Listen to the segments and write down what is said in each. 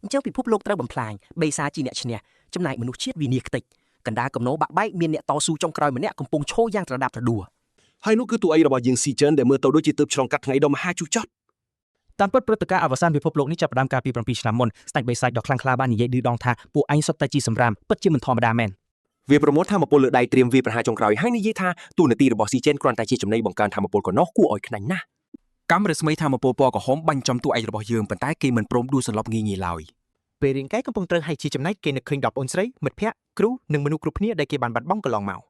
អញ្ចឹងពិភពលោកត្រូវបំផ្លាញបេសាជាអ្នកឈ្នះចំណែកមនុស្សជាតិវិនាសខ្ទេចកណ្ដាលកំណោបាក់បែកមានអ្នកតស៊ូចុងក្រោយម្នាក់កំពុងឈរយ៉ាងត្រដាបត្រដួល ហើយនោះគឺតួឯករបស់យើងស៊ីចិនដែលមើលទៅដូចជាទើបឆ្លងកាត់ថ្ងៃដ៏មហាជុះចត់ តាមពិតព្រឹត្តិការណ៍អវសានពិភពលោកនេះចាប់ផ្ដើមកាលពី7ឆ្នាំមុនស្ដេចបិសាចដ៏ខ្លាំងក្លាបាននិយាយឌឺដងថាពួកឯងសុទ្ធតែជាសម្រាមពិតជាមិនធម្មតាមែន វាប្រមូលធម៌ពលលើដៃត្រៀមវាប្រហារចុងក្រោយហើយនិយាយថាទូនាទីរបស់ស៊ីចិនគ្រាន់តែជាចំណីបង្កើនធម៌ពលកណោះគួរឲ្យខ្នាញ់ណាស់ កម្មរស្មីធម្មពលពណ៌ក្រហមបាញ់ចំតួឯករបស់យើងប៉ុន្តែគេមិនព្រមដួលសន្លប់ងាយៗឡើយ ពេលរាងកាយកំពុងត្រូវហែកជាចំណែកគេនឹកឃើញដល់ប្អូនស្រីមិត្តភ័ក្តិគ្រូនិងមនុស្សគ្រប់គ្នាដែលគេបានបាត់បង់កន្លងមក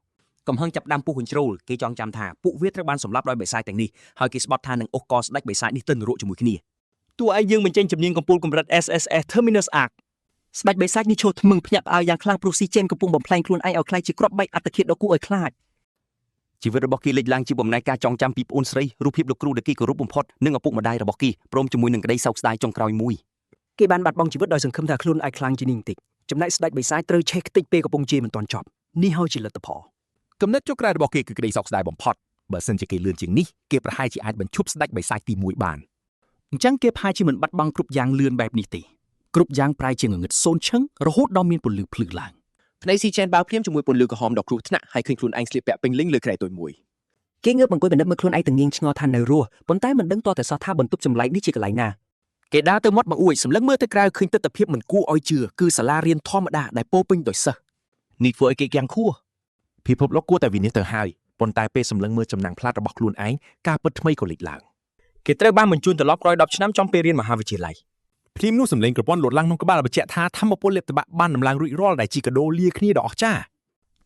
កំហឹងចាប់ផ្ដើមពុះកញ្ជ្រោលគេចងចាំថាពួកវាត្រូវបានសម្លាប់ដោយបិសាចទាំងនេះហើយគេស្បត់ថានឹងអូសកស្ដេចបិសាចនេះទៅនរកជាមួយគ្នា តួឯងយើងបញ្ចេញជំនាញកំពូលកម្រិត SSS Terminus Arc ស្ដេចបិសាចនេះឈរថ្មឹងភ្ញាក់ផ្អើលយ៉ាងខ្លាំងព្រោះស៊ីចេនកំពុងបំផ្លែងខ្លួនឯងឲ្យក្លាយជាគ្រាប់បែកអត្តឃាតដ៏គួរឲ្យខ្លាច ជីវិតរបស់គេលេចឡើងជាបំណែកការចងចាំពីប្អូនស្រីរូបភាពលោកគ្រូដែលគេគោរពបំផុតនិងឪពុកម្ដាយរបស់គេព្រមជាមួយនឹងក្តីសោកស្ដាយចុងក្រោយមួយ គេបានបាត់បង់ជីវិតដោយសង្ឃឹមថាខ្លួនឯងខ្លាំងជាងនេះបន្តិចចំណែកស្ដេចបិសាចត្រូវឆេះខ្ទេចពេលកំពុងជេរមិនទាន់ចប់នេះហើយជាលទ្ធផល គំនិតចុងក្រោយរបស់គេគឺក្តីសោកស្ដាយបំផុតបើសិនជាគេលឿនជាងនេះគេប្រហែលជាអាចបញ្ឈប់ស្ដេចបិសាចទី1បាន អញ្ចឹងគេប្រហែលជាមិនបាត់បង់គ្រប់យ៉ាងលឿនបែបនេះទេគ្រប់យ៉ាងប្រែជាងងឹតសូន្យឈឹងរហូតដល់មានពន្លឺភ្លឺឡើង ភ្នែកស៊ីចិនបើកភ្លាមជាមួយពន្លឺក្រហមដ៏គ្រោះថ្នាក់ហើយឃើញខ្លួនឯងស្លៀកពាក់ពេញលេញលើគ្រែតូចមួយ គេងើបអង្គុយពិនិត្យមើលខ្លួនឯងទាំងងៀងឆ្ងល់ថានៅរស់ប៉ុន្តែមិនដឹងតតែសោះថាបន្ទប់ចម្លែកនេះជាកន្លែងណា គេដើរទៅមាត់បង្អួចសម្លឹងមើលទៅក្រៅឃើញទិដ្ឋភាពមិនគួរឲ្យជឿគឺសាលារៀនធម្មតាដែលពោរពេញដោយសិស្ស នេះធ្វើឲ្យគេគាំងខួរ ពិភពលោកគួរតែវិនិច្ឆ័យទៅហើយប៉ុន្តែពេលសម្លឹងមើលចំណាំងផ្លាតរបស់ខ្លួនឯងការពិតថ្មីក៏លេចឡើង គេត្រូវបានបញ្ជូនត្រឡប់ក្រោយ10ឆ្នាំចំពេលរៀនមហាវិទ្យាល័យ ភ្លាមនោះសម្លេងប្រព័ន្ធលោតឡើងក្នុងក្បាលបញ្ជាក់ថាធម្មពលលេបតបាក់បានដំឡើងរួចរាល់ដែលជាកាដូលាគ្នាដ៏អស្ចារ្យ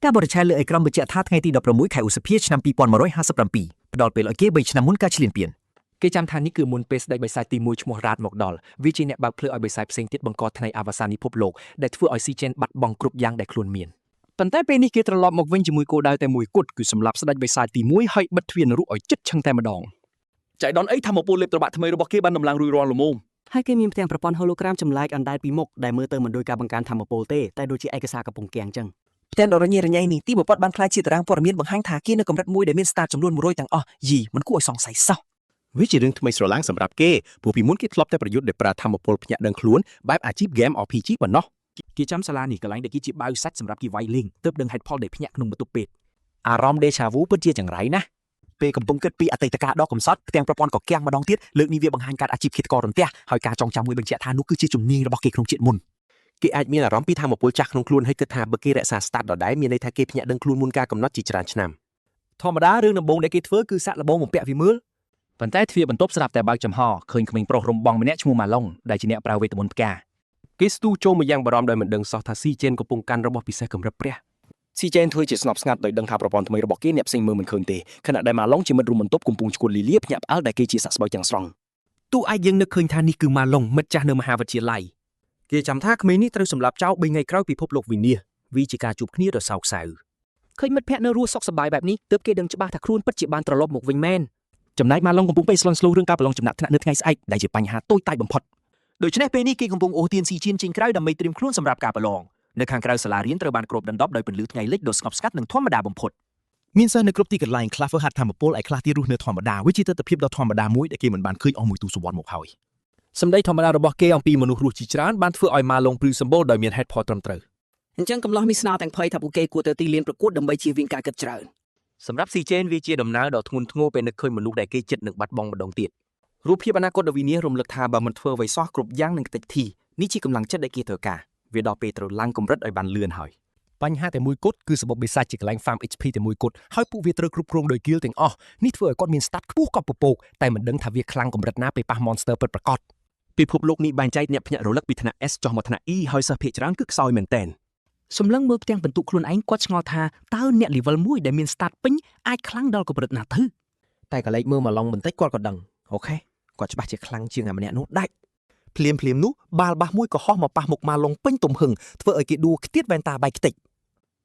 ការបរិច្ឆេទលើអេក្រង់បញ្ជាក់ថាថ្ងៃទី16ខែឧសភាឆ្នាំ2157ផ្ដល់ពេលឲ្យគេ3ឆ្នាំមុនការឈ្លានពាន គេចាំថានេះគឺមុនពេលស្ដេចបិសាចទី1ឈ្មោះរ៉ាតមកដល់វាជាអ្នកបើកផ្លូវឲ្យបិសាចផ្សេងទៀតបង្កថ្ងៃអវសានពិភពលោកដែលធ្វើឲ្យស៊ីចេនបាត់បង់គ្រប់យ៉ាងដែលខ្លួនមាន ប៉ុន្តែពេលនេះគេត្រឡប់មកវិញជាមួយគោលដៅតែមួយគត់គឺសម្លាប់ស្ដេចបិសាចទី1ហើយបិទទ្វារនរកឲ្យជិតឈឹងតែម្ដង ចៃដន្យអីធម្មពលលេបត្របាក់ថ្មីរបស់គេបានដំឡើងរួចរាល់ល្មម ហើយគេមានផ្ទាំងប្រព័ន្ធ hologram ចម្លែកអណ្ដែតពីមុខដែលមើលទៅមិនដូចការបង្កើនធម៌ពលទេតែដូចជាឯកសារកំពុងគាំងចឹងផ្ទាំងដ៏រញ៉េរញ៉ៃនេះទីបំផុតបានក្លាយជាតារាងព័ត៌មានបង្ហាញថាគេនៅកម្រិតមួយដែលមានស្តាតចំនួន100ទាំងអស់យីមិនគួរឲ្យសង្ស័យសោះ វាជារឿងថ្មីស្រឡាងសម្រាប់គេព្រោះពីមុនគេធ្លាប់តែប្រយុទ្ធដោយប្រើធម្មពលភ្ញាក់ដឹងខ្លួនបែបអាជីព game RPG ប៉ុណ្ណោះ គេចាំសាលានេះកន្លែងដែលគេជាបាវសាច់សម្រាប់គេវាយលេងទើបដឹងហេតុផលដែលភ្ញាក់ក្នុងបន្ទប់ពេទ្យ អារម្មណ៍ដេឆាវូពិតជាចង្រៃណាស់ពេលកំពុងគិតពីអតីតកាលដ៏កំសត់ផ្ទាំងប្រព័ន្ធក៏គាំងម្ដងទៀតលើកនេះវាបង្ហាញការអាជីពឃាតកររន្ទះហើយការចងចាំមួយបញ្ជាក់ថានោះគឺជាជំនាញរបស់គេក្នុងជាតិមុន គេអាចមានអារម្មណ៍ពីធម្មពលចាស់ក្នុងខ្លួនហើយគិតថាបើគេរក្សាស្តាតដដែលមានន័យថាគេភ្ញាក់ដឹងខ្លួនមុនការកំណត់ជាច្រើនឆ្នាំ ធម្មតារឿងដំបូងដែលគេធ្វើគឺសាក់លបងបំពាក់វាមើល ប៉ុន្តែទ្វារបន្ទប់ស្រាប់តែបើកចំហឃើញក្មេងប្រុសរំបងម្នាក់ឈ្មោះម៉ាឡុងដែលជាអ្នកប្រើវេទមន្តផ្កា គេស្ទុះចូលមកយ៉ាងបារម្ភដោយមិនដឹងសោះថាស៊ីចេនកំពុងកាន់របស់ពិសេសកម្រិតព្រះ ស៊ីចេនធ្វើជាស្ងប់ស្ងាត់ដោយដឹងថាប្រព័ន្ធថ្មីរបស់គេអ្នកផ្សេងមើលមិនឃើញទេខណៈដែលម៉ាឡុងជាមិត្តរួមបន្ទប់កំពុងឈួតលីលាភ្ញាក់ផ្អើលដែលគេជាសះស្បើយទាំងស្រុង ទូឯកយើងនឹកឃើញថានេះគឺម៉ាឡុងមិត្តចាស់នៅមហាវិទ្យាល័យ គេចាំថាក្មេងនេះត្រូវសម្លាប់ចោល3ថ្ងៃក្រោយពិភពលោកវិនាសវាជាការជួបគ្នាដ៏សោកសៅ ឃើញមិត្តភ័ក្តិនៅរស់សុខសប្បាយបែបនេះទើបគេដឹងច្បាស់ថាខ្លួនពិតជាបានត្រឡប់មកវិញមែន ចំណែកម៉ាឡុងកំពុងពេលស្លន់ស្លោរឿងការប្រឡងចំណាក់ថ្នាក់នៅថ្ងៃស្អែកដែលជាបញ្ហាតូចតាចបំផុត ដូច្នេះពេលនេះគេកំពុងអូសទាញស៊ីជៀនចេញក្រៅដើម្បីត្រៀមខ្លួនសម្រាប់ការប្រឡងនៅខាងក្រៅសាលារៀនត្រូវបានគ្របដណ្ដប់ដោយពន្លឺថ្ងៃលិចដ៏ស្ងប់ស្ងាត់និងធម្មតាបំផុត មានសិស្សនៅគ្រប់ទីកន្លែងខ្លះធ្វើហាត់ធម្មពលឯខ្លះទៀតរស់នៅធម្មតាវាជាទិដ្ឋភាពដ៏ធម្មតាមួយដែលគេមិនបានឃើញអស់មួយទសវត្សរ៍មកហើយ សម្ដីធម្មតារបស់គេអំពីមនុស្សរស់ជាច្រើនបានធ្វើឲ្យម៉ាឡុងព្រឺសម្បូរដោយមានហេតុផលត្រឹមត្រូវ អញ្ចឹងកំឡោះមីស្នោទាំងភ័យថាពួកគេគួរទៅទីលានប្រកួតដើម្បីជៀសវាងការគិតច្រើន សម្រាប់ស៊ីចេនវាជាដំណើរដ៏ធ្ងន់ធ្ងរពេលនឹកឃើញមនុស្សដែលគេចិត្តនឹងបាត់បង់ម្ដងទៀត រូបភាពអនាគតដ៏វិនាសរំលឹកថាបើមិនធ្វើអ្វីសោះគ្រប់យ៉ាងនឹងខ្ទេចធីនេះជាកម្លាំងចិត្តដែលគេត្រូវការវាដល់ពេលត្រូវឡើងកម្រិតឲ្យបានលឿនហើយ បញ្ហាតែមួយគត់គឺសបុបបិសាចជាកន្លែង farm HP តែមួយគត់ហើយពួកវាត្រូវគ្រប់គ្រងដោយគៀលទាំងអស់នេះធ្វើឲ្យគាត់មាន stat ខ្ពស់កប់ពពកតែមិនដឹងថាវាខ្លាំងកម្រិតណាពេលប៉ះ monster ពិតប្រាកដ ពិភពលោកនេះបែងចែកអ្នកភ្ញាក់រលឹកពីថ្នាក់ S ចុះមកថ្នាក់ E ហើយសិស្សភាគច្រើនគឺខ្សោយមែនទែន សម្លឹងមើលផ្ទាំងបន្ទុកខ្លួនឯងគាត់ឆ្ងល់ថាតើអ្នក level 1ដែលមាន stat ពេញអាចខ្លាំងដល់កម្រិតណាទៅ តែកលេចមើលមកឡងបន្តិចគាត់ក៏ដឹងអូខេគាត់ច្បាស់ជាខ្លាំងជាងអាម្នាក់នោះដាច់ ភ្លាមភ្លាមនោះបាល់បាសមួយក៏ហោះមកប៉ះមុខម៉ាឡុងពេញទំហឹងធ្វើឲ្យគេដួលខ្ទាតវ៉ែនតាបែកខ្ទេច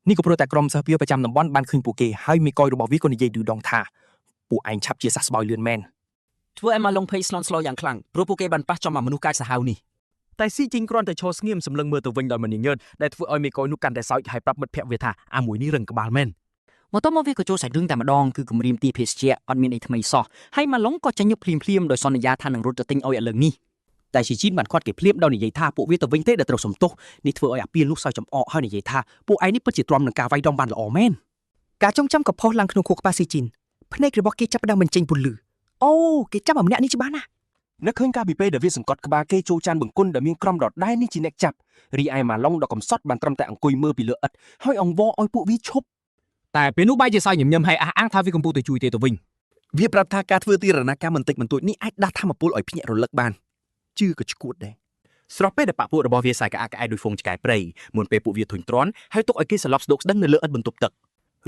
នេះក៏ព្រោះតែក្រុមសិស្សវាប្រចាំតំបន់បានឃើញពួកគេហើយមេកយរបស់វាក៏និយាយឌឺដងថាពួកឯងឆាប់ជាសះស្បើយលឿនមែន ធ្វើឲ្យម៉ាឡុងភ័យស្លន់ស្លោយ៉ាងខ្លាំងព្រោះពួកគេបានប៉ះចំអាមនុស្សកាចសាហាវនេះ តែស៊ីជីងគ្រាន់តែឈរស្ងៀមសម្លឹងមើលទៅវិញដោយមិនញញើតដែលធ្វើឲ្យមេកយនោះកាន់តែសើចហើយប្រាប់មិត្តភក្តិវាថាអាមួយនេះរឹងក្បាលមែន មកទៅមកវាក៏ចូលសាច់រឿងតែម្ដងគឺគម្រាមទីភេសជ្ជៈអត់មានអីថ្មីសោះហើយម៉ាឡុងក៏ចាញ់ញឹកភ្លាមៗដោយសន្យាថានឹងរត់ទៅទិញឲ្យឥឡូវនេះ តែស៊ីជីនបានខាត់គេភ្លាមដោយនិយាយថាពួកវាទៅវិញទេដែលត្រូវសុំទោសនេះធ្វើឲ្យអាពីលនោះសើចចំអកហើយនិយាយថាពួកឯងនេះពិតជាទ្រាំនឹងការវាយដំបានល្អមែន ការចងចាំក៏ផុសឡើងក្នុងខួរក្បាលស៊ីជីនភ្នែករបស់គេចាប់ផ្ដើមបញ្ចេញពន្លឺអូគេចាំអាម្នាក់នេះច្បាស់ណាស់ នឹកឃើញកាលពីពេលដែលវាសង្កត់ក្បាលគេចូលចានបង្គន់ដែលមានក្រុមដដែលនេះជាអ្នកចាប់រីឯម៉ាឡុងដ៏កំសត់បានត្រឹមតែអង្គុយមើលពីលើឥដ្ឋហើយអង្វរឲ្យពួកវាឈប់ តែពេលនោះបែរជាសើចញញឹមហើយអះអាងថាវាកំពុងតែជួយទេទៅវិញ វាប្រាប់ថាការធ្វើទីរណកម្មបន្តិចបន្តួចនេះអាចដាស់ធម្មពលឲ្យភ្ញាក់រលឹកបានជឿក៏ឈួតដែរ ស្របពេលដែលបាក់ពួករបស់វាសាយក្អាកក្អែដោយហ្វូងឆ្កែព្រៃមុនពេលពួកវាធុញទ្រាន់ហើយទុកឲ្យគេសន្លប់ស្ដុកស្ដឹងនៅលើឥដ្ឋបន្ទប់ទឹក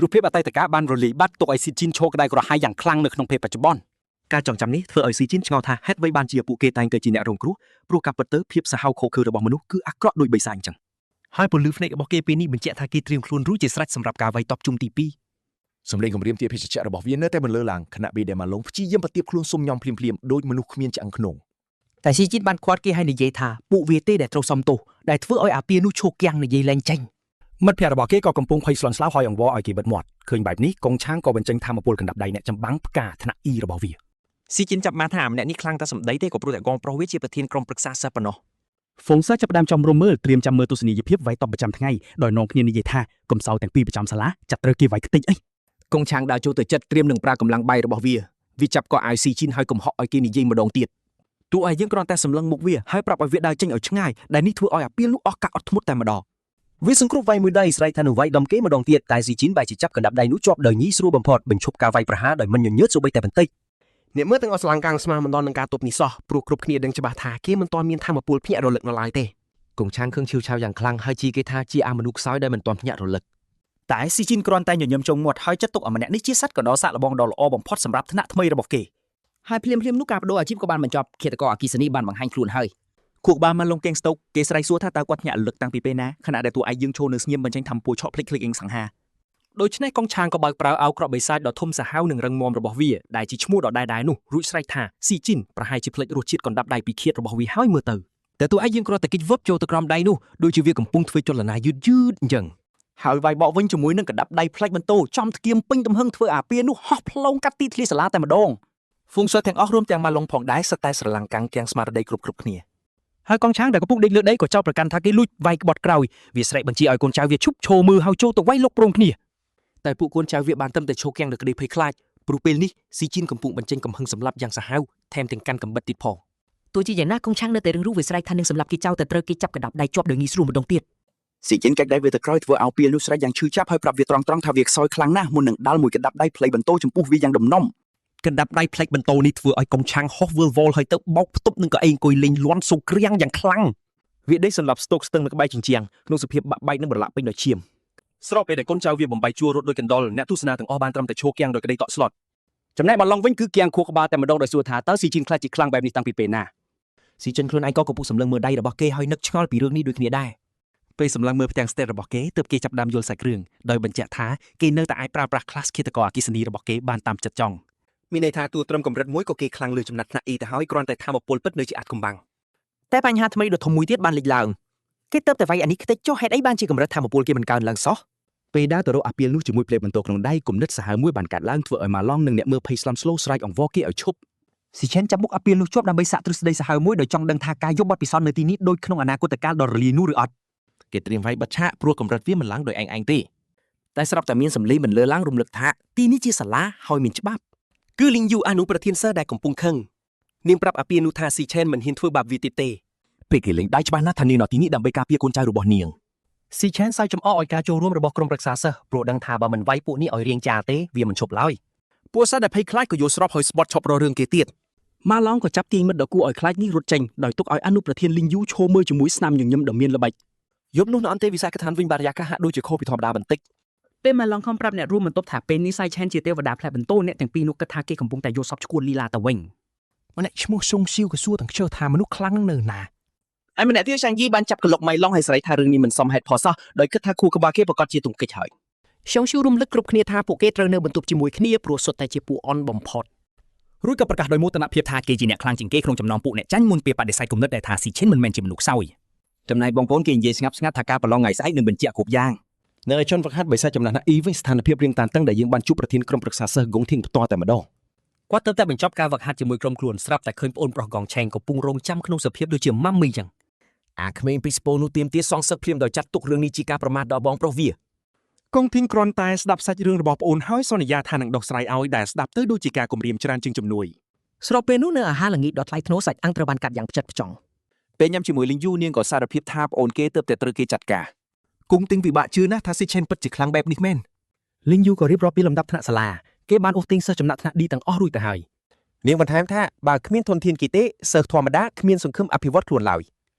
រូបភាពអតីតកាលបានរលាយបាត់ទុកឲ្យស៊ីជីនឈរក្តៅក្រហាយយ៉ាងខ្លាំងនៅក្នុងពេលបច្ចុប្បន្ន ការចងចាំនេះធ្វើឲ្យស៊ីជីនឆ្ងល់ថាហេតុអ្វីបានជាពួកគេតែងតែជាអ្នករងគ្រោះព្រោះការពិតទៅភាពសាហាវឃោរឃៅរបស់មនុស្សគឺអាក្រក់ដូចបិសាចអញ្ចឹង ហើយពន្លឺភ្នែករបស់គេពេលនេះបញ្ជាក់ថាគេត្រៀមខ្លួនរួចជាស្រេចសម្រាប់ការវាយតប់ជុំទី2 សំឡេងគំរាមទាភេសជ្ជៈរបស់វានៅតែបន្លឺឡើងខណៈពេលដែលម៉ាឡុងព្យាយាមប្រទៀបខ្លួនសុំញ៉ាំភ្លាមៗដោយមនុស្សគ្មានឆ្អឹងខ្នង តែស៊ីជីនបានខាត់គេឲ្យនិយាយថាពួកវាទេដែលត្រូវសុំទោសដែលធ្វើឲ្យអាពីនោះឈោគាំងនិយាយលែងចេញ មិត្តភ័ក្តិរបស់គេក៏កំពុងភ័យស្លន់ស្លោហើយអង្វរឲ្យគេបិទមាត់ឃើញបែបនេះកងឆាងក៏បញ្ចេញធម៌ពលកណ្ដាប់ដៃអ្នកចម្បាំងផ្កាថ្នាក់ E របស់វា ស៊ីជីនចាប់មកថាម្នាក់នេះខ្លាំងតែសម្ដីទេក៏ព្រោះតែកងប្រុសវាជាប្រធានក្រុមប្រឹក្សាសិស្សប៉ុណ្ណោះ ហ្វុងសើចាប់ផ្ដើមចំរុំមើលត្រៀមចាំមើលទស្សនីយភាពវាយតបប្រចាំថ្ងៃដោយនាំគ្នានិយាយថាកំសោទាំងពីរប្រចាំសាលាចាប់ត្រូវគេវាយខ្ទេចអី កងឆាងដើរចូលទៅចិត្តត្រៀមនឹងប្រើកម្លាំងបាយរបស់វាវាចាប់កអាវស៊ីជីនហើយកំហុកឲ្យគេនិយាយម្ដងទៀត ទោះឯយើងគ្រាន់តែសម្លឹងមុខវាហើយប្រាប់ឲ្យវាដើរចេញឲ្យឆ្ងាយដែលនេះធ្វើឲ្យអាពីលនោះអស់ការអត់ធ្មត់តែម្ដង វាសង្គ្រប់វាយមួយដៃស្រែកថានឹងវាយដំគេម្ដងទៀតតែស៊ីជីនបែរជាចាប់កណ្ដាប់ដៃនោះជាប់ដោយងាយស្រួលបំផុតបញ្ឈប់ការវាយប្រហារដោយមិនញញើតសូម្បីតែបន្តិច អ្នកមើលទាំងអស់ស្លាំងកាំងស្មានមិនដល់នឹងការទប់នេះសោះព្រោះគ្រប់គ្នាដឹងច្បាស់ថាគេមិនទាន់មានធម៌ពលភ្ញាក់រលឹកនៅឡើយទេ កងឆាងខឹងឈឺឆាវយ៉ាងខ្លាំងហើយជីគេថាជាអាមនុស្សខ្សោយដែលមិនទាន់ភ្ញាក់រលឹក តែស៊ីជីនគ្រាន់តែញញឹមចុងមាត់ហើយចាត់ទុកអាម្នាក់នេះជាសត្វកណ្ដុរសាកល្បងដ៏ល្អបំផុតសម្រាប់ថ្នាក់ថ្មីរបស់គេហើយភ្លាមៗនោះការបដូរអាជីពក៏បានបញ្ចប់ឃាតករអគិសនីបានបង្ហាញខ្លួនហើយ ខួរក្បាលម៉ាឡុងកេងស្តុកគេស្រែកសួរថាតើគាត់ភ្ញាក់រលឹកតាំងពីពេលណាខណៈដែលតួឯងយើងឈរនៅស្ងៀមបញ្ចេញធម្មពលឆក់ភ្លេចភ្លេចអេងសង្ហា ដូច្នេះកងឆាងក៏បើកប្រើអាវក្រក់បិសាចដ៏ធំសាហាវនិងរឹងមាំរបស់វាដែលជាឈ្មោះដដែលដែរនោះរួចស្រែកថាស៊ីជីនប្រហែលជាភ្លេចរសជាតិកណ្ដាប់ដៃពីឃាតរបស់វាហើយមើលទៅ តែតួឯងយើងគ្រាន់តែគេចវឹបចូលទៅក្រោមដៃនោះដូចជាវាកំពុងធ្វើចលនាយឺតយឺតអញ្ចឹង ហើយវាយបកវិញជាមួយនឹងកណ្ដាប់ដៃផ្លេចបន្ទោចំធ្គៀមពេញទំហឹងធ្វើអាពានោះហោះផ្លោងកាត់ទីធ្លាសាលាតែម្ដង ហ្វូងសិស្សទាំងអស់រួមទាំងម៉ាឡុងផងដែរសិតតែស្រឡាំងកាំងទាំងស្មារតីគ្រប់គ្រប់គ្នា ហើយកងឆាងដែលកំពុងដេកលើដីក៏ចោទប្រកាន់ថាគេលួចវាយក្បត់ក្រោយវាស្រែកបញ្ជាឲ្យកូនចៅវាឈប់ឈរមើលហើយចូលទៅវាយលុកព្រមគ្នា តែពួកកូនចៅវាបានត្រឹមតែឈោគាំងដោយក្តីភ័យខ្លាចព្រោះពេលនេះស៊ីជីនកំពុងបញ្ចេញកំហឹងសម្លាប់យ៉ាងសាហាវថែមទាំងកាន់កំបិតទៀតផង ទោះជាយ៉ាងណាកងឆាងនៅតែរឹងរូសវាស្រែកថានឹងសម្លាប់គេចោលតែត្រូវគេចាប់កណ្ដាប់ដៃជាប់ដោយងាយស្រួលម្ដងទៀត ស៊ីជីនកាច់ដៃវាទៅក្រោយធ្វើឲ្យពីលនោះស្រែកយ៉ាងឈឺចាប់ហើយប្រាប់វាត្រង់ៗថាវាខ្សោយខ្លាំងណាស់មុននឹងដាល់មួយកណ្ដាប់ដៃផ្លៃបន្ទោចំពោះវាយ៉ាងដំណំ កណ្ដាប់ដៃផ្លេចបន្ទោនេះធ្វើឲ្យកងឆាងហោះវិលវល់ហើយទៅបោកផ្ទប់នឹងកៅអីអង្គុយលេងលាន់សូក្រៀងយ៉ាងខ្លាំងវាដេកសន្លប់ស្ទោកស្ទឹងនៅក្បែរជញ្ជាំងក្នុងសភាពបាក់បែកនិងប្រឡាក់ពេញដោយឈាមស្របពេលដែលកូនចៅវាបំបីជួររត់ដោយកណ្ដុរអ្នកទស្សនាទាំងអស់បានត្រឹមតែឈោគាំងដោយក្តីតក់ស្លុត ចំណែកម៉ាឡុងវិញគឺគាំងខួរក្បាលតែម្ដងដោយសួរថាតើស៊ីជីនខ្លាចជាខ្លាំងបែបនេះតាំងពីពេលណា ស៊ីចិនខ្លួនឯងក៏កំពុងសម្លឹងមើលដៃរបស់គេហើយនឹកឆ្ងល់ពីរឿងនេះដូចគ្នាដែរ ពេលសម្លឹងមើលផ្ទាំង state របស់គេទើបគេចាប់ផ្ដើមយល់សាច់រឿងដោយបញ្ជាក់ថាគេនៅតែអាចប្រើប្រាស់ class ឃាតករអគ្គិសនីរបស់គេបានតាមចិត្តចង់មានន័យថាតួត្រឹមកម្រិតមួយក៏គេខ្លាំងលើចំណាត់ថ្នាក់ E ទៅហើយគ្រាន់តែធម៌ពលពិតនៅជាអាចកំបាំង តែបញ្ហាថ្មីដ៏ធំមួយទៀតបានលេចឡើងគេទៅតែវាយអានេះខ្ទេចចុះហេតុអីបានជាកម្រិតធម៌ពលគេមិនកើនឡើងសោះ ពេលដើរទៅរកអាពីលនោះជាមួយផ្លេបន្ទោក្នុងដៃគំនិតសាហាវមួយបានកាត់ឡើងធ្វើឲ្យម៉ាឡុងនិងអ្នកមើលភ័យស្លន់ស្លោស្រែកអង្វរគេឲ្យឈប់ ស៊ីឆេនចាប់មុខអាពីលនោះជាប់ដើម្បីសាកទ្រឹស្ដីសាហាវមួយដោយចង់ដឹងថាការយកបទពិសោធន៍នៅទីនេះដូចក្នុងអនាគតកាលដ៏រលាយនោះឬអត់ គេត្រៀមវាយបិទឆាកព្រោះកម្រិតវាមិនឡើងដោយឯងឯងទេ តែស្រាប់តែមានសម្លេងបន្លឺឡើងរំលឹកថាទីនេះជាសាលាហើយមានច្បាប់គឺលីងយូអនុប្រធានសិស្សដែលកំពុងខឹងនាងប្រាប់អាពីនោះថាស៊ីឆេនមិនហ៊ានធ្វើបាបវាទៀតទេ ពេលគេលេងដៃច្បាស់ណាស់ថានាងនៅទីនេះដើម្បីការពារកូនចៅរបស់នាង ស៊ីឆេនសើចចំអកឲ្យការចូលរួមរបស់ក្រុមប្រឹក្សាសិស្សព្រោះដឹងថាបើមិនវាយពួកនេះឲ្យរៀងចាទេវាមិនឈប់ឡើយ ពួកសិស្សដែលភ័យខ្លាចក៏យល់ស្របហើយស្បត់ឈប់រករឿងគេទៀត ម៉ាឡុងក៏ចាប់ទាញមិត្តដ៏គួរឲ្យខ្លាចនេះរត់ចេញដោយទុកឲ្យអនុប្រធានលីងយូឈរមើលជាមួយស្នាមញញឹមដ៏មានល្បិច យប់នោះនៅអន្តេវិសាខដ្ឋានវិញបរិយាកាសហាក់ដូចជាខុសពីធម្មតាបន្តិច ពេលម៉ាឡុងខំប្រាប់អ្នករួមបន្ទប់ថាពេលនេះសៃឆេនជាទេវតាផ្លែបន្ទោអ្នកទាំងពីរនោះគិតថាគេកំពុងតែយល់សពឈួនលីឡាទៅវិញ ម្នាក់ឈ្មោះសុងស៊ីវក៏សួរទាំងខ្ជិលថាមនុស្សខ្លាំងនៅណា ឯម្នាក់ទៀតឆាងយីបានចាប់ក្លុកម៉ៃឡុងហើយស្រែកថារឿងនេះមិនសមហេតុផលសោះដោយគិតថាខួរក្បាលគេប្រកាសជាទង្គិចហើយ ឈុងឈូរំលឹកគ្រប់គ្នាថាពួកគេត្រូវនៅបន្ទប់ជាមួយគ្នាព្រោះសុទ្ធតែជាពួកអន់បំផុត រួចក៏ប្រកាសដោយមោទនភាពថាគេជាអ្នកខ្លាំងជាងគេក្នុងចំណោមពួកអ្នកចាញ់មុនពេលបដិសេធគំនិតដែលថាស៊ីឈិនមិនមែនជាមនុស្សខ្សោយ ចំណែកបងប្អូនគេនិយាយស្ងាត់ស្ងាត់ថាការប្រឡងថ្ងៃស្អែកនឹងបញ្ជាក់គ្រប់យ៉ាង នៅឯជនវឹកហាត់បិសាចចំណាស់ណាអ៊ីវិញស្ថានភាពរៀងតានតឹងដែលយើងបានជួបប្រធានក្រុមប្រឹក្សាសិស្សហ្គងធៀងផ្ទាល់តែម្ដង គាត់ទើបតែបញ្ចប់ការវឹកហាត់ជាមួយក្រុមខ្លួនស្រាប់តែឃើញប្អូនប្រុសកងឆេងកំពុងរងចាំក្នុងសភាពដូចជាម៉ាំមីចឹង អាក្មេងពីស្ពោនោះទាមទារសងសឹកភ្លាមដោយចាត់ទុករឿងនេះជាការប្រមាថដល់បងប្រុសវា កុងធីងគ្រាន់តែស្ដាប់សាច់រឿងរបស់ប្អូនហើយសន្យាថានឹងដោះស្រាយឲ្យដែលស្ដាប់ទៅដូចជាការគំរាមច្រើនជាងជំនួយ ស្របពេលនោះនៅអាហារល្ងាចដ៏ថ្លៃថ្នូរសាច់អាំងត្រូវបានកាត់យ៉ាងផ្ចិតផ្ចង់ ពេលញ៉ាំជាមួយលីងយូនាងក៏សារភាពថាប្អូនគេទើបតែត្រូវគេចាត់ការ គង់ទីងពិបាកជឿណាស់ថាស៊ីឆេនពិតជាខ្លាំងបែបនេះមែន លីងយូក៏រៀបរាប់ពីលំដាប់ថ្នាក់សាលាគេបានអូសទាញសិស្សចំណាក់ថ្នាក់ D ទាំងអស់រួចទៅហើយ នាងបន្ថែមថាបើគ្មានធនធានគេទេសិស្សធម្មតាគ្មានសង្ឃឹមអភិវឌ្ឍខ្លួនឡើយ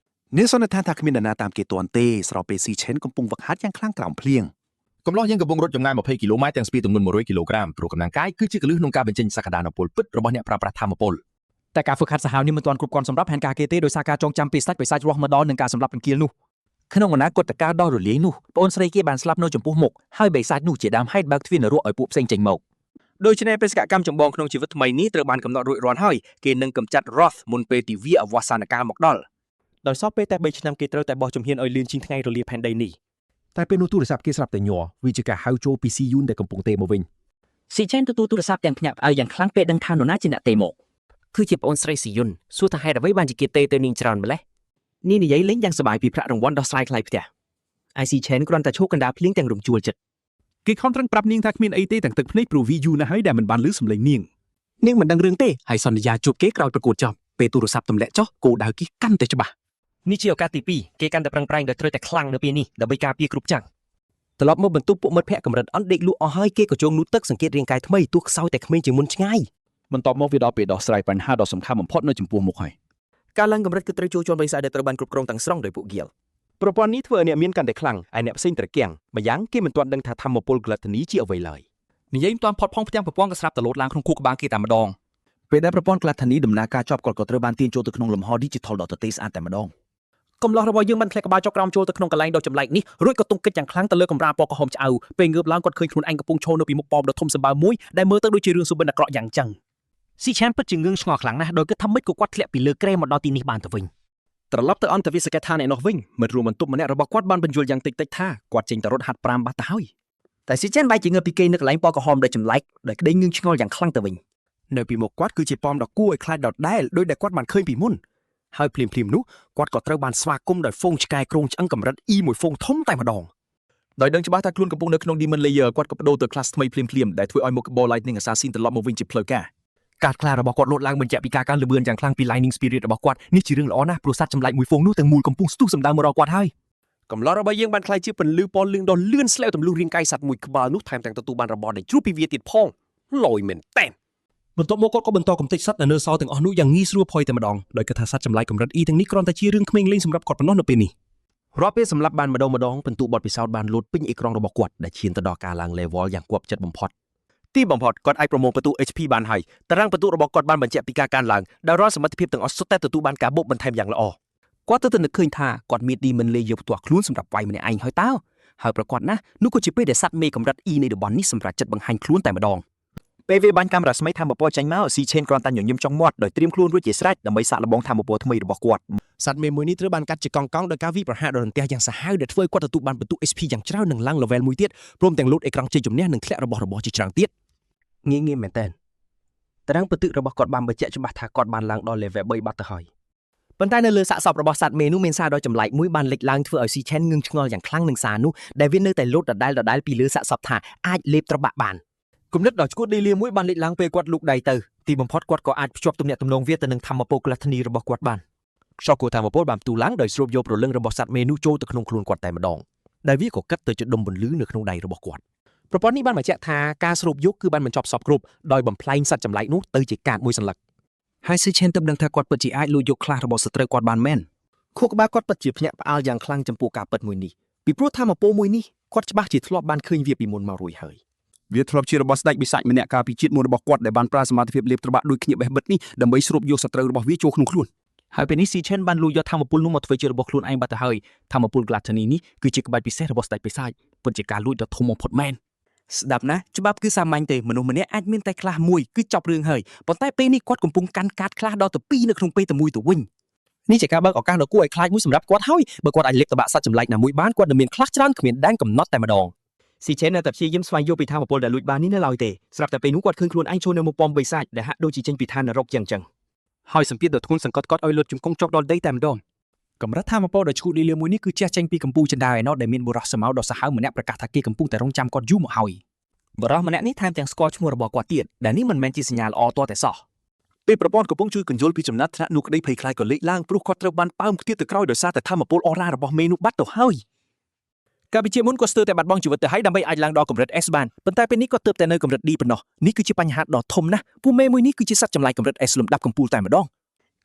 នាងសន្និដ្ឋានថាគ្មាននរណាតាមគេទាន់ទេស្របពេលស៊ីឆេនកំពុងវឹកហាត់យ៉ាងខ្លាំងក្រោមភ្លៀង កំឡោះយើងកំពុងរត់ចម្ងាយ20គីឡូម៉ែត្រទាំងស្ពាយទម្ងន់100គីឡូក្រាមព្រោះកម្លាំងកាយគឺជាគន្លឹះក្នុងការបញ្ចេញសក្តានុពលពិតរបស់អ្នកប្រើប្រាស់ធម៌ពល តែការហ្វឹកហាត់សាហាវនេះមិនទាន់គ្រប់គ្រាន់សម្រាប់ផែនការគេទេដោយសារការចងចាំពីសាច់បិសាចរស់មកដល់នឹងការសម្លាប់រង្គាលនោះ ក្នុងអនាគតកាលដ៏រលាយនោះប្អូនស្រីគេបានស្លាប់នៅចំពោះមុខហើយបិសាចនោះជាដើមហេតុបើកទ្វារនរកឲ្យពួកផ្សេងចេញមក ដូច្នេះបេសកកម្មចម្បងក្នុងជីវិតថ្មីនេះត្រូវបានកំណត់រួចរាល់ហើយគេនឹងកម្ចាត់ Roth មុនពេលទិវាអវសានកាលមកដល់ដោយសពពេលតែ3ឆ្នាំគេត្រូវតែបោះជំហានឲ្យលឿនជាងថ្ងៃរលាផែនដីនេះ តែពេលនោះទូរស័ព្ទគេស្រាប់តែញ័រវាជាការហៅចូលពីស៊ីយូនដែលកំពុងទេមកវិញ ស៊ីឆេនទទួលទូរស័ព្ទទាំងភ្ញាក់ផ្អើលយ៉ាងខ្លាំងពេលដឹងថានរណាជាអ្នកទេមក គឺជាប្អូនស្រីស៊ីយុនសួរថាហេតុអ្វីបានជាគេទេទៅនាងច្រើនម្ល៉េះនាងនិយាយលេងយ៉ាងសប្បាយពីប្រាក់រង្វាន់ដោះស្រាយថ្លៃផ្ទះ IC Chen គ្រាន់តែឈោកកណ្ដាលភ្លៀងទាំងរំជួលចិត្ត គេខំត្រឹងប្រាប់នាងថាគ្មានអីទេទាំងទឹកភ្នែកព្រោះវីយូណាស់ហើយដែលមិនបានលឺសំឡេងនាង នាងមិនដឹងរឿងទេហើយសន្យាជួបគេក្រោយប្រកួតចប់ពេលទូរស័ព្ទទម្លាក់ចុះគោលដៅគេកាន់តែច្បាស់ នេះជាឱកាសទី2គេកាន់តែប្រឹងប្រែងដោយត្រូវតែខ្លាំងនៅពេលនេះដើម្បីការពារគ្រប់ចាំងត្រឡប់មកបន្ទប់ពួកមិត្តភ័ក្តិកម្រិតអន់ដេកលក់អស់ហើយគេក៏ជងនូតទឹកសង្កេតរាងកាយថ្មីទោះខ្សោយតែក្មេងជាងមុនឆ្ងាយ បន្ទាប់មកវាដល់ពេលដោះស្រាយបញ្ហាដ៏សំខាន់បំផុតនៅចំពោះមុខហើយ ការឡើងកម្រិតគឺត្រូវចូលជាន់បិសាចដែលត្រូវបានគ្រប់គ្រងទាំងស្រុងដោយពួកហ្គៀល ប្រព័ន្ធនេះធ្វើឲ្យអ្នកមានកាន់តែខ្លាំងឯអ្នកផ្សេងត្រគាំងម្យ៉ាងគេមិនទាន់ដឹងថាធម្មពល gluttony ជាអ្វីឡើយ និយាយមិនទាន់ផុតផងផ្ទាំងប្រព័ន្ធក៏ស្រាប់តែលោតឡើងក្នុងខួរក្បាលគេតែម្ដង ពេលដែលប្រព័ន្ធក្លាថានីដំណើរការចប់គាត់ក៏ត្រូវបានទាញចូលទៅក្នុងលំហ Digital ដ៏ទទេស្អាតតែម្ដង កំឡោះរបស់យើងបានធ្លាក់ក្បាលចុះក្រោមចូលទៅក្នុងកន្លែងដ៏ចម្លែកនេះរួចក៏ទង្គិចយ៉ាងខ្លាំងទៅលើកម្រាលពណ៌ក្រហមឆ្អៅពេលងើបឡើងគាត់ឃើញខ្លួនឯងកំពុងឈរនៅពីមុខប៉មដ៏ធំសម្បើមមួយដែលមើលទៅដូចជារឿងសុបិនអាក្រក់យ៉ាងចឹង ស៊ីឆានពិតជាងឿងឆ្ងល់ខ្លាំងណាស់ដោយគិតថាម៉េចក៏គាត់ធ្លាក់ពីលើគ្រែមកដល់ទីនេះបានទៅវិញ ត្រឡប់ទៅអន្តវិសកដ្ឋានឯណោះវិញមិត្តរួមបន្ទប់ម្នាក់របស់គាត់បានបញ្យល់យ៉ាងតិចៗថាគាត់ចេញទៅរត់ហាត់ប្រាំបាត់ទៅហើយ តែស៊ីឆានបែរជាងើបពីគេនៅកន្លែងពណ៌ក្រហមដ៏ចម្លែកដោយក្តីងឿងឆ្ងល់យ៉ាងខ្លាំងទៅវិញ នៅពីមុខគាត់គឺជាប៉មដ៏គួរឲ្យខ្លាចដដែលដោយដែលគាត់បានឃើញពីមុនហើយភ្លាមៗនោះគាត់ក៏ត្រូវបានស្វាគមន៍ដោយហ្វូងឆ្កែគ្រោងឆ្អឹងកម្រិត E មួយហ្វូងធំតែម្ដង ដោយដឹងច្បាស់ថាខ្លួនកំពុងនៅក្នុង Demon Layer គាត់ក៏បដូរទៅ class ថ្មីភ្លាមៗដែលធ្វើឲ្យមុខរបរ Lightning Assassin ត្រឡប់មកវិញជាផ្លូវការ កាតខ្លារបស់គាត់លោតឡើងបញ្ជាក់ពីការកើនល្បឿនយ៉ាងខ្លាំងពី Lightning Spirit របស់គាត់នេះជារឿងល្អណាស់ព្រោះសត្វចម្លែកមួយហ្វូងនោះទាំងមូលកំពុងស្ទុះសម្ដៅមករកគាត់ហើយកំឡោះរបស់យើងបានក្លាយជាពន្លឺពណ៌លឿងដ៏លឿនស្លេវទម្លុះរាងកាយសត្វមួយក្បាលនោះថែមទាំងទទួលបានរបស់ដែលជ្រុះពីវាទៀតផងលយមែនតើ បន្ទាប់មកគាត់ក៏បន្តកំទេចសត្វដែលនៅសល់ទាំងអស់នោះយ៉ាងងាយស្រួលផុយតែម្ដងដោយគិតថាសត្វចម្លែកកម្រិត E ទាំងនេះគ្រាន់តែជារឿងក្មេងលេងសម្រាប់គាត់ប៉ុណ្ណោះនៅពេលនេះ រាល់ពេលសម្លាប់បានម្ដងម្ដងពិន្ទុបទពិសោធន៍បានលោតពេញអេក្រង់របស់គាត់ដែលឈានទៅដល់ការឡើង level យ៉ាងគួរចិត្តបំផុតទីបំផុតគាត់អាចប្រមូលពិន្ទុ HP បានហើយតារាងពិន្ទុរបស់គាត់បានបញ្ជាក់ពីការកើនឡើងដែលរាល់សមត្ថភាពទាំងអស់សុទ្ធតែទទួលបានការបូកបន្ថែមយ៉ាងល្អ គាត់ទៅតែនឹកឃើញថាគាត់មាន Demon Layer ផ្ទាល់ខ្លួនសម្រាប់វាយម្នាក់ឯងហើយតើហើយប្រកាសណាស់នោះក៏ជាពេលដែលសត្វមេកម្រិត E នៃតំបន់នេះសម្រាប់ចិត្តបង្ហាញខ្លួនតែម្ដង ពេលវាបាញ់កាមេរ៉ាស្មីធម្មពលចេញមកស៊ីឆេនគ្រាន់តែញញឹមចុងមាត់ដោយត្រៀមខ្លួនរួចជាស្រេចដើម្បីសាកល្បងធម្មពលថ្មីរបស់គាត់ សត្វមេមួយនេះត្រូវបានកាត់ជាកង់កង់ដោយការវាយប្រហារដ៏រន្ទះយ៉ាងសាហាវដែលធ្វើឲ្យគាត់ទទួលបានពិន្ទុ HP យ៉ាងច្រើននិងឡើង level មួយទៀតព្រមទាំងលោតអេក្រង់ជ័យជំនះនិងធ្លាក់របស់របរជាច្រើនទៀត ងាយងាយមែនតើតារាងពិន្ទុរបស់គាត់បានបញ្ជាក់ច្បាស់ថាគាត់បានឡើងដល់ level 3បាត់ទៅហើយប៉ុន្តែនៅលើសាកសពរបស់សត្វមេនោះមានសារដ៏ចម្លែកមួយបានលេចឡើងធ្វើឲ្យស៊ីឆេនងឿងឆ្ងល់យ៉ាងខ្លាំងនឹងសារនោះដែលវានៅតែលោតដដែលដដែលពីលើសាកសពថាអាចលេបត្របាក់បាន គំនិតដ៏ឈួតលីលាមួយបានលេចឡើងពេលគាត់លូកដៃទៅទីបំផុតគាត់ក៏អាចភ្ជាប់ទំនាក់ទំនងវាទៅនឹងធម្មពលក្លះធនីរបស់គាត់បាន ខ្យល់គោធម្មពលបានផ្ទុះឡើងដោយស្រូបយកព្រលឹងរបស់សត្វមេនោះចូលទៅក្នុងខ្លួនគាត់តែម្ដងដែលវាក៏កាត់ទៅជាដុំពន្លឺនៅក្នុងដៃរបស់គាត់ប្រព័ន្ធនេះបានបញ្ជាក់ថាការស្រូបយកគឺបានបញ្ចប់សពគ្រប់ដោយបំផ្លែងសត្វចម្លែកនោះទៅជាកាតមួយសន្លឹក ហើយស៊ីឆេនទើបដឹងថាគាត់ពិតជាអាចលួចយកខ្លះរបស់សត្រូវគាត់បានមែនខួរក្បាលគាត់ពិតជាភ្ញាក់ផ្អើលយ៉ាងខ្លាំងចំពោះការពិតមួយនេះពីព្រោះធម្មពលមួយនេះគាត់ច្បាស់ជាធ្លាប់បានឃើញវាពីមុនមករួចហើយ វាធ្លាប់ជារបស់ស្ដេចបិសាចម្នាក់កាលពីជាតិមុនរបស់គាត់ដែលបានប្រើសមត្ថភាពលេបត្របាក់ដូចគ្នាបេះបិទនេះដើម្បីស្រូបយកសត្រូវរបស់វាចូលក្នុងខ្លួន ហើយពេលនេះស៊ីឆេនបានលួចយកធម្មពលនោះមកធ្វើជារបស់ខ្លួនឯងបាត់ទៅហើយធម្មពល Gluttony នេះគឺជាក្បាច់ពិសេសរបស់ស្ដេចបិសាចពិតជាការលួចដ៏ធំបំផុតមែន ស្ដាប់ណាច្បាប់គឺសាមញ្ញទេមនុស្សម្នាក់អាចមានតែខ្លះមួយគឺចប់រឿងហើយប៉ុន្តែពេលនេះគាត់កំពុងកាន់កាតខ្លះដល់ទៅពីរនៅក្នុងពេលតែមួយទៅវិញ នេះជាការបើកឱកាសដ៏គួរឲ្យខ្លាចមួយសម្រាប់គាត់ហើយបើគាត់អាចលេបត្របាក់សត្វចម្លែកណាមួយបានគាត់នឹងមានខ្លះច្រើនគ្មានដែនកំណត់តែម្ដង ស៊ីឆេននៅតែព្យាយាមស្វែងយល់ពីធម៌ពលដែលលួចបាននេះនៅឡើយទេស្រាប់តែពេលនោះគាត់ឃើញខ្លួនឯងចូលនៅមុខប៉មបិសាចដែលហាក់ដូចជាចេញពីឋាននរកយ៉ាងចឹង ហើយសម្ពាធដ៏ធ្ងន់សង្កត់គាត់ឲ្យលុតជង្គង់ចុះដល់ដីតែម្ដងកម្រិតធម៌ពលដ៏ឈួតលីលាមួយនេះគឺជះចេញពីកម្ពុជាចិន្តាឯណោះដែលមានបុរសសមោដ៏សាហាវម្នាក់ប្រកាសថាគេកំពុងតែរងចាំគាត់យូរមកហើយ បរិសម្នាក់នេះថែមទាំងស្គាល់ឈ្មោះរបស់គាត់ទៀតដែលនេះមិនមែនជាសញ្ញាល្អទាល់តែសោះ ពេលប្រព័ន្ធកំពុងជួយកញ្យល់ពីចំណាត់ថ្នាក់នោះក្តីភ័យខ្លាចក៏លេចឡើងព្រោះគាត់ត្រូវបានប៉ើមខ្ទាតទៅក្រោយដោយសារតែធម៌ពលអរ៉ារបស់មេនោះបាត់ទៅហើយ កាលពីជាមុនគាត់ស្ទើរតែបាត់បង់ជីវិតទៅហើយដើម្បីអាចឡើងដល់កម្រិត S បានប៉ុន្តែពេលនេះគាត់ទើបតែនៅកម្រិត D ប៉ុណ្ណោះនេះគឺជាបញ្ហាដ៏ធំណាស់ពូមេមួយនេះគឺជាសត្វចម្លែកកម្រិត S លំដាប់កំពូលតែម្ដង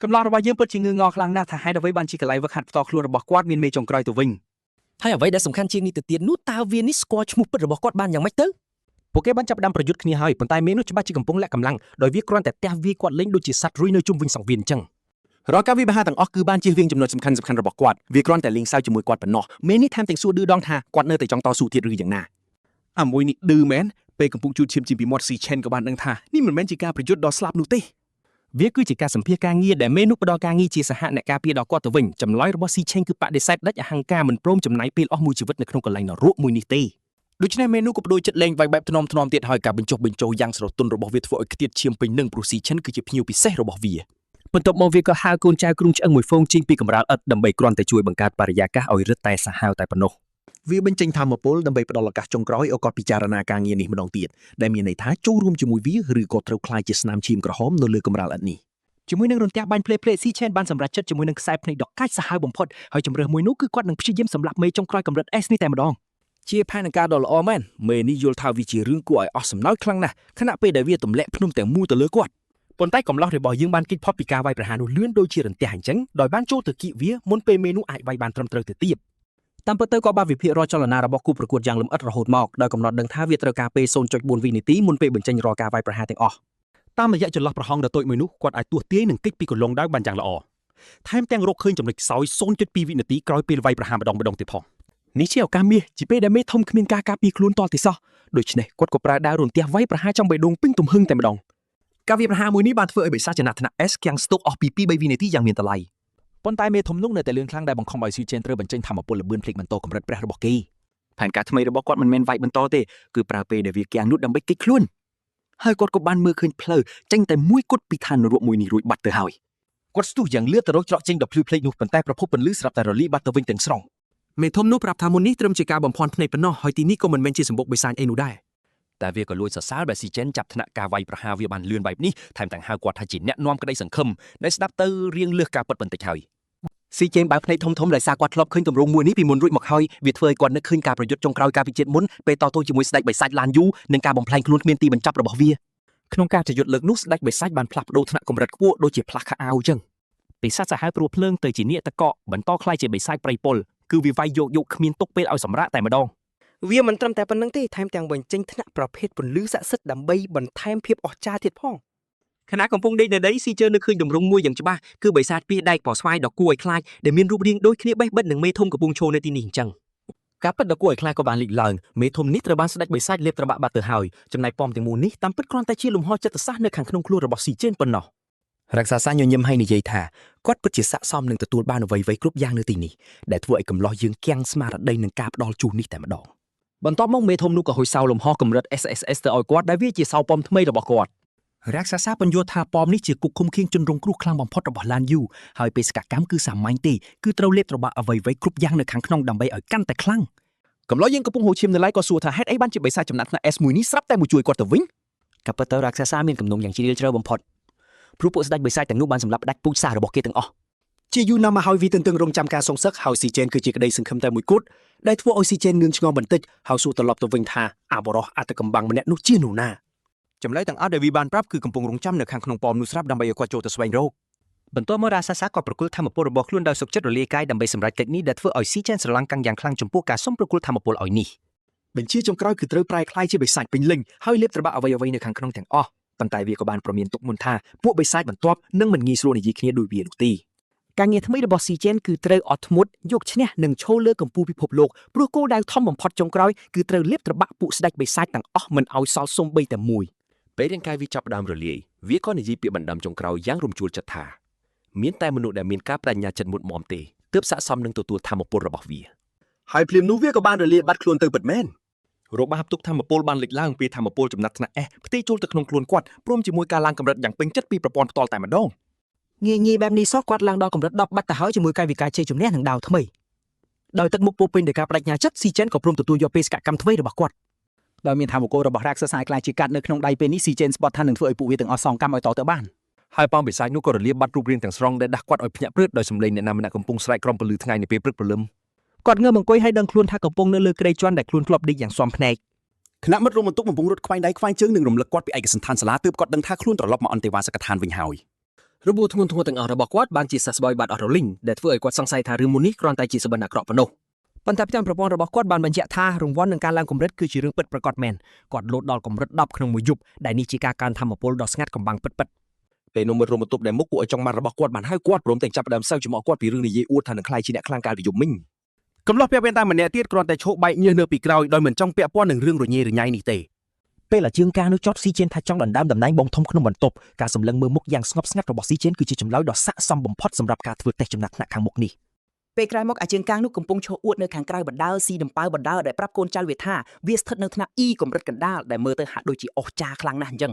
កំឡោះរបស់យើងពិតជាងឿងងខ្លាំងណាស់ថាហេតុអ្វីបានជាកន្លែងវឹកហាត់ផ្ទាល់ខ្លួនរបស់គាត់មានមេចុងក្រោយទៅវិញ ហើយអ្វីដែលសំខាន់ជាងនេះទៅទៀតនោះតើវានេះស្គាល់ឈ្មោះពិតរបស់គាត់បានយ៉ាងម៉េចទៅ ពួកគេបានចាប់ផ្ដើមប្រយុទ្ធគ្នាហើយប៉ុន្តែមេនោះច្បាស់ជាកំពុងលាក់កម្លាំងដោយវាគ្រាន់តែទះវាយគាត់លេងដូចជាសត្វរុយនៅជុំវិញសង្វៀនអញ្ចឹង រាល់ការវិបាកទាំងអស់គឺបានជៀសវាងចំណុចសំខាន់ៗរបស់គាត់វាគ្រាន់តែលេងសើចជាមួយគាត់ប៉ុណ្ណោះមេនេះថែមទាំងសួរឌឺដងថាគាត់នៅតែចង់តស៊ូទៀតឬយ៉ាងណាអាមួយនេះឌឺមែនពេលកំពុងជូតឈាមជាពីមាត់ស៊ីឆេនក៏បានដឹងថានេះមិនមែនជាការប្រយុទ្ធដ៏ស្លាប់នោះទេ វាគឺជាការសម្ភាសការងារដែលមេនោះផ្ដល់ការងារជាសហអ្នកការពារដល់គាត់ទៅវិញចម្លើយរបស់ស៊ីឆេងគឺបដិសេធដាច់អហង្ការមិនព្រមចំណាយពេលអស់មួយជីវិតនៅក្នុងកន្លែងនរកមួយនេះទេ ដូច្នេះមេនោះក៏បដូរចិត្តលេងវាយបែបថ្នមថ្នមទៀតហើយការបញ្ចុះបញ្ចូលយ៉ាងស្រទន់របស់វាធ្វើឲ្យខ្ទាតឈាមពេញនឹងព្រោះស៊ីឈិនគឺជាភ្ញៀវពិសេសរបស់វា បន្ទាប់មកវាក៏ហៅកូនចៅគ្រុងឆ្អឹងមួយហ្វូងចេញពីកម្រាលឥដ្ឋដើម្បីគ្រាន់តែជួយបង្កើតបរិយាកាសឲ្យរឹតតែសាហាវតែប៉ុណ្ណោះ វាបញ្ចេញធម៌ពលដើម្បីផ្ដល់ឱកាសចុងក្រោយឲ្យគាត់ពិចារណាការងារនេះម្ដងទៀតដែលមានន័យថាចូលរួមជាមួយវាឬក៏ត្រូវក្លាយជាស្នាមឈាមក្រហមនៅលើកម្រាលឥដ្ឋនេះ ជាមួយនឹងរន្ទះបាញ់ភ្លេភ្លេស៊ីឆេនបានសម្រេចចិត្តជាមួយនឹងខ្សែភ្នែកដ៏កាចសាហាវបំផុតហើយជម្រើសមួយនោះគឺគាត់នឹងព្យាយាមសម្លាប់មេចុងក្រោយកម្រិត S នេះតែម្ដង ជាផែនការដ៏ល្អមែនមេនេះយល់ថាវាជារឿងគួរឲ្យអស់សំណើចខ្លាំងណាស់ខណៈពេលដែលវាទម្លាក់ភ្នំទាំងមូលទៅលើគាត់ ប៉ុន្តែកំឡោះរបស់យើងបានគេចផុតពីការវាយប្រហារនោះលឿនដូចជារន្ទះអញ្ចឹងដោយបានចូលទៅគៀកវាមុនពេលមេនោះអាចវាយបានត្រឹមត្រូវទៅទៀត តាមពិតទៅក៏បានវិភាគរាល់ចលនារបស់គូប្រកួតយ៉ាងលម្អិតរហូតមកដោយកំណត់ដឹងថាវាត្រូវការពេល0.4វិនាទីមុនពេលបញ្ចេញរាល់ការវាយប្រហារទាំងអស់ តាមរយៈចន្លោះប្រហោងដ៏តូចមួយនោះគាត់អាចទស្សន៍ទាយនិងគេចពីកន្លងដៅបានយ៉ាងល្អថែមទាំងរកឃើញចំណុចខ្សោយ0.2វិនាទីក្រោយពេលវាយប្រហារម្ដងម្ដងទៀតផង នេះជាឱកាសមាសជាពេលដែលមេធំគ្មានការការពារខ្លួនតទេសោះដូច្នេះគាត់ក៏ប្រើដាវរន្ទះវាយប្រហារចំបេះដូងពេញទំហឹងតែម្ដង ការវាយប្រហារមួយនេះបានធ្វើឲ្យបិសាចចំណាត់ថ្នាក់ S គាំងស្ទុកអស់ពី2 3វិនាទីយ៉ាងមានតម្លៃ ប៉ុន្តែមេធំនោះនៅតែលឿនខ្លាំងដែលបង្ខំឲ្យស៊ីជេនត្រូវបញ្ចេញធម៌ពលល្បឿនភ្លេចបន្តកម្រិតព្រះរបស់គេ ផែនការថ្មីរបស់គាត់មិនមែនវាយបន្តទេគឺប្រើពេលដែលវាគាំងនោះដើម្បីគេចខ្លួនហើយគាត់ក៏បានមើលឃើញផ្លូវចេញតែមួយគត់ពីឋាននរកមួយនេះរួចបាត់ទៅហើយ គាត់ស្ទុះយ៉ាងលឿនទៅរកច្រកចេញដ៏ភ្លឺភ្លេចនោះប៉ុន្តែប្រភពពន្លឺស្រាប់តែរលាយបាត់ទៅវិញទាំងស្រុង មេធំនោះប្រាប់ថាមុននេះត្រឹមជាការបំភាន់ភ្នែកប៉ុណ្ណោះហើយទីនេះក៏មិនមែនជាសម្បុកបិសាចអីនោះដែរ តែវាក៏លួចសរសើរដែលស៊ីចេនចាប់ថ្នាក់ការវាយប្រហារវាបានលឿនបែបនេះថែមទាំងហៅគាត់ថាជាអ្នកនាំក្តីសង្ឃឹមដែលស្ដាប់ទៅរៀងលើសការពិតបន្តិចហើយ ស៊ីជេនបើកភ្នែកធំៗដោយសារគាត់ធ្លាប់ឃើញទម្រង់មួយនេះពីមុនរួចមកហើយវាធ្វើឲ្យគាត់នឹកឃើញការប្រយុទ្ធចុងក្រោយកាលពីជាតិមុនពេលតទល់ជាមួយស្ដេចបិសាចឡានយូនិងការបំផ្លែងខ្លួនគ្មានទីបញ្ចប់របស់វា ក្នុងការប្រយុទ្ធលើកនោះស្ដេចបិសាចបានផ្លាស់ប្ដូរថ្នាក់កម្រិតខ្ពស់ដូចជាផ្លាស់ខោអាវអញ្ចឹងពីសត្វសាហាវព្រោះភ្លើងទៅជានាគតកកបន្តក្លាយជាបិសាចប្រៃពុលគឺវាវាយយកយកគ្មានទុកពេលឲ្យសម្រាកតែម្ដង វាមិនត្រឹមតែប៉ុណ្្នឹងទេថែមទាំងបញ្ចេញថ្នាក់ប្រភេទពន្លឺស័ក្តិសិទ្ធិដើម្បីបន្ថែមភាពអស្ចារ្យទៀតផង ខណៈកំពុងដេកនៅដីស៊ីជើនៅឃើញទម្រង់មួយយ៉ាងច្បាស់គឺបិសាចពីរដែកពណ៌ស្វាយដ៏គួរឲ្យខ្លាចដែលមានរូបរាងដូចគ្នាបេះបិទនឹងមេធំកំពុងឈរនៅទីនេះអញ្ចឹង ការពិតដ៏គួរឲ្យខ្លាចក៏បានលេចឡើងមេធំនេះត្រូវបានស្ដេចបិសាចលេបត្របាក់បាត់ទៅហើយចំណែកប៉មទាំងមូលនេះតាមពិតគ្រាន់តែជាលំហចិត្តសាស្ត្រនៅខាងក្នុងខ្លួនរបស់ស៊ីជេនប៉ុណ្ណោះរក្សាសាញញឹមឲ្យនិយាយថាគាត់ពិតជាស័ក្តិសមនឹងទទួលបានអ្វីៗគ្រប់យ៉ាងនៅទីនេះដែលធ្វើឲ្យកំឡោះយើងគាំងស្មារតីនឹងការផ្ដល់ជូននេះតែម្ដង បន្ទាប់មកមេធំនោះក៏ហុយសោលំហកម្រិត SSS ទៅឲ្យគាត់ដែលវាជាសោប៉មថ្មីរបស់គាត់ រក្សាសាបញ្យល់ថាប៉មនេះជាគុកឃុំឃាងជនរងគ្រោះខ្លាំងបំផុតរបស់ឡានយូហើយបេសកកម្មគឺសាមញ្ញទេគឺត្រូវលេបត្របាក់អ្វីៗគ្រប់យ៉ាងនៅខាងក្នុងដើម្បីឲ្យកាន់តែខ្លាំង កំឡោះយើងកំពុងហូរឈាមនៅឡើយក៏សួរថាហេតុអីបានជាបិសាចចំណាត់ថ្នាក់ S មួយនេះស្រាប់តែមកជួយគាត់ទៅវិញ ក៏ពិតទៅរក្សាសាមានគំនុំយ៉ាងជ្រាលជ្រៅបំផុតព្រោះពួកស្ដេចបិសាចទាំងនោះបានសម្លាប់ផ្ដាច់ពូជសាសន៍របស់គេទាំងអស់ ជាយូរណាស់មកហើយវាទន្ទឹងរង់ចាំការសងសឹកហើយស៊ីជេនគឺជាក្តីសង្ឃឹមតែមួយគត់ដែលធ្វើឲ្យស៊ីជេនងឿងឆ្ងល់បន្តិចហើយសួរត្រឡប់ទៅវិញថាអាបរោះអត្តកំបាំងម្នាក់នោះជានរណា ចម្លើយទាំងអស់ដែលវាបានប្រាប់គឺកំពុងរងចាំនៅខាងក្នុងប៉មនោះស្រាប់ដើម្បីឲ្យគាត់ចូលទៅស្វែងរក បន្ទាប់មករ៉ាសាសាក៏ប្រគល់ធម៌ពលរបស់ខ្លួនដោយសុខចិត្តរលាយកាយដើម្បីសម្រេចកិច្ចនេះដែលធ្វើឲ្យស៊ីជេនស្រឡាំងកាំងយ៉ាងខ្លាំងចំពោះការសុំប្រគល់ធម៌ពលឲ្យនេះ បញ្ជាចុងក្រោយគឺត្រូវប្រែក្លាយជាបិសាចពេញលេញហើយលេបត្របាក់អ្វីៗនៅខាងក្នុងទាំងអស់ប៉ុន្តែវាក៏បានប្រមានទុកមុនថាពួកបិសាចបន្ទាប់នឹងមិនងាយស្រួលនិយាយគ្នាដូចវានោះទេ ការងារថ្មីរបស់ស៊ីជេនគឺត្រូវអត់ធ្មត់យកឈ្នះនិងឈរលើកម្ពូលពិភពលោកព្រោះគោលដៅធំបំផុតចុងក្រោយគឺត្រូវលេបត្របាក់ពួកស្ដេចបិសាចទាំងអស់មិនឲ្យសល់សូម្បីតែមួយ ពេលរាងកាយវាចាប់ផ្ដើមរលាយវាក៏និយាយពាក្យបណ្ដាំចុងក្រោយយ៉ាងរំជួលចិត្តថាមានតែមនុស្សដែលមានការបដិញ្ញាចិត្តមុតមមទេទើបស័ក្តិសមនឹងទទួលធម៌ពលរបស់វា ហើយភ្លាមនោះវាក៏បានរលាយបាត់ខ្លួនទៅពិតមែន របាបទុកធម្មពលបានលេចឡើងពេលធម្មពលចំណាត់ថ្នាក់ S ផ្ទេរចូលទៅក្នុងខ្លួនគាត់ព្រមជាមួយការឡើងកម្រិតយ៉ាងពេញចិត្តពីប្រព័ន្ធផ្ទាល់តែម្ដង ងាយងាយបែបនេះសោះគាត់ឡើងដល់កម្រិត10បាត់ទៅហើយជាមួយកាយវិការជ័យជំនះនិងដាវថ្មីដោយទឹកមុខពោពេញដោយការបដិញ្ញាចិត្តស៊ីចេនក៏ព្រមទទួលយកបេសកកម្មថ្មីរបស់គាត់ ដោយមានធម្មពលរបស់រាក្សសអាចក្លាយជាកាត់នៅក្នុងដៃពេលនេះស៊ីចេនស្បត់ថានឹងធ្វើឲ្យពួកវាទាំងអស់សងកម្មឲ្យតទៅបាន ហើយប៉ោងបិសាចនោះក៏រលាបបាត់រូបរាងទាំងស្រុងដែលដាស់គាត់ឲ្យភ្ញាក់ព្រឺតដោយសម្លេងអ្នកណាម្នាក់កំពុងស្រែកក្រោមពន្លឺថ្ងៃនៅពេលព្រឹកព្រលឹម គាត់ងើបអង្គុយហើយដឹងខ្លួនថាកំពុងនៅលើគ្រែជាន់ដែលខ្លួនធ្លាប់ដេកយ៉ាងស៊ាំភ្នែក គណៈមិត្តរួមបន្ទុកកំពុងរត់ខ្វែងដៃខ្វែងជើងនិងរំលឹកគាត់ពីឯកសណ្ឋានសាលាទើបគាត់ដឹងថាខ្លួនត្រឡប់មកអន្តេវាសិកដ្ឋានវិញហើយ របួសធ្ងន់ធ្ងរទាំងអស់របស់គាត់បានជាសះស្បើយបាត់អស់រលីងដែលធ្វើឲ្យគាត់សង្ស័យថារឿងមុននេះគ្រាន់តែជាសុបិនអាក្រក់ប៉ុណ្ណោះប៉ុន្តែផ្ទាំងប្រព័ន្ធរបស់គាត់បានបញ្ជាក់ថារង្វាន់នឹងការឡើងកម្រិតគឺជារឿងពិតប្រាកដមែនគាត់លោតដល់កម្រិត10ក្នុងមួយយប់ដែលនេះជាការកើនធម៌ពលដ៏ស្ងាត់កំបាំងពិតៗ ពេលនោះមិត្តរួមបន្ទប់ដែលមុខគួរឲ្យចង់បានរបស់គាត់បានហៅគាត់ព្រមទាំងចាប់ផ្ដើមសើចចំអកគាត់ពីរឿងនិយាយអួតថានឹងក្លាយជាអ្នកខ្លាំងកាលពីយប់មិញ កំឡោះពាក់វ៉ែនតាម្នាក់ទៀតគ្រាន់តែឈោបែកញើសនៅពីក្រោយដោយមិនចង់ពាក់ព័ន្ធនឹងរឿងរញ៉េរញ៉ៃនេះទេ ពេលអាជើងការនោះចតស៊ីចេនថាចង់ដណ្ដើមតំណែងបងធំក្នុងបន្ទប់ការសម្លឹងមើលមុខយ៉ាងស្ងប់ស្ងាត់របស់ស៊ីចេនគឺជាចម្លើយដ៏ស័ក្តិសមបំផុតសម្រាប់ការធ្វើតេស្តចំណាត់ថ្នាក់ខាងមុខនេះ ពេលក្រោយមកអាជើងកាងនោះកំពុងឈរអួតនៅខាងក្រៅបណ្ដាលស៊ីដំប៉ាវបណ្ដាលដែលប្រាប់កូនចៅវាថាវាស្ថិតនៅថ្នាក់ E កម្រិតកណ្ដាលដែលមើលទៅហាក់ដូចជាអស្ចារ្យខ្លាំងណាស់អញ្ចឹង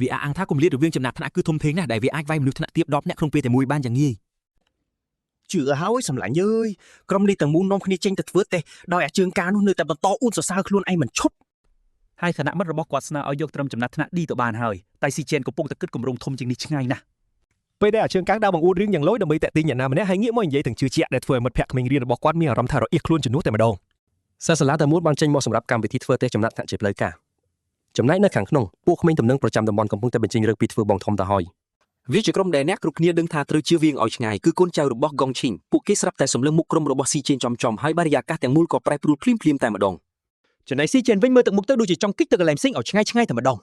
វាអះអាងថាគម្លាតរវាងចំណាត់ថ្នាក់គឺធំធេងណាស់ដែលវាអាចវាយមនុស្សថ្នាក់ទាប10នាក់ក្នុងពេលតែមួយបានយ៉ាងងាយ ជឿហើយសម្លាញ់អើយក្រុមនេះទាំងមូលនាំគ្នាចេញទៅធ្វើតេស្តដោយអាជើងការនោះនៅតែបន្តអួតសរសើរខ្លួនឯងមិនឈប់ ហើយគណៈមិត្តរបស់គាត់ស្នើឲ្យយកត្រឹមចំណាត់ថ្នាក់ D ទៅបានហើយតែស៊ីចេនកំពុងតែគិតគម្រោងធំជាងនេះឆ្ងាយណាស់ ពេលដែលអាជើងកាងដើរបង្អួតរឿងយ៉ាងលយដើម្បីតាក់ទាញអ្នកណាម្នាក់ហើយងាកមកនិយាយទាំងជឿជាក់ដែលធ្វើឲ្យមិត្តភក្តិក្មេងរៀនរបស់គាត់មានអារម្មណ៍ថារអៀសខ្លួនជំនួសតែម្ដង សិស្សសាលាតែមួយបានចេញមកសម្រាប់កម្មវិធីធ្វើតេស្តចំណាត់ថ្នាក់ជាផ្លូវការចំណែកនៅខាងក្នុងពួកក្មេងទំនឹងប្រចាំតំបន់កំពុងតែបញ្ចេញរឿងពីធ្វើបងធំទៅហើយ វាជាក្រុមដែលអ្នកគ្រប់គ្នាដឹងថាត្រូវជៀសវាងឲ្យឆ្ងាយគឺកូនចៅរបស់កងឈីងពួកគេស្រាប់តែសម្លឹងមុខក្រុមរបស់ស៊ីជេនចំចំហើយបរិយាកាសទាំងមូលក៏ប្រែប្រួលភ្លាមៗតែម្ដង ចំណែកស៊ីចេនវិញមើលទឹកមុខទៅដូចជាចង់គិតទៅកន្លែងផ្សេងឲ្យឆ្ងាយឆ្ងាយតែម្ដង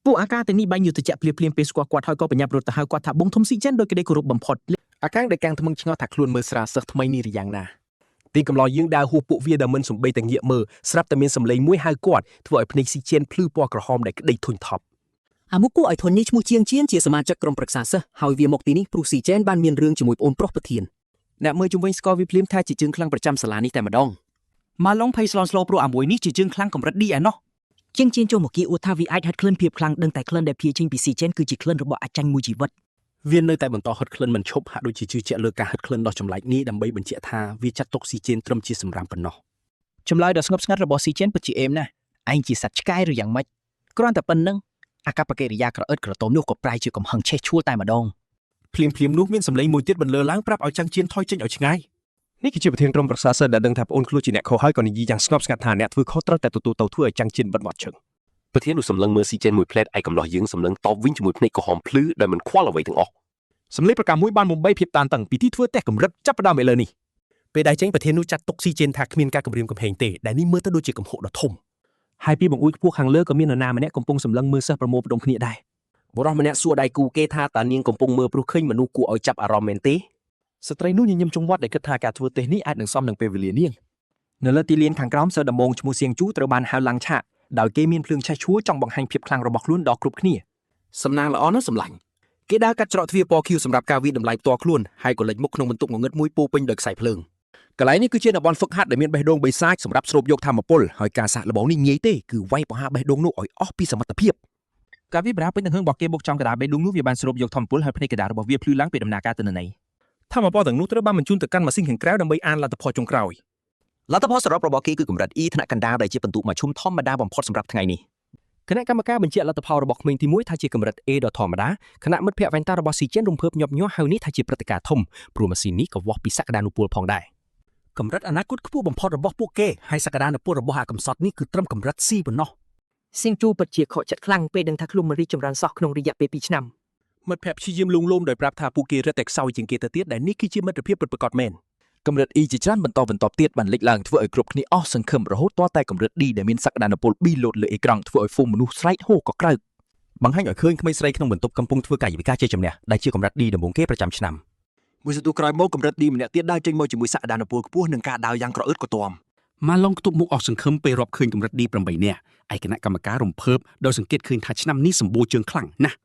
ពួកអាការទាំងនេះបាញ់យុទ្ធជៈភ្លាមភ្លាមពេលស្គាល់គាត់ហើយក៏បញ្ញាប់រត់ទៅហៅគាត់ថាបងធំស៊ីចេនដោយក្តីគោរពបំផុត អាកាំងដែលកាំងថ្មឹងឆ្ងល់ថាខ្លួនមើលស្រាលសិស្សថ្មីនេះឬយ៉ាងណា ទីកំឡោយើងដើរហួសពួកវាដែលមិនសំបីតែងាកមើលស្រាប់តែមានសម្លេងមួយហៅគាត់ធ្វើឲ្យភ្នែកស៊ីចេនភ្លឺពណ៌ក្រហមដែលក្តីធុញថប់ អាមុខគួរឲ្យធន់នេះឈ្មោះជាងជៀនជាសមាជិកក្រុមប្រឹក្សាសិស្សហើយវាមកទីនេះព្រោះស៊ីចេនបានមានរឿងជាមួយប្អូនប្រុសប្រធាន អ្នកមើលជុំវិញស្គាល់វាភ្លាមថាជាជើងខ្លាំងប្រចាំសាលានេះតែម្ដង ម៉ាឡុងភ័យស្លន់ស្លោព្រោះអាមួយនេះជាជើងខ្លាំងកម្រិត D ឯណោះ ជាងជៀនចូលមកគីអួតថាវាអាចហិតក្លិនភាពខ្លាំងដឹងតែក្លិនដែលភាចេញពីស៊ីចេនគឺជាក្លិនរបស់អាចាញ់មួយជីវិត វានៅតែបន្តហិតក្លិនមិនឈប់ហាក់ដូចជាជឿជាក់លើការហិតក្លិនដ៏ចម្លែកនេះដើម្បីបញ្ជាក់ថាវាចាត់ទុកស៊ីជេនត្រឹមជាសម្រាមប៉ុណ្ណោះ ចម្លើយដ៏ស្ងប់ស្ងាត់របស់ស៊ីចេនពិតជាអេមណាស់ឯងជាសត្វឆ្កែឬយ៉ាងម៉េចគ្រាន់តែប៉ុណ្្នឹងអាកប្បកិរិយាក្រអឺតក្រទមនោះក៏ប្រែជាកំហឹងឆេះឆួលតែម្ដង ភ្លាមៗនោះមានសម្លេងមួយទៀតបន្លឺឡើងប្រាប់ឲ្យចាំងជៀនថយចេញឲ្យឆ្ងាយ នេះគឺជាប្រធានក្រុមប្រឹក្សាសិស្សដែលដឹងថាប្អូនខ្លួនជាអ្នកខុសហើយក៏និយាយយ៉ាងស្ងប់ស្ងាត់ថាអ្នកធ្វើខុសត្រូវតែទទួលទៅធ្វើឲ្យចាំងជៀនបិទមាត់ឈឹង ប្រធាននោះសម្លឹងមើលស៊ីជេនមួយផ្លែតឯកំឡោះយើងសម្លឹងតបវិញជាមួយភ្នែកក្រហមភ្លឺដោយមិនខ្វល់អ្វីទាំងអស់ សម្លេងប្រកាសមួយបានបំបីភាពតានតឹងពីទីធ្វើតេស្តកម្រិតចាប់ផ្ដើមឥឡូវនេះពេលដែលចេញប្រធាននោះចាត់ទុកស៊ីជេនថាគ្មានការគំរាមកំហែងទេដែលនេះមើលទៅដូចជាកំហុសដ៏ធំ ហើយពីបង្អួចខ្ពស់ខាងលើក៏មាននរណាម្នាក់កំពុងសម្លឹងមើលសិស្សប្រមូលផ្ដុំគ្នាដែរ បុរសម្នាក់សួរដៃគូគេថាតើនាងកំពុងមើលព្រោះឃើញមនុស្សគួរឲ្យចាប់អារម្មណ៍មែនទេ ស្ត្រីនោះញញឹមចុងវត្តដែលគិតថាការធ្វើតេស្តនេះអាចនឹងសមនឹងពេលវេលានាង នៅលើទីលានខាងក្រោមសិស្សដំបងឈ្មោះសៀងជូត្រូវបានហៅឡើងឆាកដោយគេមានភ្លើងឆេះឆួលចង់បង្ហាញភាពខ្លាំងរបស់ខ្លួនដល់គ្រប់គ្នា សំណាងល្អណាស់សម្លាញ់គេដើរកាត់ច្រកទ្វារពណ៌ខៀវសម្រាប់ការវាយតម្លៃផ្ទាល់ខ្លួនហើយក៏លេចមុខក្នុងបន្ទប់ងងឹតមួយពោពេញដោយខ្សែភ្លើងកន្លែងនេះគឺជាតំបន់ហ្វឹកហាត់ដែលមានបេះដូងបិសាចសម្រាប់ស្រូបយកធម្មពលហើយការសាកល្បងនេះងាយទេគឺវាយប្រហារបេះដូងនោះឲ្យអស់ពីសមត្ថភាព ការវាយប្រហារពេញទាំងហឹងរបស់គេបុកចំកណ្ដាលបេះដូងនោះវាបានស្រូបយកធម្មពលហើយភ្នែកកណ្ដាលរបស់វាភ្លឺឡើងពីដំណើរការទិន្នន័យ ធម្មពលទាំងនោះត្រូវបានបញ្ជូនទៅកាន់ម៉ាស៊ីនខាងក្រៅដើម្បីអានលទ្ធផលចុងក្រោយ លទ្ធផលសរុបរបស់គេគឺកម្រិត E ថ្នាក់កណ្ដាលដែលជាពិន្ទុមធ្យមធម្មតាបំផុតសម្រាប់ថ្ងៃនេះ គណៈកម្មការបញ្ជាក់លទ្ធផលរបស់ក្មេងទី1ថាជាកម្រិត A ដ៏ធម្មតាខណៈមិត្តភ័ក្តិវ៉ែនតារបស់ស៊ីចេនរំភើបញាប់ញ័រហៅនេះថាជាព្រឹត្តិការណ៍ធំព្រោះម៉ាស៊ីននេះក៏វាស់ពីសក្តានុពលផងដែរ កម្រិតអនាគតខ្ពស់បំផុតរបស់ពួកគេហើយសក្តានុពលរបស់អាកំសត់នេះគឺត្រឹមកម្រិត C ប៉ុណ្ណោះ សៀងជូពិតជាខកចិត្តខ្លាំងពេលដឹងថាខ្លួនមិនរីកចម្រើនសោះក្នុងរយៈពេល2ឆ្នាំ មិត្តភក្តិព្យាយាមលួងលោមដោយប្រាប់ថាពួកគេរឹតតែខ្សោយជាងគេទៅទៀតដែលនេះគឺជាមិត្តភាពពិតប្រាកដមែន កម្រិត E ជាច្រើនបន្តបន្ទាប់ទៀតបានលេចឡើងធ្វើឲ្យគ្រប់គ្នាអស់សង្ឃឹមរហូតទាល់តែកម្រិត D ដែលមានសក្តានុពល B លោតលើអេក្រង់ធ្វើឲ្យហ្វូងមនុស្សស្រែកហ៊ោកក្រើក បង្ហាញឲ្យឃើញក្មេងស្រីក្នុងបន្ទប់កំពុងធ្វើកាយវិការជាជំនះដែលជាកម្រិត D ដំបូងគេប្រចាំឆ្នាំ មួយសន្ទុះក្រោយមកកម្រិត D ម្នាក់ទៀតដើរចេញមកជាមួយសក្តានុពលខ្ពស់និងការដើរយ៉ាងក្រអឺតក្រទម ម៉ាឡុងខ្ទប់មុខអស់សង្ឃឹមពេលរាប់ឃើញកម្រិត D 8នាក់ឯគណៈកម្មការរំភើបដោយសង្កេតឃើញថាឆ្នាំនេះសម្បូរជើងខ្លាំងណាស់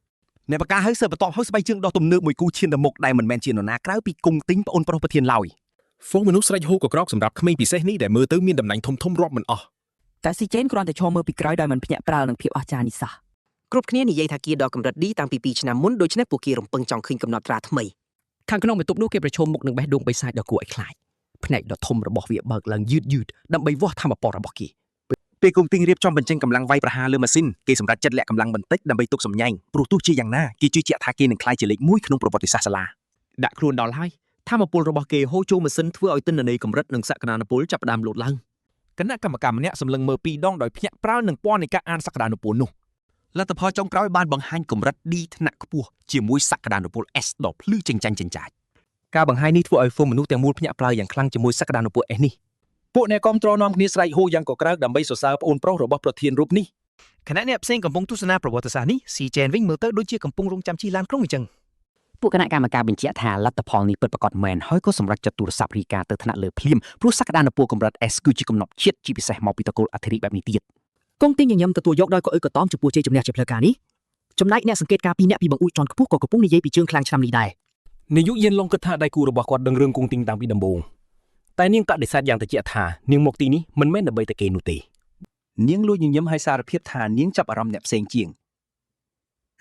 អ្នកបកាហៅសើបន្ទាប់ហៅស្បែកជើងដ៏ទំនើបមួយគូឈានទៅមុខដែលមិនមែនជានរណាក្រៅពីគង់ទិញប្អូនប្រុសប្រធានឡើយ ហ្វូងមនុស្សស្រែកហូកក្រោកសម្រាប់ក្មេងពិសេសនេះដែលមើលទៅមានតំណែងធំធំរាប់មិនអស់ តែស៊ីចេនគ្រាន់តែឈរមើលពីក្រោយដោយមិនភ្ញាក់ផ្អើលនឹងភាពអស្ចារ្យនេះសោះគ្រប់គ្នានិយាយថាគេដល់កម្រិត D តាំងពី2ឆ្នាំមុនដូច្នេះពួកគេរំពឹងចង់ឃើញកំណត់ត្រាថ្មីខាងក្នុងបន្ទប់នោះគេប្រឈមមុខនឹងបេះដូងបិសាចដ៏គួរឲ្យខ្លាចភ្នែកដ៏ធំរបស់វាបើកឡើងយឺតយឺតដើម្បីវាស់ធម្មពលរបស់គេ ពេលគង់ទីងរៀបចំបញ្ចេញកម្លាំងវាយប្រហារលើម៉ាស៊ីនគេសម្រេចចិត្តលាក់កម្លាំងបន្តិចដើម្បីទុកសម្ញែងព្រោះទោះជាយ៉ាងណាគេជឿជាក់ថាគេនឹងក្លាយជាលេខ1ក្នុងប្រវត្តិសាស្ត្រសាលា ដាក់ខ្លួនដល់ហើយធម្មពលរបស់គេហូរចូលម៉ាស៊ីនធ្វើឲ្យទិន្នន័យកម្រិតនិងសក្តានុពលចាប់ផ្ដើមលោតឡើង គណៈកម្មការម្នាក់សម្លឹងមើលពីរដងដោយភ្ញាក់ផ្អើលនឹងពណ៌នៃការអានសក្តានុពលនោះ លទ្ធផលចុងក្រោយបានបង្ហាញកម្រិត D ថ្នាក់ខ្ពស់ជាមួយសក្តានុពល S ដ៏ភ្លឺចិញ្ចាញ់ចិញ្ចាច ការបង្ហាញនេះធ្វើឲ្យហ្វូងមនុស្សទាំងមូលភ្ញាក់ផ្អើលយ៉ាងខ្លាំងជាមួយសក្តានុពល S នេះ ពួកអ្នកគាំទ្រនាំគ្នាស្រែកហ៊ោយ៉ាងកក្រើកដើម្បីសរសើរប្អូនប្រុសរបស់ប្រធានរូបនេះ ខណៈអ្នកផ្សេងកំពុងទស្សនាប្រវត្តិសាស្ត្រនេះស៊ីចែនវិញមើលទៅដូចជាកំពុងរងចាំជិះឡានក្រុងអញ្ចឹង ពួកគណៈកម្មការបញ្ជាក់ថាលទ្ធផលនេះពិតប្រាកដមែនហើយក៏សម្រេចចិត្តទូរស័ព្ទរាយការណ៍ទៅថ្នាក់លើភ្លាមព្រោះសក្តានុពលកម្រិត S គឺជាកំណត់ជាតិជាពិសេសមកពីតកូលអធិរាជបែបនេះទៀតកងទីញញឹមទទួលយកដោយក៏អ៊ឺក៏តមចំពោះជ័យជំនះជាផ្លូវការនេះចំណែកអ្នកសង្កេតការណ៍ពីរនាក់ពីបង្អួចជាន់ខ្ពស់ក៏កំពុងនិយាយពីជើងខ្លាំងឆ្នាំនេះដែរ នាយកយានឡុងគិតថាដៃគូរបស់គាត់ដឹងរឿងគង់ទីងតាំងពីដំបូងតែនាងបដិសេធយ៉ាងត្រជាក់ថានាងមកទីនេះមិនមែនដើម្បីតែគេនោះទេ នាងលួចញញឹមហើយសារភាពថានាងចាប់អារម្មណ៍អ្នកផ្សេងជាង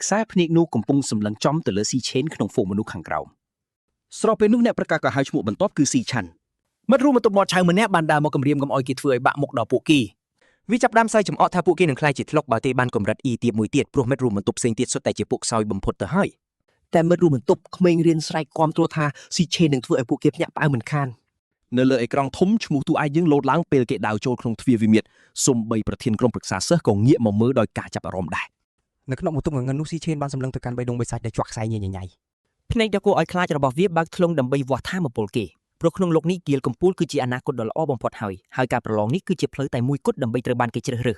ខ្សែភ្នែកនោះកំពុងសម្លឹងចំទៅលើស៊ីឆេនក្នុងហ្វូងមនុស្សខាងក្រោម ស្របពេលនោះអ្នកប្រកាសក៏ហៅឈ្មោះបន្ទាប់គឺស៊ីឆាន់ មិត្តរួមបន្ទប់មាត់ឆៅម្នាក់បានដើរមកគំរាមកុំឲ្យគេធ្វើឲ្យបាក់មុខដល់ពួកគេ វាចាប់ផ្ដើមសើចចំអកថាពួកគេនឹងក្លាយជាថ្លុកបើទេបានកម្រិត E ទៀបមួយទៀតព្រោះមិត្តរួមបន្ទប់ផ្សេងទៀតសុទ្ធតែជាពួកខ្សោយបំផុតទៅហើយតែមិត្តរួមបន្ទប់ក្មេងរៀនស្រែកគាំទ្រថាស៊ីឆេននឹងធ្វើឲ្យពួកគេភ្ញាក់ផ្អើលមិនខាន នៅលើអេក្រង់ធំឈ្មោះតួឯកយើងលោតឡើងពេលគេដើរចូលក្នុងទ្វារវិមានសូម្បីប្រធានក្រុមប្រឹក្សាសិស្សក៏ងាកមកមើលដោយការចាប់អារម្មណ៍ដែរ នៅក្នុងបន្ទប់ងងឹតនោះស៊ីឆេនបានសម្លឹងទៅកាន់បេះដូងបិសាចដែលជាប់ខ្សែញញញ៉ៃភ្នែកដ៏គួរឲ្យខ្លាចរបស់វាបើកធ្លុងដើម្បីវាស់ថាមពលគេព្រោះក្នុងលោកនេះគៀលកំពូលគឺជាអនាគតដ៏ល្អបំផុតហើយហើយការប្រឡងនេះគឺជាផ្លូវតែមួយគត់ដើម្បីត្រូវបានគេជ្រើសរើស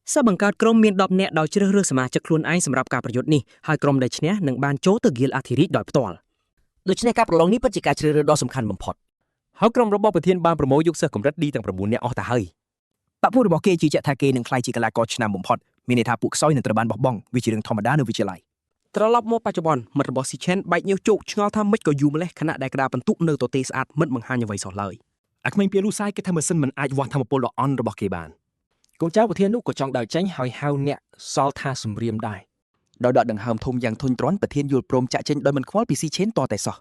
សិស្សបង្កើតក្រុមមាន10នាក់ដោយជ្រើសរើសសមាជិកខ្លួនឯងសម្រាប់ការប្រយុទ្ធនេះហើយក្រុមដែលឈ្នះនឹងបានចូលទៅគៀលអធិរាជដោយផ្ទាល់ដូច្នេះការប្រឡងនេះពិតជាការជ្រើសរើសដ៏សំខាន់បំផុត ហើយក្រុមរបស់ប្រធានបានប្រមូលយកសិស្សកម្រិត D ទាំង9នាក់អស់ទៅហើយ បពពួករបស់គេជឿជាក់ថាគេនឹងក្លាយជាកីឡាករឆ្នើមបំផុតមានន័យថាពួកខ្សោយនឹងត្រូវបានបោះបង់វាជារឿងធម្មតានៅវិទ្យាល័យ ត្រឡប់មកបច្ចុប្បន្នមិត្តរបស់ស៊ីឆេនបែកញើសជោគឆ្ងល់ថាម៉េចក៏យូរម្លេះខណៈដែលក្តារបន្ទុកនៅទទេស្អាតមិនបង្ហាញអ្វីសោះឡើយ អាក្មេងពីលូសាយគេថាម៉ាស៊ីនមិនអាចវាស់ធម្មពលដ៏អន់របស់គេបានកូនចៅប្រធាននោះក៏ចង់ដើរចេញហើយហៅអ្នកសល់ថាសំរៀមដែរ ដោយដកដង្ហើមធំយ៉ាងធុញទ្រាន់ប្រធានយល់ព្រមចាក់ចេញដោយមិនខ្វល់ពីស៊ីឆេនតតែសោះ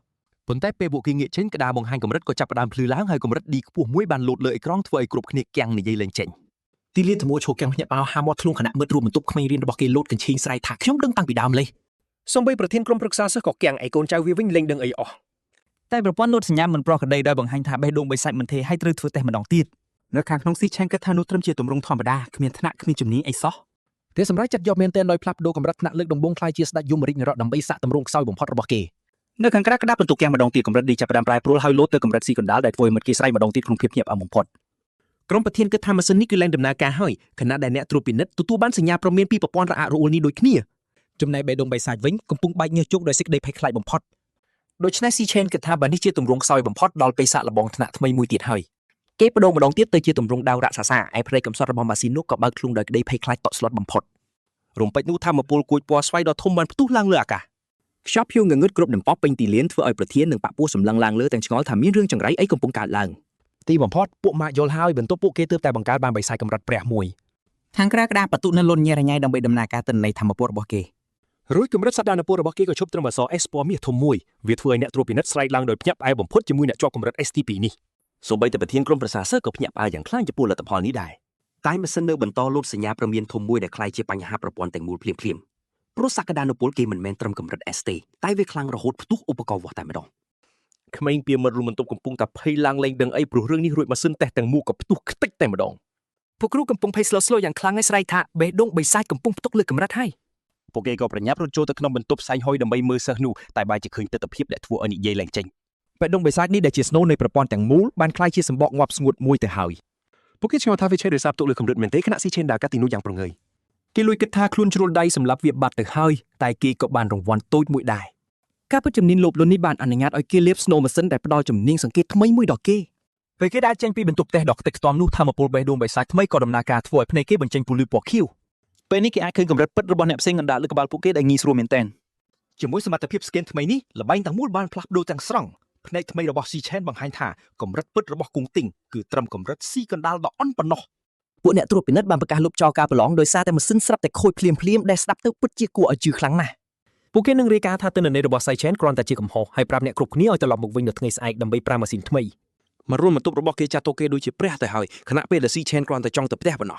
ប៉ុន្តែពេលពួកគេងាកចេញក្តារបង្ហាញកម្រិតក៏ចាប់ផ្ដើមភ្លឺឡើងហើយកម្រិត D ខ្ពស់មួយបានលោតលើអេក្រង់ធ្វើឲ្យគ្រប់គ្នាគាំងនិយាយលែងចេញ ទីលានធមួឈោកាំងភ្ញាក់ផ្អើលហាមាត់ធ្លុងខណៈមិត្តរួមបន្ទប់ក្មេងរៀនរបស់គេលោតកញ្ឆេងស្រែកថាខ្ញុំដឹងតាំងពីដើមលេះ សូម្បីប្រធានក្រុមប្រឹក្សាសិស្សក៏គាំងឯកូនចៅវាវិញលែងដឹងអីអស់ តែប្រព័ន្ធលោតសញ្ញាមិនប្រក្រតីដោយបង្ហាញថាបេះដូងបិសាចមិនទេហើយត្រូវធ្វើតេស្តម្ដងទៀត នៅខាងក្នុងស៊ីឆេនគិតថានោះត្រឹមជាទម្រង់ធម្មតាគ្មានថ្នាក់គ្មានជំនាញអីសោះ ទេសម្រាប់ចាត់យកមែនទែនដោយផ្លាស់ប្ដូរកម្រិតថ្នាក់លើកដំបូងក្លាយជាស្ដេចយមរាជនរកដើម្បីសាកតម្រង់ខ្សោយបំផុតរបស់គេ នៅខាងក្រៅក្តារបន្ទុកយ៉ាងម្ដងទៀតកម្រិត D ចាប់ផ្ដើមប្រែប្រួលហើយលោតទៅកម្រិត C កណ្ដាលដែលធ្វើឲ្យមិត្តគេស្រែកម្ដងទៀតក្នុងភាពភ្ញាក់ផ្អើលបំផុត ក្រុមប្រធានគិតថាម៉ាស៊ីននេះគឺឡើងដំណើរការហើយខណៈដែលអ្នកត្រួតពិនិត្យទទួលបានសញ្ញាព្រមានពីប្រព័ន្ធរអាក់រអួលនេះដូចគ្នា ចំណែកបេះដូងបិសាចវិញកំពុងបែកញើសជោគដោយសេចក្តីភ័យខ្លាចបំផុត ដូច្នេះស៊ីឆេនគិតថាបើនេះជាទម្រង់ខ្សោយបំផុតដល់ពេលសាកល្បងថ្នាក់ថ្មីមួយទៀតហើយ គេបដូរម្ដងទៀតទៅជាទម្រង់ដាវរក្សាសាឯផ្នែកកំសត់របស់ម៉ាស៊ីននោះក៏បើកធ្លុងដោយក្តីភ័យខ្លាចតក់ស្លុតបំផុត រំពេចនោះថាមពលគួចពណ៌ស្វ័យដ៏ធំបានផ្ទុះឡើងលើអាកាស ខ្យល់ភៀវងងឹតគ្រប់ដំប៉ពេញទីលានធ្វើឲ្យប្រធាននិងបពពួកសម្លឹងឡើងលើទាំងឆ្ងល់ថាមានរឿងចង្រៃអីកំពុងកើតឡើង ទីបំផុតពួកម៉ាកយល់ហើយបន្ទាប់ពួកគេទើបតែបង្កើតបានបិសាចកម្រិតព្រះមួយ ខាងក្រៅក្តារបន្ទុកនៅលុនញ៉ែរញ៉ៃដើម្បីដំណើរការទិន្នន័យធម្មពលរបស់គេ រួចកម្រិតសក្តានុពលរបស់គេក៏ឈប់ត្រឹមអក្សរ S ពណ៌មាសធំមួយវាធ្វើឲ្យអ្នកត្រួតពិនិត្យស្រែកឡើងដោយភ្ញាក់ផ្អើលបំផុតជាមួយអ្នកជាប់កម្រិត STP នេះ សូម្បីតែប្រធានក្រុមប្រឹក្សាសិស្សក៏ភ្ញាក់ផ្អើលយ៉ាងខ្លាំងចំពោះលទ្ធផលនេះដែរតែម៉ាស៊ីននៅបន្តលោតសញ្ញាព្រមានធំមួយដែលក្លាយជាបញ្ហាប្រព័ន្ធទាំងមូលភ្លាមៗព្រោះសក្តានុពលគេមិនមែនត្រឹមកម្រិត S ទេតែវាខ្លាំងរហូតផ្ទុះឧបករណ៍វាស់តែម្ដង ក្មេងពីមិត្តរួមបន្ទប់កំពុងតែភ័យឡើងលែងដឹងអីព្រោះរឿងនេះរួចម៉ាស៊ីនតេស្តទាំងមូលក៏ផ្ទុះខ្ទេចតែម្ដង ពួកគ្រូកំពុងភ័យស្លូស្លូយ៉ាងខ្លាំងហើយស្រែកថាបេះដូងបិសាចកំពុងផ្ទុកលើកម្រិតហើយ ពួកគេក៏ប្រញាប់រត់ចូលទៅក្នុងបន្ទប់ផ្សែងហុយដើម្បីមើលសិស្សនោះតែបែរជាឃើញទិដ្ឋភាពដែលធ្វើឲ្យនិយាយលែងចេញ បេះដូងបិសាចនេះដែលជាស្នូលនៃប្រព័ន្ធទាំងមូលបានក្លាយជាសម្បកងាប់ស្ងួតមួយទៅហើយ ពួកគេឆ្ងល់ថាវាឆេរសារផ្ទុកលើកម្រិតមែនទេខណៈស៊ីឆេនដើរកាត់ទីនោះយ៉ាងព្រងើយ គេលួចគិតថាខ្លួនជ្រុលដៃសម្រាប់វាបាត់ទៅហើយតែគេក៏បានរង្វាន់តូចមួយដែរ ការពិតជំនាញលោបលុននេះបានអនុញ្ញាតឲ្យគេលាបស្នូលម៉ាស៊ីនដែលផ្ដល់ជំនាញសង្កេតថ្មីមួយដល់គេ ពេលគេដើរចេញពីបន្ទប់ផ្ទះដ៏ខ្ទេចខ្ទាំនោះធម្មពលបេះដូងបិសាចថ្មីក៏ដំណើរការធ្វើឲ្យភ្នែកគេបញ្ចេញពន្លឺពណ៌ខៀវ ពេលនេះគេអាចឃើញកម្រិតពិតរបស់អ្នកផ្សេងអណ្ដាតលើក្បាលពួកគេដែលងាយស្រួលមែនទែន ជាមួយសមត្ថភាពស្កេនថ្មីនេះល្បែងទាំងមូលបានផ្លាស់ប្ដូរទាំងស្រុងភ្នែកថ្មីរបស់ស៊ីឆេនបង្ហាញថាកម្រិតពិតរបស់គង់ទីងគឺត្រឹមកម្រិតស៊ីកណ្ដាលដ៏អន់ប៉ុណ្ណោះ ពួកអ្នកត្រួតពិនិត្យបានប្រកាសលុបចោលការប្រឡងដោយសារតែម៉ាស៊ីនស្រាប់តែខូចភ្លាមៗដែលស្ដាប់ទៅពិតជាគួរឲ្យជឿខ្លាំងណាស់ ពួកគេនឹងរាយការណ៍ថាទិន្នន័យរបស់ ស៊ីឆេន គ្រាន់តែជាកំហុសហើយប្រាប់អ្នកគ្រប់គ្នាឲ្យត្រឡប់មកវិញនៅថ្ងៃស្អែកដើម្បីប្រើម៉ាស៊ីនថ្មី មករួមបន្ទប់របស់គេចាត់ទុកគេដូចជាព្រះទៅហើយខណៈពេលដែលស៊ីឆេនគ្រាន់តែចង់ទៅផ្ទះប៉ុណ្ណោះ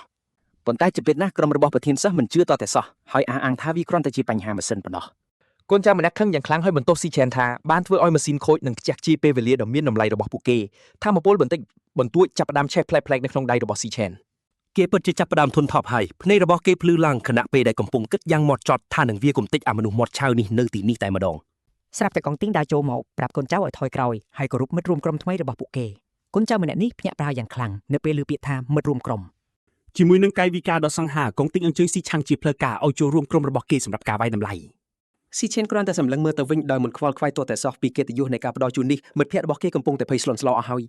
ប៉ុន្តែជាពិតណាស់ក្រុមរបស់ប្រធានសិស្សមិនជឿតតែសោះហើយអះអាងថាវាគ្រាន់តែជាបញ្ហាម៉ាស៊ីនប៉ុណ្ណោះ កូនចៅម្នាក់ខឹងយ៉ាងខ្លាំងហើយបន្ទោសស៊ីឆេនថាបានធ្វើឲ្យម៉ាស៊ីនខូចនិងខ្ជះខ្ជាយពេលវេលាដ៏មានតម្លៃរបស់ពួកគេថាមពលបន្តិចបន្តួចចាប់ផ្ដើមឆេះផ្លែកៗនៅក្នុងដៃរបស់ស៊ីឆេន គេពិតជាចាប់ផ្ដើមធុនថប់ហើយភ្នែករបស់គេភ្លឺឡើងខណៈពេលដែលកំពុងគិតយ៉ាងម៉ត់ចត់ថានឹងវាកំទេចអាមនុស្សមាត់ឆៅនេះនៅទីនេះតែម្ដង ស្រាប់តែកងទីងដើរចូលមកប្រាប់កូនចៅឲ្យថយក្រោយហើយគោរពមិត្តរួមក្រុមថ្មីរបស់ពួកគេកូនចៅម្នាក់នេះភ្ញាក់ផ្អើលយ៉ាងខ្លាំងនៅពេលឮពាក្យថាមិត្តរួមក្រុម ជាមួយនឹងកាយវិការដ៏សង្ហាកងទីងអញ្ជើញស៊ីឆាំងជាផ្លូវការឲ្យចូលរួមក្រុមរបស់គេសម្រាប់ការវាយតម្លៃ ស៊ីឆេនគ្រាន់តែសម្លឹងមើលទៅវិញដោយមិនខ្វល់ខ្វាយទាល់តែសោះពីកិត្តិយសនៃការផ្ដល់ជូននេះមិត្តភ័ក្តិរបស់គេកំពុងតែភ័យស្លន់ស្លោអស់ហើ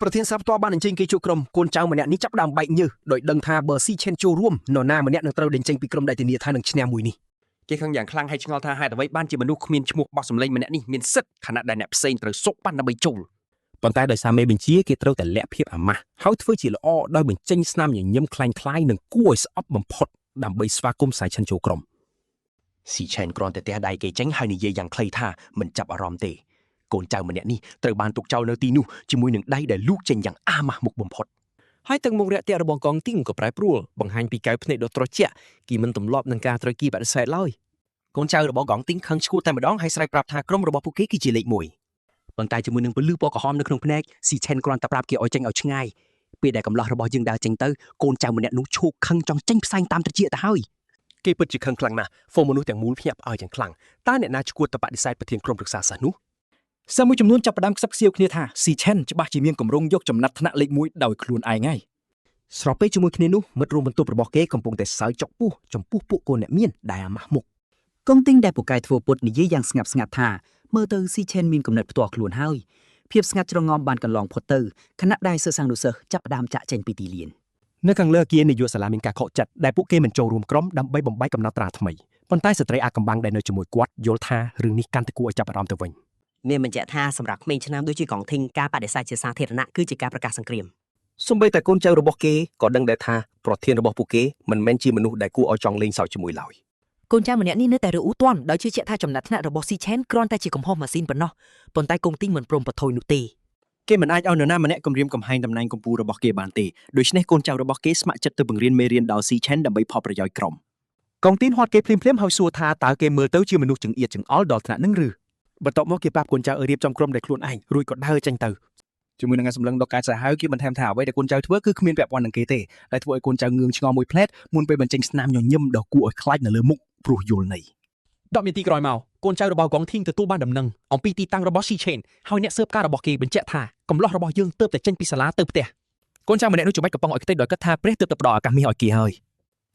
យប្រធានសាផ្ទាល់បានអញ្ជើញគេចូលក្រុមកូនចៅម្នាក់នេះចាប់ផ្ដើមបែកញើសដោយដឹងថាបើស៊ីឆេនចូលរួមនរណាម្នាក់នឹងត្រូវដេញចេញពីក្រុមដែលធានាថានឹងឈ្នះមួយនេះ គេខឹងយ៉ាងខ្លាំងហើយឆ្ងល់ថាហេតុអ្វីបានជាមនុស្សគ្មានឈ្មោះបោះសម្លេងម្នាក់នេះមានសិទ្ធិខណៈដែលអ្នកផ្សេងត្រូវសុកប៉ាន់ដើម្បីចូល ប៉ុន្តែដោយសារមេបញ្ជាគេត្រូវតែលាក់ភាពអាម៉ាស់ហើយធ្វើជាល្អដោយបញ្ចេញស្នាមញញឹមคล้ายៗនិងគួរឲ្យស្អប់បំផុតដើម្បីស្វាគមន៍សាយឆិនចូលក្រុមស៊ីឆេនគ្រាន់តែទះដៃគេចេញហើយនិយាយយ៉ាងខ្លីថាមិនចាប់អារម្មណ៍ទេកូនចៅម្នាក់នេះត្រូវបានទុកចោលនៅទីនោះជាមួយនឹងដៃដែលលូកចេញយ៉ាងអាម៉ាស់មុខបំផុត ហើយទឹកមុខរាក់ទាក់របស់កងទីងក៏ប្រែប្រួលបង្ហាញពីកែវភ្នែកដ៏ត្រជាក់គេមិនទម្លាប់នឹងការត្រូវគីបដិសេធឡើយក ូនចៅរបស់កងទីងខឹងឈួតតែម្ដងហើយស្រែកប្រាប់ថាក្រុមរបស់ពួកគេគឺជាលេខ1ប៉ុន្តែជាមួយនឹងពលឺពណ៌ក្រហមនៅក្នុងភ្នែកស៊ីឆេនគ្រាន់តែប្រាប់គេឲ្យចេញឲ្យឆ្ងាយពេលដែលកំឡោះរបស់យើងដើរចេញទៅកូនចៅម្នាក់នោះឈោកខឹងចង់ចេញផ្សែងតាមត្រចៀកទៅហើយ គេពិតជាខឹងខ្លាំងណាស់ហ្វូមមនុស្សទាំងមូលភ្ញាក់ផ្អើលយ៉ាងខ្លាំងតើអ្នកណាឈួតទៅបដិសេធប្រធានក្រុមប្រឹក្សាសិស្សនោះ សិស្សមួយចំនួនចាប់ផ្ដើមខ្សឹបខ្សៀវគ្នាថាស៊ីឆេនច្បាស់ជាមានគម្រោងយកចំណាត់ថ្នាក់លេខ1ដោយខ្លួនឯងហើយ ស្របពេលជាមួយគ្នានោះមិត្តរួមបន្ទប់របស់គេកំពុងតែសើចចុកពោះចំពោះពួកកូនអ្នកមានដែលអាម៉ាស់មុខ កងទីងដែលពូកែធ្វើពុតនិយាយយ៉ាងស្ងាត់ស្ងាត់ថាមើលទៅស៊ីឆេនមានគំនិតផ្ទាល់ខ្លួនហើយភាពស្ងាត់ជ្រងំបានកន្លងផុតទៅខណៈដែលសិស្សានុសិស្សចាប់ផ្ដើមចាក់ចេញពីទីលាន នៅខាងលើអគារនាយកសាលាមានការខកចិត្តដែលពួកគេមិនចូលរួមក្រុមដើម្បីបំបែកកំណត់ត្រាថ្មីប៉ុន្តែស្ត្រីអាកំបាំងដែលនៅជាមួយគាត់យល់ថារឿងនេះកាន់តែគួរឲ្យចាប់អារម្មណ៍ទៅវិញ មានបញ្ជាក់ថាសម្រាប់ក្មេងឆ្នើមដូចជាកងធីងការបដិសេធជាសាធារណៈគឺជាការប្រកាសសង្គ្រាម សូម្បីតែកូនចៅរបស់គេក៏ដឹងដែរថាប្រធានរបស់ពួកគេមិនមែនជាមនុស្សដែលគួរឲ្យចង់លេងសើចជាមួយឡើយក ូនចៅម្នាក់នេះនៅតែរអ៊ូទាន់ដោយជឿជាក់ថាចំណាត់ថ្នាក់របស់ស៊ីឆេនគ្រាន់តែជាកំហុសម៉ាស៊ីនប៉ុណ្ណោះប៉ុន្តែកងទីងមិនព្រមប្រថុយនោះទេ គេមិនអាចឲ្យនរណាម្នាក់គំរាមកំហែងតំណែងកម្ពុជារបស់គេបានទេដូច្នេះកូនចៅរបស់គេស្ម័គ្រចិត្តទៅបង្រៀនមេរៀនដល់ស៊ីឆេនដើម្បីផលប្រយោជន៍ក្រុមក ងទីនហត់គេភ្លាមៗហើយសួរថាតើគេមើលទៅជាមនុស្សចង្អៀតចង្អល់ដល់ថ្នាក់នឹងឬបន្ទាប់មកគេប្រាប់កូនចៅឲ្យរៀបចំក្រុមដោយខ្លួនឯងរួចក៏ដើរចេញទៅជាមួយនឹងការសម្លឹងដ៏កាចសាហាវគេបន្ថែមថាអ្វីដែលកូនចៅធ្វើគឺគ្មានពាក់ព័ន្ធនឹងគេទេដែលធ្វើឲ្យកូនចៅងឿងឆ្ងល់មួយភ្លែតមុនពេលបញ្ចេញស្នាមញញឹមដ៏គួរឲ្យខ្លាចនៅលើមុខព្រោះយល់ន័យ10នាទីក្រោយមកកូនចៅរបស់កងធីងទទួលបានដំណឹងអំពីទីតាំងរបស់ស៊ីឆេនហើយអ្នកស៊ើបការរបស់គេបញ្ជាក់ថាកំឡោះរបស់យើងទើបតែចេញពីសាលាទៅផ្ទះកូនចៅម្នាក់នោះច្បាច់កំប៉ុងឲ្យខ្ទេចដោយគិតថាព្រះទើបតែផ្ដល់ឱកាសមាសឲ្យគេហើយ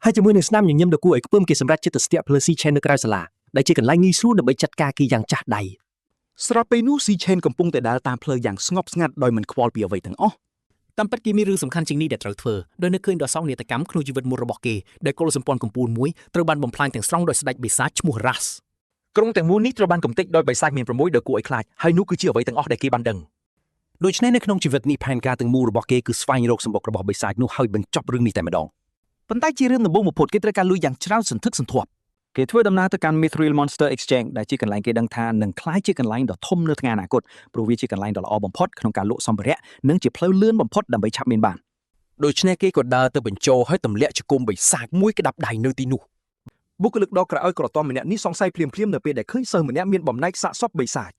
ហើយជាមួយនឹងស្នាមញញឹមដ៏គួរឲ្យខ្ពើមគេសម្រេចចិត្តទៅស្ទាក់ផ្លូវស៊ីឆេននៅក្រៅសាលាដែលជាកន្លែងងាយស្រួលដើម្បីចាត់ការគេយ៉ាងចាស់ដៃ ស្របពេលនោះស៊ីឆេនកំពុងតែដើរតាមផ្លូវយ៉ាងស្ងប់ស្ងាត់ដោយមិនខ្វល់ពីអ្វីទាំងអស់ តាមពិតគេមានរឿងសំខាន់ជាងនេះដែលត្រូវធ្វើដោយនឹកឃើញដល់សោកនាដកម្មក្នុងជីវិតមួយរបស់គេដែលកុលសម្ព័ន្ធកម្ពុជាមួយត្រូវបានបំផ្លាញទាំងស្រុងដោយស្ដេចបិសាចឈ្មោះរ៉ាស ក្រុងទាំងមូលនេះត្រូវបានកំទេចដោយបិសាចមាន6ដ៏គួរឲ្យខ្លាចហើយនោះគឺជាអ្វីទាំងអស់ដែលគេបានដឹង ដូច្នេះនៅក្នុងជីវិតនេះផែនការទាំងមូលរបស់គេគឺស្វែងរកសម្បុករបស់បិសាចនោះហើយបញ្ចប់រឿងនេះតែម្ដង ប៉ុន្តែជារឿងដំបូងបំផុតគេត្រូវការលុយយ៉ាងច្រើនសន្ធឹកសន្ធាប់ គេធ្វើដំណើរទៅកាន់ Mithril Monster Exchange ដែលជាកន្លែងគេដឹងថានឹងក្លាយជាកន្លែងដ៏ធំនៅថ្ងៃអនាគតព្រោះវាជាកន្លែងដ៏ល្អបំផុតក្នុងការលក់សម្ភារៈនិងជាផ្លូវលឿនបំផុតដើម្បីឆាប់មានបាន ដូច្នេះគេក៏ដើរទៅបញ្ចូលហើយទម្លាក់ជង្គង់បិសាចមួយក្តាប់ដៃនៅទីនោះ បុគ្គលិកដ៏ក្រអៅក្រតំម្នាក់នេះសង្ស័យភ្លាមៗនៅពេលដែលឃើញសិស្សម្នាក់មានបំណែកសាកសពបិសាច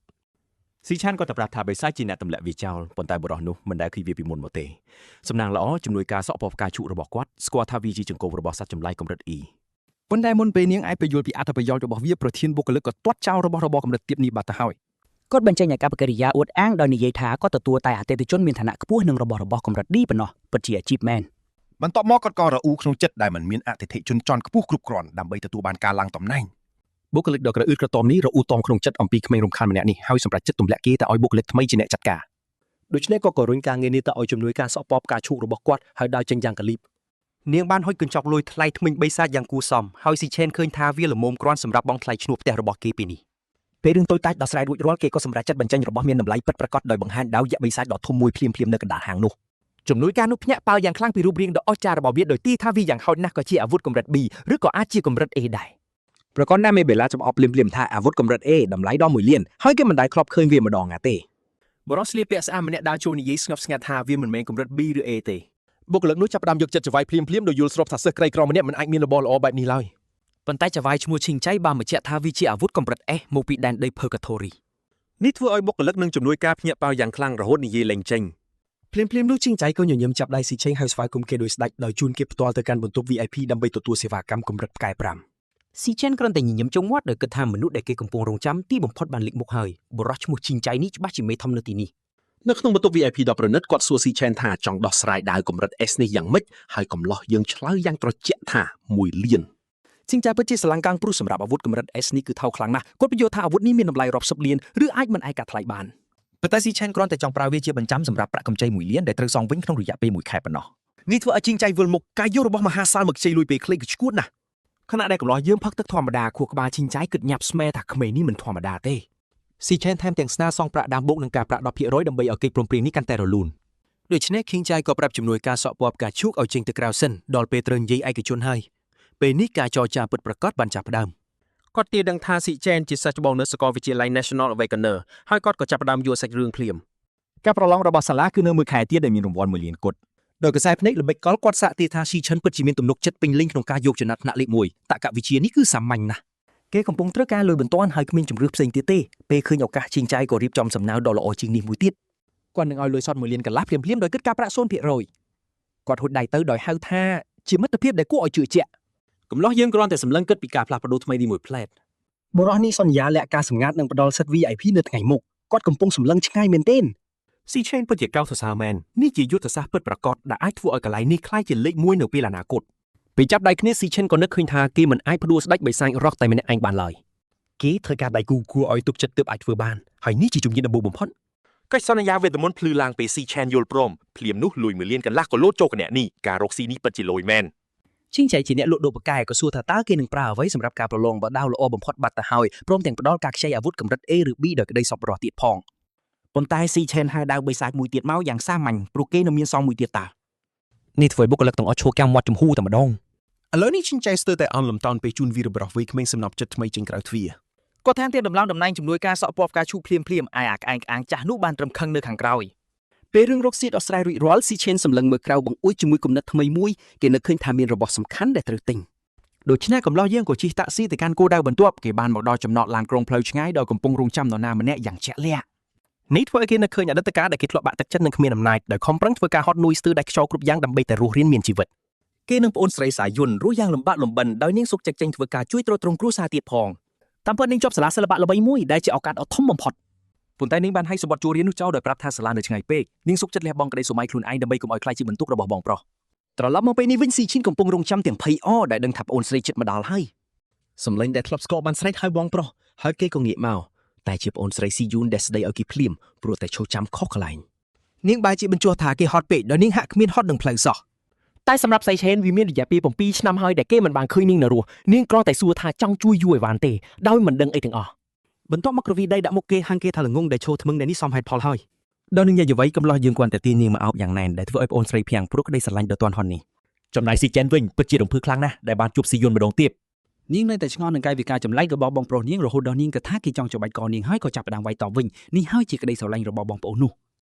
ស៊ីឆានក៏តែប្រាប់ថាបិសាចជាអ្នកទម្លាក់វាចោលប៉ុន្តែបុរសនោះមិនដែលឃើញវាពីមុនមកទេសំណាងល្អជំនួយការសក់ពណ៌ផ្កាឈូករបស់គាត់ស្គាល់ថាវាជាចង្កូមរបស់សត្វចម្លែកកម្រិត E ប៉ុន្តែមុនពេលនាងអាចពយល់ពីអត្ថប្រយោជន៍របស់វាប្រធានបុគ្គលិកក៏ទាត់ចោលរបស់របរកម្រិតទាបនេះបាត់ទៅហើយ គាត់បញ្ចេញអាកប្បកិរិយាអួតអាងដោយនិយាយថាគាត់ទទួលតែអតិថិជនមានឋានៈខ្ពស់និងរបស់របរកម្រិត D ប៉ុណ្ណោះពិតជាអាជីពមែន បន្ទាប់មកគាត់ក៏រអ៊ូក្នុងចិត្តដែលមិនមានអតិថិជនជាន់ខ្ពស់គ្រប់គ្រាន់ដើម្បីទទួលបានការឡើងតំណែង បុគ្គលិកដ៏ក្រអឺតក្រទមនេះរអ៊ូតមក្នុងចិត្តអំពីក្មេងរំខានម្នាក់នេះហើយសម្រេចចិត្តទម្លាក់គេទៅឲ្យបុគ្គលិកថ្មីជាអ្នកចាត់ការដូច្នេះក៏ក៏រុញការងារនេះទៅឲ្យជំនួយការសក់ពណ៌ផ្កាឈូករបស់គាត់ហើយដើរចេញយ៉ាងកលីប នាងបានហុចកញ្ចប់លុយថ្លៃធ្មេញបិសាចយ៉ាងគួរសមហើយស៊ីឆេនឃើញថាវាល្មមគ្រាន់សម្រាប់បង់ថ្លៃឈ្នួលផ្ទះរបស់គេពេលនេះ ពេលរឿងតូចតាចដោះស្រាយរួចរាល់គេក៏សម្រេចចិត្តបញ្ចេញរបស់មានតម្លៃពិតប្រាកដដោយបង្ហាញដាវយក្សបិសាចដ៏ធំមួយភ្លាមៗនៅកណ្ដាលហាងនោះ ជំនួយការនោះភ្ញាក់ផ្អើលយ៉ាងខ្លាំងពីរូបរាងដ៏អស្ចារ្យរបស់វាដោយទីថាវាយ៉ាងហោចណាស់ក៏ជាអាវុធកម្រិត B ឬក៏អាចជាកម្រិត A ដែរ ប្រកបណាស់មេបេឡាចំអប់ភ្លាមៗថាអាវុធកម្រិត A តម្លៃដល់1លានហើយគេមិនដែលធ្លាប់ឃើញវាម្ដងណាទេ បរិសស្លៀកពាក់ស្អាតម្នាក់ដើរចូលនិយាយស្ងប់ស្ងាត់ថាវាមិនមែនកម្រិត B ឬ A ទេបុគ្គលិកនោះចាប់ផ្ដើមយកចិត្តចៅហ្វាយភ្លាមៗដោយយល់ស្របថាសិស្សក្រីក្រម្នាក់មិនអាចមានរបស់ល្អបែបនេះឡើយ ប៉ុន្តែចៅហ្វាយឈ្មោះឈិងចៃបានបញ្ជាក់ថាវាជាអាវុធកម្រិត S មកពីដែនដី Purgatory នេះធ្វើឲ្យបុគ្គលិកនិងជំនួយការភ្ញាក់ផ្អើលយ៉ាងខ្លាំងរហូតនិយាយលែងចេញ ភ្លាមៗនោះជីងចៃក៏ញញឹមចាប់ដៃស៊ីឆេងហើយស្វាគមន៍គេដោយស្ដេចដោយជូនគេផ្ទាល់ទៅកាន់បន្ទប់ VIP ដើម្បីទទួលសេវាកម្មកម្រិតផ្កាយ5 ស៊ីចេនគ្រាន់តែញញឹមចុងមាត់ដោយគិតថាមនុស្សដែលគេកំពុងរងចាំទីបំផុតបានលេចមុខហើយបុរសឈ្មោះជីងចៃនេះច្បាស់ជាមេធំនៅទីនេះ នៅក្នុងបន្ទប់ VIP ដ៏ប្រណិតគាត់សួរស៊ីឆែនថាចង់ដោះស្រាយដាវកម្រិត S នេះយ៉ាងម៉េចហើយកំឡោះយើងឆ្លើយយ៉ាងត្រជាក់ថា1លាន ជីងចៃពិតជាស្រឡាំងកាំងព្រោះសម្រាប់អាវុធកម្រិត S នេះគឺថោកខ្លាំងណាស់គាត់បញ្យល់ថាអាវុធនេះមានតម្លៃរាប់សិបលានឬអាចមិនអាចកាត់ថ្លៃបាន ប៉ុន្តែស៊ីឆែនគ្រាន់តែចង់ប្រើវាជាបញ្ចាំសម្រាប់ប្រាក់កម្ចី1លានដែលត្រូវសងវិញក្នុងរយៈពេល1ខែប៉ុណ្ណោះ នេះធ្វើឲ្យជីងចៃវិលមុខការយករបស់មហាសាលមកខ្ចីលុយពេលខ្លីគឺឈួតណាស់ ខណៈដែលកំឡោះយើងផឹកទឹកធម្មតាខួរក្បាលឈិងចៃគិតញាប់ស្មែថាក្មេងនេះមិនធម្មតាទេ ស៊ីឆែនថែមទាំងស្នើសងប្រាក់ដើមបូកនឹងការប្រាក់10%ដើម្បីឲ្យកិច្ចព្រមព្រៀងនេះកាន់តែរលូនដូច្នេះឃីងចៃក៏ប្រាប់ជំនួយការសក់ពណ៌ផ្កាឈូកឲ្យចេញទៅក្រៅសិនដល់ពេលត្រូវនិយាយឯកជនហើយពេលនេះការចរចាពិតប្រាកដបានចាប់ផ្ដើម គាត់ទាដឹងថាស៊ីចែនជាសិស្សច្បងនៅសាកលវិទ្យាល័យ National Awakener ហើយគាត់ក៏ចាប់ផ្ដើមយល់សាច់រឿងភ្លាម ការប្រឡងរបស់សាលាគឺនៅមួយខែទៀតដែលមានរង្វាន់1លានគត់ ដោយកសែភ្នែកល្បិចកលគាត់សាកទាថាស៊ីឈិនពិតជាមានទំនុកចិត្តពេញលេញក្នុងការយកចំណាត់ថ្នាក់លេខ1តកវិជ្ជានេះគឺសាមញ្ញណាស់ គេកំពុងត្រូវការលុយបន្ទាន់ហើយគ្មានជំរឿសផ្សេងទៀតទេពេលឃើញឱកាសជីងចៃក៏រៀបចំសំណើដ៏ល្អជាងនេះមួយទៀត គាត់នឹងឲ្យលុយសុទ្ធ1លានកន្លះភ្លាមៗដោយគិតការប្រាក់0%គាត់ហួចដៃទៅដោយហៅថាជាមិត្តភាពដែលគួរឲ្យជឿជាក់ កំឡោះយើងគ្រាន់តែសម្លឹងគិតពីការផ្លាស់ប្ដូរថ្មីនេះមួយផ្លែត បុរសនេះសន្យាលាក់ការសម្ងាត់និងផ្ដល់សិទ្ធិ VIP នៅថ្ងៃមុខគាត់កំពុងសម្លឹងឆ្ងាយមែនទែន ស៊ីឆេនពិតជាកោតសរសើរមែននេះជាយុទ្ធសាស្ត្រពិតប្រាកដដែលអាចធ្វើឲ្យកន្លែងនេះក្លាយជាលេខ1នៅពេលអនាគតពេលចាប់ដៃគ្នាស៊ីឆេនក៏នឹកឃើញថាគេមិនអាចផ្ដួលស្ដេចបិសាចរកតែម្នាក់ឯងបានឡើយគេត្រូវការដៃគូគួរឲ្យទុកចិត្តទើបអាចធ្វើបានហើយនេះជាជំនាញដំបូងបំផុត កិច្ចសន្យាវេទមន្តភ្លឺឡើងពេលស៊ីឆែនយល់ព្រមភ្លាមនោះលុយ1លានកន្លះក៏លោតចូលគណៈនេះការរកស៊ីនេះពិតជាលយមែន ជីងចៃជាអ្នកលក់ដូរប៉កែក៏សួរថាតើគេនឹងប្រើអ្វីសម្រាប់ការប្រឡងបើដាវល្អបំផុតបាត់ទៅហើយព្រមទាំងផ្ដល់ការខ្ចីអាវុធកម្រិត A ឬ B ដោយក្តីសប្បុរសទៀតផង ប៉ុន្តែស៊ីឆេនហៅដាវបិសាចមួយទៀតមកយ៉ាងសាមញ្ញព្រោះគេនៅមានសងមួយទៀតតា នេះធ្វើឲ្យបុគ្គលិកទាំងអស់ឈរកាំមាត់ចំហូតែម្ដង ឥឡូវនេះឈិញចៃស្ទើរតែអន់លំតោនពេលជូនវីរប្រុសវ័យក្មេងសំណប់ចិត្តថ្មីចេញក្រៅទ្វារ គាត់ថែមទាំងដំឡើងតំណែងជំនួយការសក់ពណ៌ផ្កាឈូកភ្លាមភ្លាមឯអាក្អែងក្អាងចាស់នោះបានត្រឹមខឹងនៅខាងក្រោយ ពេលរឿងរកស៊ីដោះស្រាយរួចរាល់ស៊ីឆេនសម្លឹងមើលក្រៅបង្អួចជាមួយគំនិតថ្មីមួយគេនឹកឃើញថាមានរបស់សំខាន់ដែលត្រូវទិញ ដូច្នេះកំឡោះយើងក៏ជិះតាក់ស៊ីទៅកាន់គោលដៅបន្ទាប់គេបានមកដល់ចំណតឡានក្រុងផ្លូវឆ្ងាយដោយកំពុងរងចាំនរណាម្នាក់យ៉ាងជាក់លាក់ នេះធ្វើឲ្យគេនឹកឃើញអតីតកាលដែលគេធ្លាប់បាក់ទឹកចិត្តនិងគ្មានអំណាចដោយខំប្រឹងធ្វើការហត់នួយស្ទើរដាច់ខ្យល់គ្រប់យ៉ាងដើម្បីតែរស់រានមានជីវិត គេនឹងប្អូនស្រីសាយុនរស់យ៉ាងលំបាកលំបិនដោយនាងសុខចិត្តចេញធ្វើការជួយទ្រទ្រង់គ្រួសារទៀតផង តាមពិតនាងជាប់សាលាសិល្បៈល្បីមួយដែលជាឱកាសដ៏ធំបំផុត ប៉ុន្តែនាងបានឲ្យសម្បត្តិជួរៀននោះចោលដោយប្រាប់ថាសាលានៅឆ្ងាយពេកនាងសុខចិត្តលះបង់ក្តីសម័យខ្លួនឯងដើម្បីកុំឲ្យក្លាយជាបន្ទុករបស់បងប្រុស ត្រឡប់មកពេលនេះវិញស៊ីឈិនកំពុងរងចាំទាំងភ័យអដែលដឹងថាប្អូនស្រីចិត្តមកដល់ហើយ សំឡេងដែលធ្លាប់ស្គាល់បានស្រែកឲ្យបងប្រុសហើយគេក៏ងាកមកតែជាប្អូនស្រីស៊ីយូនដែលស្ដីឲ្យគេភ្លាមព្រោះតែឈោចាំខុសកន្លែង នាងបែរជាបញ្ជាថាគេហត់ពេកដោយនាងហាក់គ្មានហត់នឹងផ្លូវសោះ តែសម្រាប់សៃឆេនវាមានរយៈពេល7ឆ្នាំហើយដែលគេមិនបានឃើញនាងនៅរស់នាងគ្រាន់តែសួរថាចង់ជួយយូរឲ្យបានទេដោយមិនដឹងអីទាំងអស់ បន្ទាប់មកក្រវីដីដាក់មុខគេហាងគេថាល្ងងដែលឈោថ្មឹងដែលនេះសមហេតុផលហើយ ដល់នឹងយាយវ័យកំឡោះយើងគ្រាន់តែទាញនាងមកអោបយ៉ាងណែនដែលធ្វើឲ្យប្អូនស្រីភាំងព្រោះក្តីស្រឡាញ់ដ៏ទាន់ហន់នេះចំណែកស៊ីចែនវិញពិតជារំភើបខ្លាំងណាស់ដែលបានជួបស៊ីយុនម្ដងទៀត នាងនៅតែឆ្ងល់នឹងកាយវិការចម្លែករបស់បងប្រុសនាងរហូតដល់នាងគិតថាគេចង់ច្បាច់កនាងហើយក៏ចាប់ផ្ដើមវាយតបវិញនេះហើយជាក្តីស្រឡាញ់របស់បងប្អូននោះ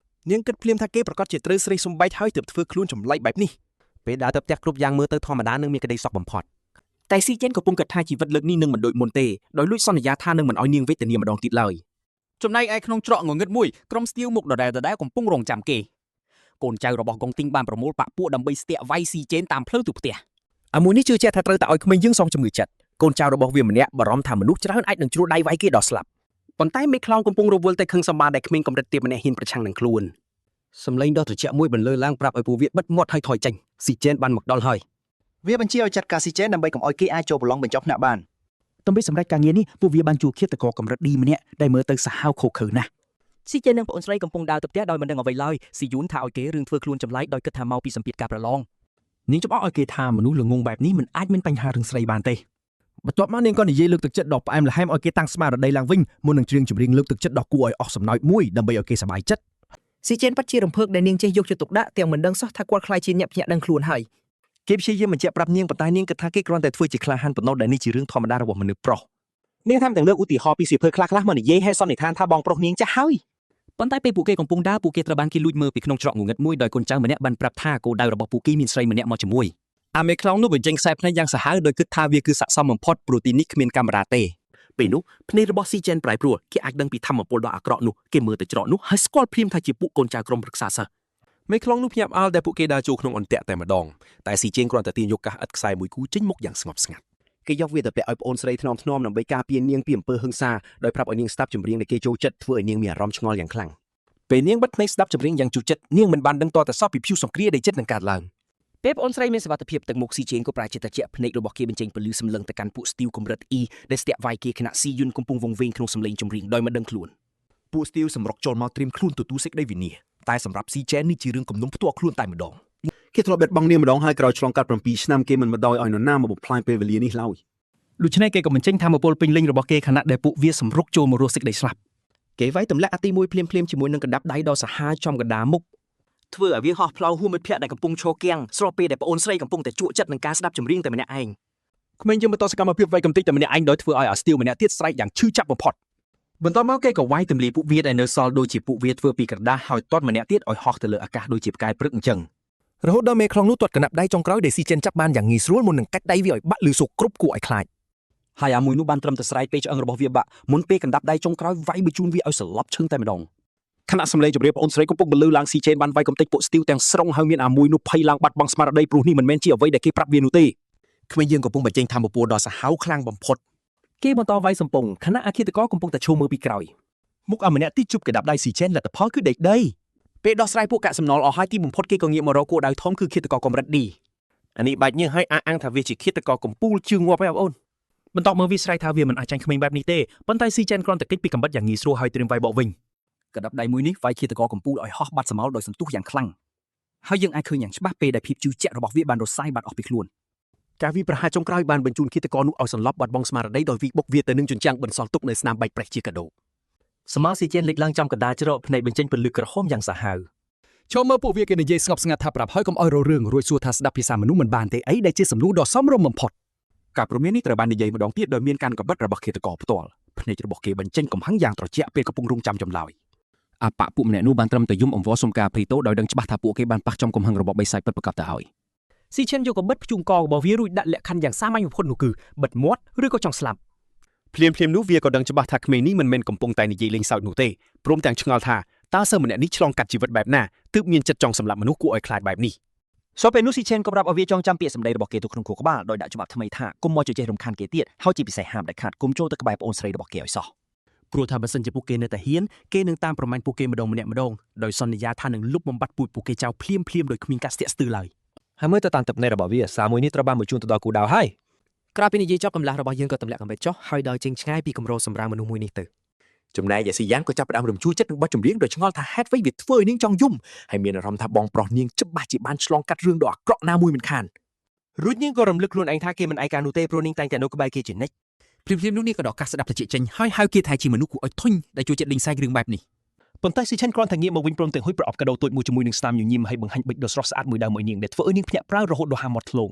នាងគិតភ្លាមថាគេប្រកាសជាត្រូវស្រីសំបែកហើយទើបធ្វើខ្លួនចម្លែកបែបនេះ ពេលដើរទៅផ្ទះគ្រប់យ៉ាងមើលទៅធម្មតានិងមានក្តីសុខបំផុត តែស៊ីចេនកំពុងគិតថាជីវិតលើកនេះនឹងមិនដូចមុនទេដោយលួចសន្យាថានឹងមិនឲ្យនាងវេទនាម្ដងទៀតឡើយ ចំណែកឯក្នុងច្រកងងឹតមួយក្រុមស្ទាវមុខដដែលៗកំពុងរងចាំគេកូនចៅរបស់កុងទីងបានប្រមូលបាក់ពួកដើម្បីស្ទាក់វាយស៊ីចេនតាមផ្លូវទៅផ្ទះ អាមួយនេះជឿជាក់ថាត្រូវតែឲ្យក្មេងយើងសងជំងឺចិត្តកូនចៅរបស់វាម្នាក់បារម្ភថាមនុស្សច្រើនអាចនឹងជ្រួលដៃវាយគេដល់ស្លាប់ ប៉ុន្តែមេខ្លោងកំពុងរវល់តែខឹងសម្បាដែលគ្មានកម្រិតទៀបម្នាក់ហ៊ានប្រឆាំងនឹងខ្លួនសំឡេងដ៏ត្រជាក់មួយបន្លឺឡើងប្រាប់ឲ្យពួកវាបិទមាត់ហើយថយចេញស៊ីចេនបានមកដល់ហើយ វាបញ្ជាឲ្យចាត់ការស៊ីចេនដើម្បីកុំឲ្យគេអាចចូលប្រឡងបញ្ចប់ថ្នាក់បាន ដើម្បីសម្រេចការងារនេះពួកវាបានជួលឃាតករកម្រិត D ម្នាក់ដែលមើលទៅសាហាវឃោរឃៅណាស់ ស៊ីចេននិងប្អូនស្រីកំពុងដើរទៅផ្ទះដោយមិនដឹងអ្វីឡើយស៊ីយូនថាឲ្យគេរឿងធ្វើខ្លួនចម្លែកដោយគិតថាមកពីសម្ពាធការប្រឡង នាងចំអកឲ្យគេថាមនុស្សល្ងងបែបនេះមិនអាចមានបញ្ហារឿងស្រីបានទេបន្ទាប់មកនាងក៏និយាយលើកទឹកចិត្តដ៏ផ្អែមល្ហែមឲ្យគេតាំងស្មារតីឡើងវិញមុននឹងច្រៀងចម្រៀងលើកទឹកចិត្តដ៏គួរឲ្យអស់សំណើចមួយដើម្បីឲ្យគេសប្បាយចិត្ត ស៊ីចេនប៉ាត់ជារំភើបដែលនាងចេះយកចិត្តទុកដាក់ទាំងមិនដឹងសោះថាគាត់ខ្លាយជាអ្នកភ្ញាក់ដឹងខ្លួនហើយ គេព្យាយាមបញ្ជាក់ប្រាប់នាងប៉ុន្តែនាងគិតថាគេគ្រាន់តែធ្វើជាក្លាហានប៉ុណ្ណោះដែលនេះជារឿងធម្មតារបស់មនុស្សប្រុសនាងថែមទាំងលើកឧទាហរណ៍ពីសៀវភៅខ្លះៗមកនិយាយឲ្យសន្និដ្ឋានថាបងប្រុសនាងចាស់ហើយ ប៉ុន្តែពេលពួកគេកំពុងដើរពួកគេត្រូវបានគេលួចមើលពីក្នុងច្រកងងឹតមួយដោយកូនចៅម្នាក់បានប្រាប់ថាគោលដៅរបស់ពួកគេមានស្រីម្នាក់មកជាមួយ អាមេខ្លោងនោះបញ្ចេញខ្សែភ្នែកយ៉ាងសាហាវដោយគិតថាវាគឺស័ក្តិសមបំផុតព្រោះទីនេះគ្មានកាមេរ៉ាទេ ពេលនោះភ្នែករបស់ស៊ីចេនប្រែប្រួលគេអាចដឹងពីធម្មពលដ៏អាក្រក់នោះគេមើលទៅច្រកនោះហើយស្គាល់ភ្លាមថាជាពួកកូនចៅក្រុមប្រឹក្សាសិស្ស មេខ្លោងនោះភ្ញាក់ផ្អើលដែលពួកគេដើរចូលក្នុងអន្ទាក់តែម្ដងតែស៊ីជេងគ្រាន់តែទាញយកកាសឥតខ្សែមួយគូចេញមកយ៉ាងស្ងប់ស្ងាត់ គេយកវាទៅពាក់ឲ្យប្អូនស្រីថ្នមថ្នមដើម្បីការពារនាងពីអំពើហិង្សាដោយប្រាប់ឲ្យនាងស្ដាប់ចម្រៀងដែលគេចូលចិត្តធ្វើឲ្យនាងមានអារម្មណ៍ឆ្ងល់យ៉ាងខ្លាំង ពេលនាងបិទភ្នែកស្ដាប់ចម្រៀងយ៉ាងជូរចិត្តនាងមិនបានដឹងតតែសោះពីព្យុះសង្គ្រាដែលចិត្តនឹងកើតឡើង ពេលប្អូនស្រីមានសុវត្ថិភាពទឹកមុខស៊ីជេងក៏ប្រែជាត្រជាក់ភ្នែករបស់គេបញ្ចេញពន្លឺសម្លឹងទៅកាន់ពួកស្ទីវកម្រិត E ដែលស្ទាក់វាយគេខណៈស៊ីយុនកំពុងវង្វេងក្នុងសម្លេងចម្រៀងដោយមិនដឹងខ្លួន ពួកស្ទាវសម្រុកចូលមកត្រៀមខ្លួនទទួលសេចក្តីវិនាសតែសម្រាប់ស៊ីចែននេះជារឿងគំនុំផ្ទាល់ខ្លួនតែម្ដង គេធ្លាប់បិទបង់នាងម្ដងហើយក្រោយឆ្លងកាត់7ឆ្នាំគេមិនបណ្ដោយឲ្យនរណាមកបំផ្លាញពេលវេលានេះឡើយ ដូច្នេះគេក៏បញ្ចេញធម៌ពលពេញលេញរបស់គេខណៈដែលពួកវាសម្រុកចូលមករស់សេចក្តីស្លាប់ គេវាយទម្លាក់អាទីមួយភ្លាមៗជាមួយនឹងកណ្ដាប់ដៃដ៏សាហាវចំកណ្ដាលមុខធ្វើឲ្យវាហោះផ្លោហួមិត្តភ័ក្តិដែលកំពុងឈរគៀងស្របពេលដែលប្អូនស្រីកំពុងតែជក់ចិត្តនឹងការស្ដាប់ចម្រៀងតែម្នាក់ឯង ក្មេងយើងបន្តសកម្មភាពវាយកំទេចតែម្នាក់ឯងដោយធ្វើឲ្យអាស្ទៀវម្នាក់ទៀតស្រែកយ៉ាងឈឺចាប់បំផុតបន្ទាប់មកគេក៏វាយទម្លាយពួកវាដែលនៅសល់ដូចជាពួកវាធ្វើពីក្រដាសហើយទាត់ម្នាក់ទៀតឲ្យហោះទៅលើអាកាសដូចជាផ្កាយព្រឹកអញ្ចឹង រហូតដល់មេខ្លោងនោះទាត់កណ្ដាប់ដៃចុងក្រោយដែលស៊ីចេនចាប់បានយ៉ាងងាយស្រួលមុននឹងកាច់ដៃវាឲ្យបាក់ឬសូគ្រប់គួរឲ្យខ្លាច ហើយអាមួយនោះបានត្រឹមតែស្រែកពេលឆ្អឹងរបស់វាបាក់មុនពេលកណ្ដាប់ដៃចុងក្រោយវាយបញ្ជូនវាឲ្យសន្លប់ឈឹងតែម្ដង ខណៈសម្លេងជម្រាបប្អូនស្រីកំពុងបន្លឺឡើងស៊ីចេនបានវាយកំទេចពួកស្ទីវទាំងស្រុងហើយមានអាមួយនោះភ័យឡើងបាត់បង់ស្មារតីព្រោះនេះមិនមែនជាអ្វីដែលគេប្រាប់វានោះទេ ក្មេងយើងកំពុងបញ្ចេញធម៌ពលដ៏សាហាវខ្លាំងបំផុត គេបន្តវាយសំពងខណៈអាឃាតករកំពុងតែឈរមើលពីក្រោយ មុខអាម្នាក់ទីជប់កណ្ដាប់ដៃស៊ីចេនលទ្ធផលគឺដេកដី ពេលដោះស្រាយពួកកាកសំណល់អស់ហើយទីបំផុតគេក៏ងាកមករកគោលដៅធំគឺឃាតករកម្រិត D អានេះបាច់ញើសឲ្យអះអាងថាវាជាឃាតករកំពូលជឿងាប់ហើយបងប្អូន បន្ទាប់មកវាស្រែកថាវាមិនអាចចាញ់ក្មេងបែបនេះទេប៉ុន្តែស៊ីចេនគ្រាន់តែគេចពីកំបិតយ៉ាងងាយស្រួលហើយត្រៀមវាយបកវិញ កណ្ដាប់ដៃមួយនេះវាយឃាតករកំពូលឲ្យហោះបាត់ស្រមោលដោយសន្ទុះយ៉ាងខ្លាំងហើយយើងអាចឃើញយ៉ាងច្បាស់ពេលដែលភាពជឿជាក់របស់វាបានរសាយបាត់អស់ពីខ្លួន ការវាយប្រហារចុងក្រោយបានបញ្ជូនឃាតករនោះឲ្យសន្លប់បាត់បង់ស្មារតីដោយវាយបុកវាទៅនឹងជញ្ជាំងបន្សល់ទុកនៅស្នាមបែកប្រេះជាកាដូ ស្មាស៊ីចេនលេចឡើងចំកណ្ដាលច្រកភ្នែកបញ្ចេញពន្លឺក្រហមយ៉ាងសាហាវ ចូលមើលពួកវាគេនិយាយស្ងប់ស្ងាត់ថាប្រាប់ហើយកុំឲ្យររឿងរួចសួរថាស្ដាប់ភាសាមនុស្សមិនបានទេអីដែលជាសំណួរដ៏សមរម្យបំផុត ការព្រមាននេះត្រូវបាននិយាយម្ដងទៀតដោយមានការកបិតរបស់ឃាតករផ្ទាល់ភ្នែករបស់គេបញ្ចេញកំហឹងយ៉ាងត្រជាក់ពេលកំពុងរងចាំចម្លើយ អាប៉ពួកម្នាក់នោះបានត្រឹមតែយំអង្វរសុំការភ័យទោសដោយដឹងច្បាស់ថាពួកគេបានប៉ះចំកំហឹងរបស់បិសាចពិតប្រាកដទៅហើយ ស៊ីឈិនយកកបិតភ្ជួងករបស់វារួចដាក់លក្ខខណ្ឌយ៉ាងសាមញ្ញបំផុតនោះគឺបិទមាត់ឬក៏ចង់ស្លាប់ ភ្លាមៗនោះវាក៏ដឹងច្បាស់ថាក្មេងនេះមិនមែនកំពុងតែនិយាយលេងសើចនោះទេព្រមទាំងឆ្ងល់ថាតើសិស្សម្នាក់នេះឆ្លងកាត់ជីវិតបែបណាទើបមានចិត្តចង់សម្លាប់មនុស្សគួរឲ្យខ្លាចបែបនេះ សូពេលនោះស៊ីឆេនក៏ប្រាប់ឲ្យវាចងចាំពាក្យសម្ដីរបស់គេទៅក្នុងខួរក្បាលដោយដាក់ច្បាប់ថ្មីថាកុំមកជជែករំខានគេទៀតហើយជាពិសេសហាមដាច់ខាតកុំចូលទៅក្បែរប្អូនស្រីរបស់គេឲ្យសោះ ព្រោះថាបើសិនជាពួកគេនៅតែហ៊ានគេនឹងតាមប្រមាញ់ពួកគេម្ដងម្នាក់ម្ដងដោយសន្យាថានឹងលុបបំបាត់ពូជពួកគេចោលភ្លាមភ្លាមដោយគ្មានការស្ទាក់ស្ទើរឡើយ ហើយមើលទៅតាមទឹកភ្នែករបស់វាសារមួយនេះត្រូវបានបញ្ជូនទៅដល់គោលដៅហើយ ក្រោយពីនិយាយចប់កម្លាំងរបស់យើងក៏ទម្លាក់កំបិតចុះហើយដោយចេញឆ្ងាយពីគម្រោងសម្រាមមនុស្សមួយនេះទៅ ចំណែកឯស៊ីយ៉ាងក៏ចាប់ផ្ដើមរំជួលចិត្តនឹងបទចម្រៀងដោយឆ្ងល់ថាហេតុអ្វីវាធ្វើឲ្យនាងចង់យំហើយមានអារម្មណ៍ថាបងប្រុសនាងច្បាស់ជាបានឆ្លងកាត់រឿងដ៏អាក្រក់ណាមួយមិនខាន រួចនាងក៏រំលឹកខ្លួនឯងថាគេមិនឯកានោះទេព្រោះនាងតែងតែនៅក្បែរគេជានិច្ច ភ្លាមៗនោះនាងក៏ដកកាសស្ដាប់ត្រចៀកចេញហើយហៅគេថាជាមនុស្សគួរឲ្យធុញដែលចូលចិត្តលេងសើចរឿងបែបនេះ ប៉ុន្តែស៊ីឆិនគ្រាន់តែងាកមកវិញព្រមទាំងហ៊ុយប្រអប់កាដូតូចមួយជាមួយនឹងស្នាមញញឹមហើយបង្ហាញប៊ិចដ៏ស្រស់ស្អាតមួយដើមឲ្យនាងដែលធ្វើឲ្យនាងភ្ញាក់ផ្អើលរហូតដល់ហាមាត់ធ្លង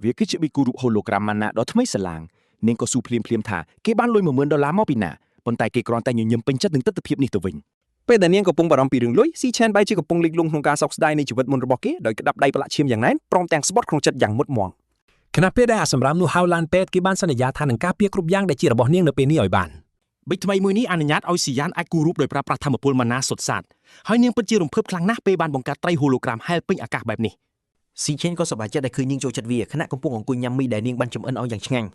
វាគឺជាប៊ីគូរូប hologram ម៉ាណាដ៏ថ្មីស្រឡាងនាងក៏ស៊ូភ្លាមៗថាគេបានលុយ10000ដុល្លារមកពីណាប៉ុន្តែគេគ្រាន់តែញញឹមពេញចិត្តនឹងទិដ្ឋភាពនេះទៅវិញ ពេលដែលនាងកំពុងបារម្ភពីរឿងលុយស៊ីឆែនបែរជាកំពុងលិចលង់ក្នុងការសោកស្ដាយនៃជីវិតមុនរបស់គេដោយក្តាប់ដៃប្រឡាក់ឈាមយ៉ាងណែនព្រមទាំងស្បត់ក្នុងចិត្តយ៉ាងមុតមាំ ខណៈពេលដែលអាសម្រាមនោះហៅឡានពេទ្យគេបានសន្យាថានឹងការពារគ្រប់យ៉ាងដែលជារបស់នាងនៅពេលនេះឲ្យបាន ប៊ិចថ្មីមួយនេះអនុញ្ញាតឲ្យស៊ីយ៉ានអាចគូររូបដោយប្រើប្រាស់ធម្មពលម៉ាណាសុទ្ធសាធហើយនាងពិតជារំភើបខ្លាំងណាស់ពេលបានបង្កើតត្រីហូឡូក្រាមហែលពេញអាកាសបែបនេះ ស៊ីឆេនក៏សប្បាយចិត្តដែលឃើញនាងចូលចិត្តវាខណៈកំពុងអង្គុយញ៉ាំមីដែលនាងបានចម្អិនឲ្យយ៉ាងឆ្ងាញ់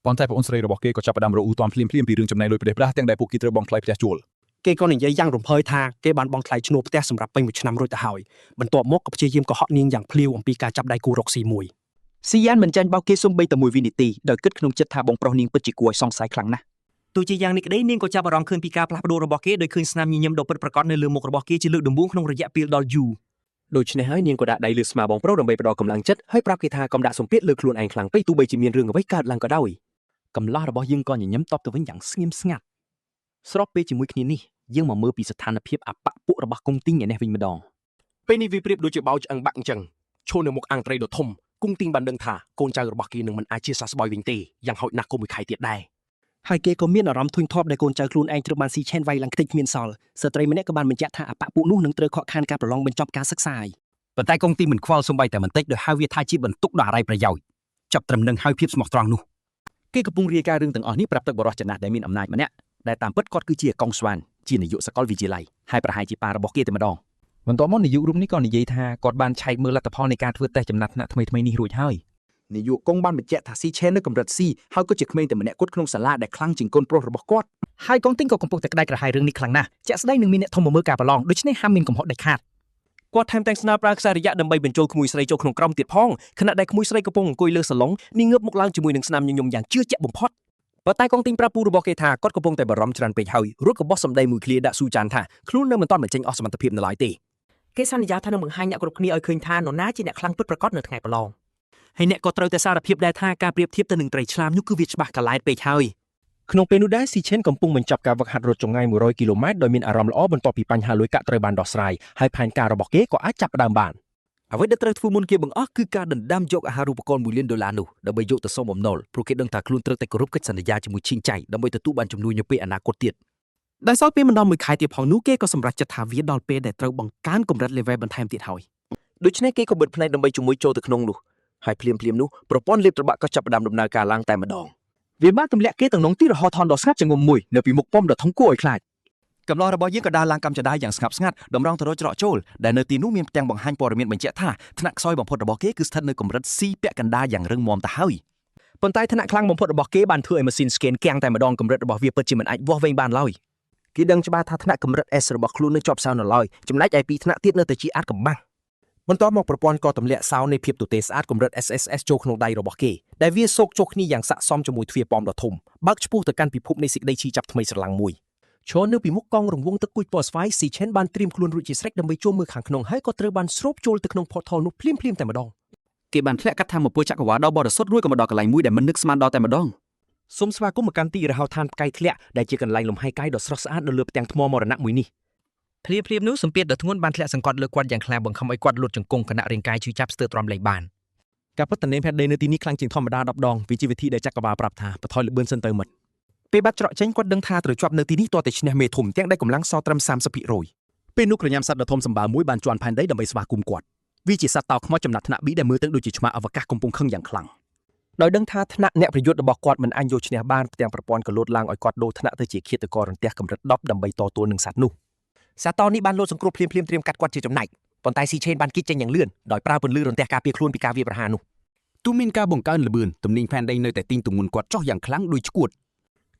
ប៉ុន្តែប្អូនស្រីរបស់គេក៏ចាប់ផ្ដើមរអ៊ូទាំភ្លាមៗពីរឿងចំណែកលុយផ្ដេសផ្ដាសទាំងដែលពួកគេត្រូវបង់ថ្លៃផ្ទះជួល គេក៏និយាយយ៉ាងរំភើយថាគេបានបង់ថ្លៃឈ្នួលផ្ទះសម្រាប់ពេញមួយឆ្នាំរួចទៅហើយបន្ទាប់មកក៏ព្យាយាមកុហកនាងយ៉ាងភ្លាវអំពីការចាប់ដៃគូរកស៊ីមួយ ស៊ីយ៉ានមិនចាញ់បោកគេសូម្បីតែមួយវិនាទីដោយគិតក្នុងចិត្តថាបងប្រុសនាងពិតជាគួរឲ្យសង្ស័យខ្លាំងណាស់ ទោះជាយ៉ាងនេះក្តីនាងក៏ចាប់អារម្មណ៍ឃើញពីការផ្លាស់ប្ដូររបស់គេដោយឃើញស្នាមញញឹមដ៏ពិតប្រាកដនៅលើមុខរបស់គេជាលើកដំបូងក្នុងរយៈពេលដ៏យូរ ដូច្នេះហើយនាងក៏ដាក់ដៃលើស្មាបងប្រុសដើម្បីផ្ដល់កម្លាំងចិត្តហើយប្រាប់គេថាកុំដាក់សម្ពាធលើខ្លួនឯងខ្លាំងពេកទោះបីជាមានរឿងអ្វីកើតឡើងក៏ដោយ កំឡោះរបស់យើងក៏ញញឹមតបទៅវិញយ៉ាងស្ងៀមស្ងាត់ស្របពេលជាមួយគ្នានេះ យើងមកមើលពីស្ថានភាពអបពួករបស់កុងទីងឯនេះវិញម្ដង ពេលនេះវាប្រៀបដូចជាបោឆ្អឹងបាក់អញ្ចឹងឈរនៅមុខអាំងត្រីដ៏ធំគង់ទីងបានដឹងថាកូនចៅរបស់គេនឹងមិនអាចជាសះស្បើយវិញទេយ៉ាងហោចណាស់ក៏មួយខែទៀតដែរ ហើយគេក៏មានអារម្មណ៍ធុញថប់ដែលកូនចៅខ្លួនឯងត្រូវបានស៊ីឆេនវាយឡើងខ្ទេចគ្មានសល់ស្ត្រីម្នាក់ក៏បានបញ្ជាក់ថាអបពួកនោះនឹងត្រូវខកខានការប្រឡងបញ្ចប់ការសិក្សាឯង ប៉ុន្តែកុងទីមិនខ្វល់សំបីតែបន្តិចដោយហៅវាថាជាបន្ទុកដ៏អរ៉ៃប្រយោជន៍ចាប់ត្រឹមនឹងហើយភាពស្មោះត្រង់នោះ គេកំពុងរាយការណ៍រឿងទាំងអស់នេះប្រាប់ទឹកបរិសុទ្ធចំណាស់ដែលមានអំណាចម្នាក់ដែលតាមពិតគាត់គឺជាកុងស្វានជានាយកសាកលវិទ្យាល័យហើយប្រហែលជាប៉ារបស់គេតែម្ដង បន្ទាប់មកនាយករូបនេះក៏និយាយថាគាត់បានឆែកមើលលទ្ធផលនៃការធ្វើតេស្តចំណាត់ថ្នាក់ថ្មីៗនេះរួចហើយ នាយកកុងបានបញ្ជាក់ថាស៊ីឆេននៅកម្រិត C ហើយក៏ជាក្មេងតែម្នាក់គត់ក្នុងសាលាដែលខ្លាំងជាងកូនប្រុសរបស់គាត់ ហើយកងទីងក៏កំពុងតែក្តៅក្រហាយរឿងនេះខ្លាំងណាស់ជាក់ស្ដែងនឹងមានអ្នកធំមកមើលការប្រឡងដូច្នេះហាមមានកំហុសដាច់ខាត គាត់ថែមទាំងស្នើប្រើខ្សែរយៈដើម្បីបញ្ចូលក្មួយស្រីចូលក្នុងក្រុមទៀតផងខណៈដែលក្មួយស្រីកំពុងអង្គុយលើសាឡុងនាងងើបមុខឡើងជាមួយនឹងស្នាមញញឹមយ៉ាងជឿជាក់បំផុតប៉ុន្តែកងទីងប្រាប់ពូរបស់គេថាគាត់កំពុងតែបារម្ភច្រើនពេកហើយរួចក៏បោះសម្ដីមួយឃ្លាដាក់ស៊ូចានថាខ្លួននៅមិនទាន់បញ្ចេញអស់សមត្ថភាពនៅឡើយទេ គេសន្យាថានឹងបង្ហាញអ្នកគ្រប់គ្នាឲ្យឃើញថានរណាជាអ្នកខ្លាំងពិតប្រាកដនៅថ្ងៃប្រឡង ហើយអ្នកក៏ត្រូវតែសារភាពដែរថាការប្រៀបធៀបទៅនឹងត្រីឆ្លាមនោះគឺវាច្បាស់កន្លែងពេកហើយ ក្នុងពេលនោះដែរស៊ីឆេនកំពុងបញ្ចប់ការវឹកហាត់រត់ចម្ងាយ100គីឡូម៉ែត្រដោយមានអារម្មណ៍ល្អបន្ទាប់ពីបញ្ហាលុយកាក់ត្រូវបានដោះស្រាយហើយផែនការរបស់គេក៏អាចចាប់ផ្ដើមបាន អ្វីដែលត្រូវធ្វើមុនគេបង្អស់គឺការដណ្ដើមយកអាហារូបករណ៍1លានដុល្លារនោះដើម្បីយកទៅសងបំណុលព្រោះគេដឹងថាខ្លួនត្រូវតែគោរពកិច្ចសន្យាជាមួយឈីងចៃដើម្បីទទួលបានជំនួយនៅពេលអនាគតទៀត ដែលសល់ពេលមិនដល់មួយខែទៀតផងនោះគេក៏សម្រេចចិត្តថាវាដល់ពេលដែលត្រូវបង្កើនកម្រិត level បន្ថែមទៀតហើយ ដូច្នេះគេក៏បិទភ្នែកដើម្បីជំនួយចូលទៅក្នុងនោះហើយភ្លាមៗនោះប្រព័ន្ធលេបត្របាក់ក៏ចាប់ផ្ដើមដំណើរការឡើងតែម្ដង វាបានទម្លាក់គេទាំងក្នុងទីរហោឋានដ៏ស្ងាត់ជ្រងំមួយនៅពីមុខប៉មដ៏ធំគួរឲ្យខ្លាច កំឡោះរបស់យើងក៏ដើរឡើងកម្មចដាយ៉ាងស្ងប់ស្ងាត់តម្រង់ទៅរកច្រកចូលដែលនៅទីនោះមានផ្ទាំងបង្ហាញព័ត៌មានបញ្ជាក់ថាថ្នាក់ខ្សោយបំផុតរបស់គេគឺស្ថិតនៅកម្រិត C ពាក់កណ្ដាលយ៉ាងរឹងមាំទៅហើយ ប៉ុន្តែថ្នាក់ខ្លាំងបំផុតរបស់គេបានធ្វើឲ្យម៉ាស៊ីន scan គាំងតែម្ដងកម្រិតរបស់វាពិតជាមិនអាចវាស់វែងបានឡើយ គេដឹងច្បាស់ថាថ្នាក់កម្រិត S របស់ខ្លួននៅជាប់សោនៅឡើយចំណែកឯពីរថ្នាក់ទៀតនៅតែជាអាចកំបាំង បន្ទាប់មកប្រព័ន្ធក៏ទម្លាក់សោនៃភាពទទេស្អាតកម្រិត SSS ចូលក្នុងដៃរបស់គេដែលវាសោកចុះគ្នាយ៉ាងស័ក្តិសមជាមួយទ្វារប៉មដ៏ធំបើកឆ្ពោះទៅកាន់ពិភពនៃសេចក្តីឈឺចាប់ថ្មីស្រឡាំងមួយឈរនៅពីមុខកង់រង្វង់ទឹកគួចពណ៌ស្វាយស៊ីឆេនបានត្រៀមខ្លួនរួចជាស្រេចដើម្បីចូលមើលខាងក្នុងហើយក៏ត្រូវបានស្រូបចូលទៅក្នុង portal នោះភ្លាមៗតែម្ដង គេបានធ្លាក់កាត់ថាមពលចក្រវាលដ៏បរិសុទ្ធរួចក៏មកដល់កន្លែងមួយដែលមិននឹកស្មានដល់តែម្ដង សូមស្វាគមន៍មកកាន់ទីរហោឋានផ្កាយធ្លាក់ដែលជាកន្លែងលំហែកាយដ៏ស្រស់ស្អាតនៅលើផ្ទាំងថ្មមរណៈមួយនេះ ភ្លាមៗនោះសម្ពាធដ៏ធ្ងន់បានធ្លាក់សង្កត់លើគាត់យ៉ាងខ្លាំងបង្ខំឲ្យគាត់លុតជង្គង់ខណៈរាងកាយឈឺចាប់ស្ទើរទ្រាំលែងបាន ការពិតតនេមផែនដីនៅទីនេះខ្លាំងជាងធម្មតា10ដងវាជាវិធីដែលចក្រវាលប្រាប់ថាបន្ថយល្បឿនសិនទៅមិត្ត ពេលបាត់ច្រកចេញគាត់ដឹងថាត្រូវជាប់នៅទីនេះទាល់តែឈ្នះមេធំទាំងដែលកម្លាំងសល់ត្រឹម30% ពេលនោះក្រញាំសត្វដ៏ធំសម្បើមមួយបានជាន់ផែនដីដើម្បីស្វាគមន៍គាត់វាជាសត្វតោខ្មោចចំណាត់ថ្នាក់ B ដែលមើលទៅដូចជាឆ្មាអវកាសកំពុងខឹងយ៉ាងខ្លាំង ដោយដឹងថាថ្នាក់អ្នកប្រយុទ្ធរបស់គាត់មិនអាចយកឈ្នះបានផ្ទាំងប្រព័ន្ធក៏លោតឡើងឲ្យគាត់ដូរថ្នាក់ទៅជាឃាតកររន្ទះកម្រិត10ដើម្បីតទល់នឹងសត្វនោះសត្វតនេះបានលោតសង្គ្រោះភ្លាមៗត្រៀមកាត់គាត់ជាចំណែកប៉ុន្តែស៊ីឆេនបានគិតចេញយ៉ាងលឿនដោយប្រើពន្លឺរន្ទះការពារខ្លួនពីការវាយប្រហារនោះ ទូមានការបង្កើនល្បឿនទំនាញផែនដីនៅតែទាញទម្ងន់គាត់ចុះយ៉ាងខ្លាំងដូចឈួត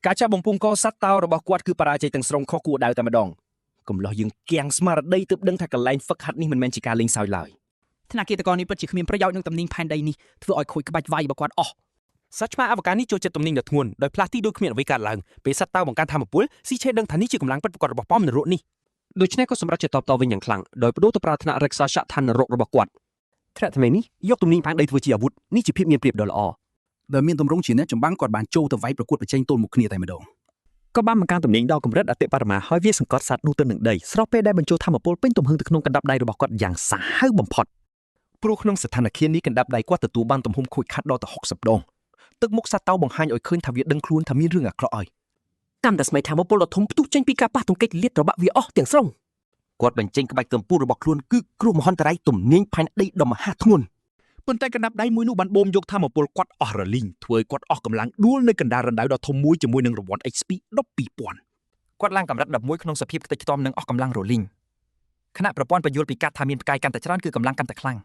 ការចាប់បំពង់កសត្វតោរបស់គាត់គឺបរាជ័យទាំងស្រុងខុសគួរដៅតែម្ដងកំឡោះយើងគាំងស្មារតីទើបដឹងថាកន្លែងហ្វឹកហាត់នេះមិនមែនជាការលេងសើចឡើយ ថ្នាក់គិតកនេះពិតជាគ្មានប្រយោជន៍នឹងតំណែងផែនដីនេះធ្វើឲ្យខូចក្បាច់វាយរបស់គាត់អស់ សត្វឆ្មាអវកាសនេះចូលចិត្តទំនាញដ៏ធ្ងន់ដោយផ្លាស់ទីដូចគ្មានអ្វីកើតឡើងពេលសត្វតោបង្កើនធម៌ពលស៊ីឆេដឹងថានេះជាកម្លាំងពិតប្រាកដរបស់ប៉មនរកនេះ ដូច្នេះក៏សម្រេចចិត្តតបតវិញយ៉ាងខ្លាំងដោយបដូរទៅប្រើថ្នាក់រក្សាសឋាននរករបស់គាត់ថ្នាក់ថ្មីនេះយកទំនាញផែនដីធ្វើជាអាវុធនេះជាភាពមានប្រៀបដ៏ល្អ ដែលមានទម្រង់ជាអ្នកចម្បាំងគាត់បានចូលទៅវាយប្រកួតប្រជែងទល់មុខគ្នាតែម្ដង ក៏បានបង្កើនទំនាញដល់កម្រិតអតិបរមាហើយវាសង្កត់សត្វនោះទៅនឹងដីស្របពេលដែលបញ្ចូលធម៌ពលពេញទំហឹងទៅក្នុងកណ្ដាប់ដៃរបស់គាត់យ៉ាងសាហាវបំផុត ព្រោះក្នុងស្ថានភាពនេះកណ្ដាប់ដៃគាត់ទទួលបានទំហំខូចខាតដល់ទៅ60ដងទឹកមុខសត្វតោបង្ហាញឲ្យឃើញថាវាដឹងខ្លួនថាមានរឿងអាក្រក់ហើយ តាមតែស្មៃធម៌ពលដ៏ធំផ្ទុះចេញពីការប៉ះទង្គិចលាតត្របាក់វាអស់ទាំងស្រុង គាត់បញ្ចេញក្បាច់កំពូលរបស់ខ្លួនគឺគ្រោះមហន្តរាយទំនាញផែនដីដ៏មហាធ្ងន់ ប៉ុន្តែកណ្ដាប់ដៃមួយនោះបានបូមយកធម៌ពលគាត់អស់រលីងធ្វើឲ្យគាត់អស់កម្លាំងដួលនៅកណ្ដាលរណ្ដៅដ៏ធំមួយជាមួយនឹងរង្វាន់ XP 12,000 គាត់ឡើងកម្រិត11ក្នុងសភាពខ្ទេចខ្ទាំនិងអស់កម្លាំងរលីងខណៈប្រព័ន្ធបញ្យល់ពីកាត់ថាមានផ្កាយកាន់តែច្រើនគឺកម្លាំងកាន់តែខ្លាំង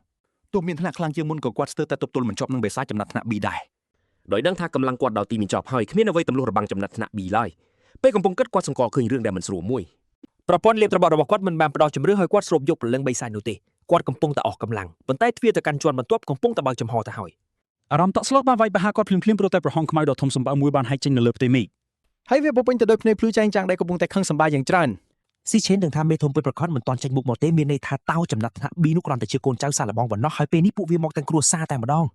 ទោះមានថ្នាក់ខ្លាំងជាងមុនក៏គាត់ស្ទើរតែទប់ទល់មិនជាប់នឹងបេសាចំណាត់ថ្នាក់ B ដែរ ដោយដឹងថាកម្លាំងគាត់ដល់ទីបញ្ចប់ហើយគ្មានអ្វីទម្លុះរបាំងចំណាត់ថ្នាក់ B ឡើយពេលកំពុងគិតគាត់សង្កល់ឃើញរឿងដែលមិនស្រួលមួយ ប្រព័ន្ធលេបត្របាក់របស់គាត់មិនបានផ្ដល់ជំរឿឲ្យគាត់ស្រូបយកព្រលឹងបិសាចនោះទេគាត់កំពុងតែអស់កម្លាំងប៉ុន្តែទ្វារទៅកាន់ជាន់បន្ទាប់កំពុងតែបើកចំហទៅហើយ អារម្មណ៍តក់ស្លុតបានវាយប្រហារគាត់ភ្លាមៗព្រោះតែប្រហោងខ្មៅដ៏ធំសម្បើមមួយបានហែកចេញនៅលើផ្ទៃមេឃ ហើយវាពោពេញទៅដោយភ្នែកភ្លឺចែងចាំងដែលកំពុងតែខឹងសម្បារយ៉ាងច្រើន ស៊ីឆេនដឹងថាមេធំពិតប្រាកដមិនទាន់ចេញមុខមកទេមានន័យថាតោចំណាត់ថ្នាក់ B នោះគ្រាន់តែជាកូនចៅសាឡបងប៉ុណ្ណោះហើយពេលនេះពួកវាមកទាំងគ្រួសារតែម្ដង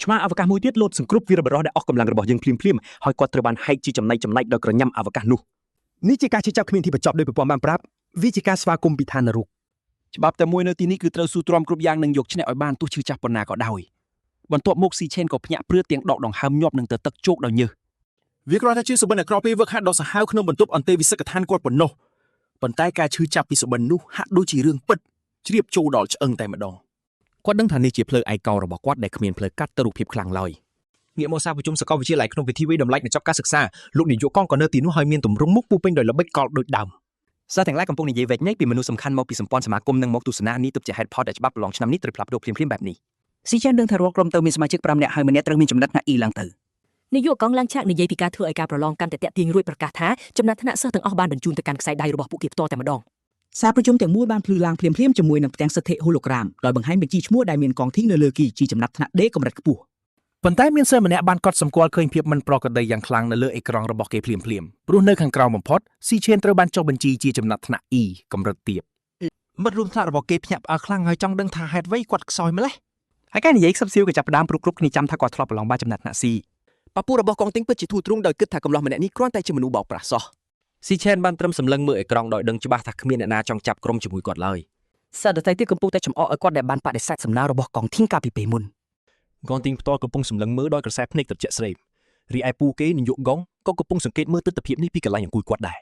ឆ្មាអវកាសមួយទៀតលោតសង្គ្រប់វីរបុរសដែលអស់កម្លាំងរបស់យើងភ្លាមៗហើយគាត់ត្រូវបានហែកជាចំណែកចំណែកដោយក្រញាំអវកាសនោះ នេះជាការជិះចាប់គ្មានទីបញ្ចប់ដោយប្រព័ន្ធបានប្រាប់វាជាការស្វាគមន៍ពីឋាននរកច្បាប់តែមួយនៅទីនេះគឺត្រូវស៊ូទ្រាំគ្រប់យ៉ាងនិងយកឈ្នះឲ្យបានទោះឈឺចាប់ប៉ុណ្ណាក៏ដោយបន្ទាប់មកស៊ីឆេនក៏ភ្ញាក់ព្រឿទាំងដកដង្ហើមញាប់និងទៅទឹកជោកដោយញើស វាគ្រាន់តែជាសុបិនអាក្រក់ពេលវឹកហាត់ដ៏សាហាវក្នុងបន្ទប់អន្តេវិសិកដ្ឋានគាត់ប៉ុណ្ណោះប៉ុន្តែការឈឺចាប់ពីសុបិននោះហាក់ដូចជារឿងពិតជ្រាបចូលដល់ឆ្អឹងតែម្ដង គាត់ដឹងថានេះជាផ្លូវឯកោរបស់គាត់ដែលគ្មានផ្លូវកាត់ទៅរូបភាពខ្លាំងឡើយ ងាកមកសារប្រជុំសាកលវិទ្យាល័យក្នុងពិធីវេតម្លៃបញ្ចប់ការសិក្សាលោកនាយកកងក៏នៅទីនោះហើយមានទម្រង់មុខពោពេញដោយល្បិចកលដូចដើម សិស្សទាំងឡាយកំពុងនិយាយវែកញែកពីមនុស្សសំខាន់មកពីសម្ព័ន្ធសមាគមនិងមកទស្សនានេះទើបជាហេតុផលដែលច្បាប់ប្រឡងឆ្នាំនេះត្រូវផ្លាស់ប្ដូរភ្លាមៗបែបនេះ ស៊ីឆេនដឹងថារាល់ក្រុមទៅមានសមាជិក5នាក់ហើយម្នាក់ត្រូវមានចំណាត់ថ្នាក់ E ឡើងទៅ នាយកកងឡើងឆាកនិយាយពីការធ្វើឲ្យការប្រឡងកាន់តែតាក់ទាញរួចប្រកាសថាចំណាត់ថ្នាក់សិស្សទាំងអស់បានបញ្ជូនទៅកាន់ខ្សែដៃរបស់ពួកគេផ្ទាល់តែម្ដង សារប្រជុំទាំងមូលបានភ្លឺឡើងភ្លាមៗជាមួយនឹងផ្ទាំងសិទ្ធិ hologram ដោយបង្ហាញបញ្ជីឈ្មោះដែលមានកងធីងនៅលើគីជាចំណាត់ថ្នាក់ D កម្រិតខ្ពស់ ប៉ុន្តែមានសិស្សម្នាក់បានកត់សម្គាល់ឃើញភាពមិនប្រក្រតីយ៉ាងខ្លាំងនៅលើអេក្រង់របស់គេភ្លាមៗព្រោះនៅខាងក្រោមបំផុតស៊ីឆេនត្រូវបានចុះបញ្ជីជាចំណាត់ថ្នាក់ E កម្រិតទាប មិត្តរួមថ្នាក់របស់គេភ្ញាក់ផ្អើលខ្លាំងហើយចង់ដឹងថាហេតុអ្វីគាត់ខ្សោយម្ល៉េះ ហើយការនិយាយខ្សឹបសៀវក៏ចាប់ផ្ដើមព្រោះគ្រប់គ្នាចាំថាគាត់ធ្លាប់ប្រឡងបានចំណាត់ថ្នាក់ C ប៉ាពូរបស់កងទីងពិតជាធូរទ្រង់ដោយគិតថាកំឡោះម្នាក់នេះគ្រាន់តែជាមនុស្សបោកប្រាស់សោះ ស៊ីឆេនបានត្រឹមសម្លឹងមើលអេក្រង់ដោយដឹងច្បាស់ថាគ្មានអ្នកណាចង់ចាប់ក្រុមជាមួយគាត់ឡើយ សិស្សដទៃទៀតកំពុងតែចំអកឲ្យគាត់ដែលបានបដិសេធសំណើរបស់កងធីងកាលពីពេលមុន កងទីងផ្ទាល់កំពុងសម្លឹងមើលដោយក្រសែភ្នែកត្រជាក់ស្រេបរីឯពូគេនាយកកងក៏កំពុងសង្កេតមើលទិដ្ឋភាពនេះពីកន្លែងអង្គុយគាត់ដែរ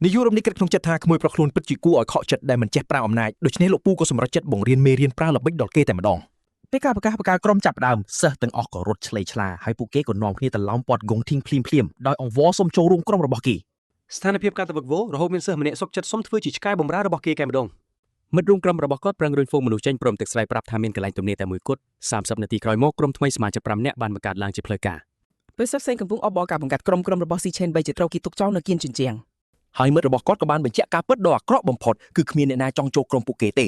នាយករំនេះគិតក្នុងចិត្តថាក្មួយប្រុសខ្លួនពិតជាគួរឲ្យខកចិត្តដែលមិនចេះប្រើអំណាចដូច្នេះលោកពូក៏សម្រេចចិត្តបង្រៀនមេរៀនប្រើល្បិចដល់គេតែម្ដងពេលការប្រកាសបង្កើតក្រុមចាប់ផ្ដើមសិស្សទាំងអស់ក៏រត់ឆ្លេឆ្លាហើយពួកគេក៏នាំគ្នាទៅឡោមព័ទ្ធហ្គងធីងភ្លាមភ្លាមៗដោយអង្វរសុំចូលរួមក្រុមរបស់គេ ស្ថានភាពការទៅវឹកវររហូតមានសិស្សម្នាក់សុកចិត្តសុំធ្វើជាឆ្កែបំរើរបស់គេតែម្ដងមិត្តរួមក្រុមរបស់គាត់ប្រឹងរុញហ្វូងមនុស្សចេញព្រមទាំងស្រែកប្រាប់ថាមានកន្លែងទំនេរតែមួយគត់30នាទីក្រោយមកក្រុមថ្មីសមាជិក5នាក់បានបង្កើតឡើងជាផ្លូវការ ពេលសិស្សផ្សេងកំពុងអបអរការបង្កើតក្រុមក្រុមរបស់ស៊ីឆេនបីជាត្រូវគេទុកចោលនៅគៀនជញ្ជាំង ហើយមិត្តរបស់គាត់ក៏បានបញ្ជាក់ការពិតដ៏អាក្រក់បំផុតគឺគ្មានអ្នកណាចង់ចូលក្រុមពួកគេទេ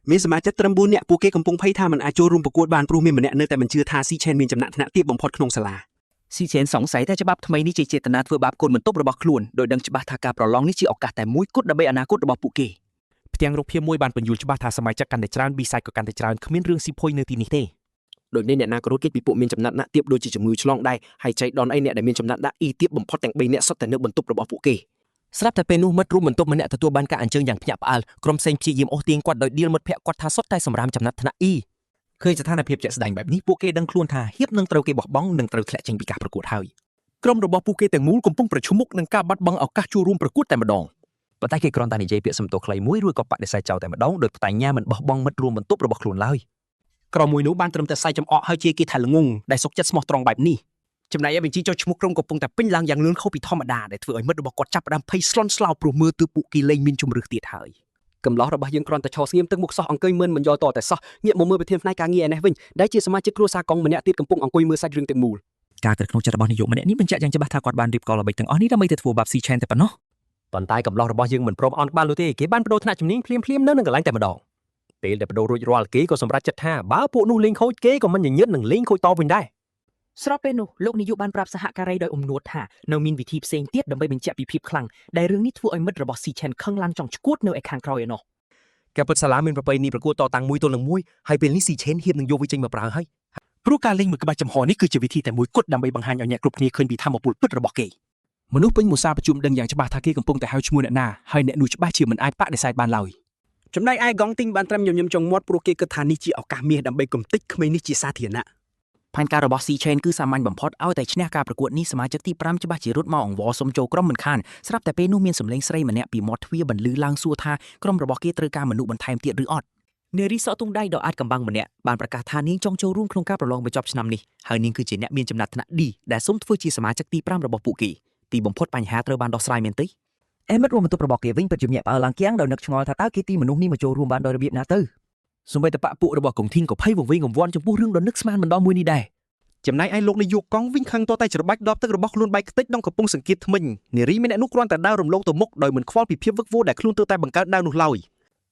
មានសមាជិកត្រឹម4នាក់ពួកគេកំពុងភ័យថាមិនអាចចូលរួមប្រកួតបានព្រោះមានម្នាក់នៅតែមិនជឿថាស៊ីឆេនមានចំណាត់ថ្នាក់ទាបបំផុតក្នុងសាលា ស៊ីឆេនសង្ស័យថាច្បាប់ថ្មីនេះជាចេតនាធ្វើបាបកូនបន្ទប់របស់ខ្លួនដោយដឹងច្បាស់ថាការប្រឡងនេះជាឱកាសតែមួយគត់ដើម្បីអនាគតរបស់ពួកគេ ផ្ទាំងរូបភាពមួយបានបញ្យល់ច្បាស់ថាសមាជិកកាន់តែច្រើនបិសាចក៏កាន់តែច្រើនគ្មានរឿងស៊ីភុយនៅទីនេះទេ ដូចនេះអ្នកណាក៏រត់គេចពីពួកមានចំណាត់ថ្នាក់ទាបដូចជាជំងឺឆ្លងដែរហើយចៃដន្យអីអ្នកដែលមានចំណាត់ថ្នាក់ E ទាបបំផុតទាំង3នាក់សុទ្ធតែនៅបន្ទប់របស់ពួកគេ ស្រាប់តែពេលនោះមិត្តរួមបន្ទប់ម្នាក់ទទួលបានការអញ្ជើញយ៉ាងភ្ញាក់ផ្អើលក្រុមផ្សេងព្យាយាមអូសទាញគាត់ដោយដៀលមិត្តភ័ក្តិគាត់ថាសុទ្ធតែសម្រាមចំណាត់ថ្នាក់ E ឃើញស្ថានភាពជាក់ស្ដែងបែបនេះពួកគេដឹងខ្លួនថាហៀបនឹងត្រូវគេបោះបង់និងត្រូវធ្លាក់ចេញពីការប្រកួតហើយក្រុមរបស់ពួកគេទាំងមូលកំពុងប្រឈមមុខនឹងការបាត់បង់ឱកាសចូលរួមប្រកួតតែម្ដង ប៉ុន្តែគេគ្រាន់តែនិយាយពាក្យសំទោសខ្លីមួយរួចក៏បដិសេធចោលតែម្ដងដោយផ្តែញ៉ាមិនបោះបង់មិត្តរួមបន្ទប់របស់ខ្លួនឡើយ ក្រុមមួយនោះបានត្រឹមតែសែកចំអកហើយជាគេថាល្ងងដែលសុកចិត្តស្មោះត្រង់បែបនេះ ចំណែកឯបញ្ជីចុះឈ្មោះក្រុមកំពុងតែពេញឡើងយ៉ាងលឿនខុសពីធម្មតាដែលធ្វើឲ្យមិត្តរបស់គាត់ចាប់ផ្ដើមភ័យស្លន់ស្លោព្រោះមើលទើបពួកគេលែងមានជម្រើសទៀតហើយ កំឡោះរបស់យើងគ្រាន់តែឈរស្ងៀមទឹកមុខសោះអង្គុយមើលមិនយល់តតែសោះងាកមកមើលប្រធានផ្នែកការងារឯនេះវិញដែលជាសមាជិកគ្រួសារកងម្នាក់ទៀតកំពុងអង្គុយមើលសាច់រឿងទាំងមូល ការគិតក្នុងចិត្តរបស់នាយកម្នាក់នេះបញ្ជាក់យ៉ាងច្បាស់ថាគាត់បានរៀបកលល្បិចទាំងអស់នេះដើម្បីទៅធ្វើបាបស៊ីឆេនតែប៉ុណ្ណោះ ប៉ុន្តែកំឡោះរបស់យើងមិនព្រមអន់ក្បាលនោះទេគេបានបដូរថ្នាក់ជំនាញភ្លាមភ្លាមៗនៅនឹងកន្លែងតែម្ដងពេលដែលបដូររួចរាល់គេក៏សម្រេចចិត្តថាបើពួកនោះលេងខូចគេក៏មិនញញឹតនឹងលេងខូចតវិញដែរ ស្របពេលនោះលោកនាយកបានប្រាប់សហការីដោយអំនួតថានៅមានវិធីផ្សេងទៀតដើម្បីបញ្ជាក់ពីភាពខ្លាំងដែលរឿងនេះធ្វើឲ្យមិត្តរបស់ស៊ីឆេនខឹងឡើងចង់ឈួតនៅឯខាងក្រោយឯណោះ ការពិតសាលាមានប្រពៃណីប្រកួតតតាំងមួយទល់នឹងមួយហើយពេលនេះស៊ីឆេនហៀបនឹងយកវាចេញមកប្រើហើយ ព្រោះការលេងមួយក្បាច់ចំហនេះគឺជាវិធីតែមួយគត់ដើម្បីបង្ហាញឲ្យអ្នកគ្រប់គ្នាឃើញពីធម៌ពលពិតរបស់គេមនុស្សពេញមួយសាប្រជុំដឹងយ៉ាងច្បាស់ថាគេកំពុងតែហៅឈ្មោះអ្នកណាហើយអ្នកនោះច្បាស់ជាមិនអាចបដិសេធបានឡើយ ចំណែកឯកងទីងបានត្រឹមញញឹមចុងមាត់ព្រោះគេគិតថានេះជាឱកាសមាសដើម្បីកំទេចក្មេងនេះជាសាធារណៈ ផែនការរបស់ C Chain គឺសាមញ្ញបំផុតឲ្យតែឈ្នះការប្រកួតនេះសមាជិកទី5ច្បាស់ជារត់មកអង្វរសុំចូលក្រុមមិនខានស្រាប់តែពេលនោះមានសម្លេងស្រីម្នាក់ពីមាត់ទ្វារបន្លឺឡើងសួរថាក្រុមរបស់គេត្រូវការមនុស្សបន្ថែមទៀតឬអត់នារីសក់ទុងដៃដ៏អាចកំបាំងម្នាក់បានប្រកាសថានាងចង់ចូលរួមក្នុងការប្រឡងបញ្ចប់ឆ្នាំនេះហើយនាងគឺជាអ្នកមានចំណាត់ថ្នាក់ D ដែលសុំធ្វើជាសមាជិកទី5របស់ពួកគេទីបំផុតបញ្ហាត្រូវបានដោះស្រាយមែនទេអេមិតរួមបន្ទប់របស់គេវិញពិតជាញាក់ផ្អើលឡើងគៀងដោយនឹកឆ្ងល់ថាតើគេទីមនុស្សនេះមកចូលរួមបានដោយរបៀបណាទៅ សូម្បីតែបពពួករបស់កុងធីងក៏ភ័យវង្វេងវង្វាន់ចំពោះរឿងដ៏នឹកស្មានមិនដល់មួយនេះដែរ ចំណែកឯលោកនាយកកងវិញខឹងតតែច្របាច់ដបទឹករបស់ខ្លួនបែកខ្ទេចដងកំពុងសង្កេតថ្មិញនារីម្នាក់នោះគ្រាន់តែដើររំលងទៅមុខដោយមិនខ្វល់ពីភាពវឹកវរដែលខ្លួនទើបតែបង្កើតដើមនោះឡើយ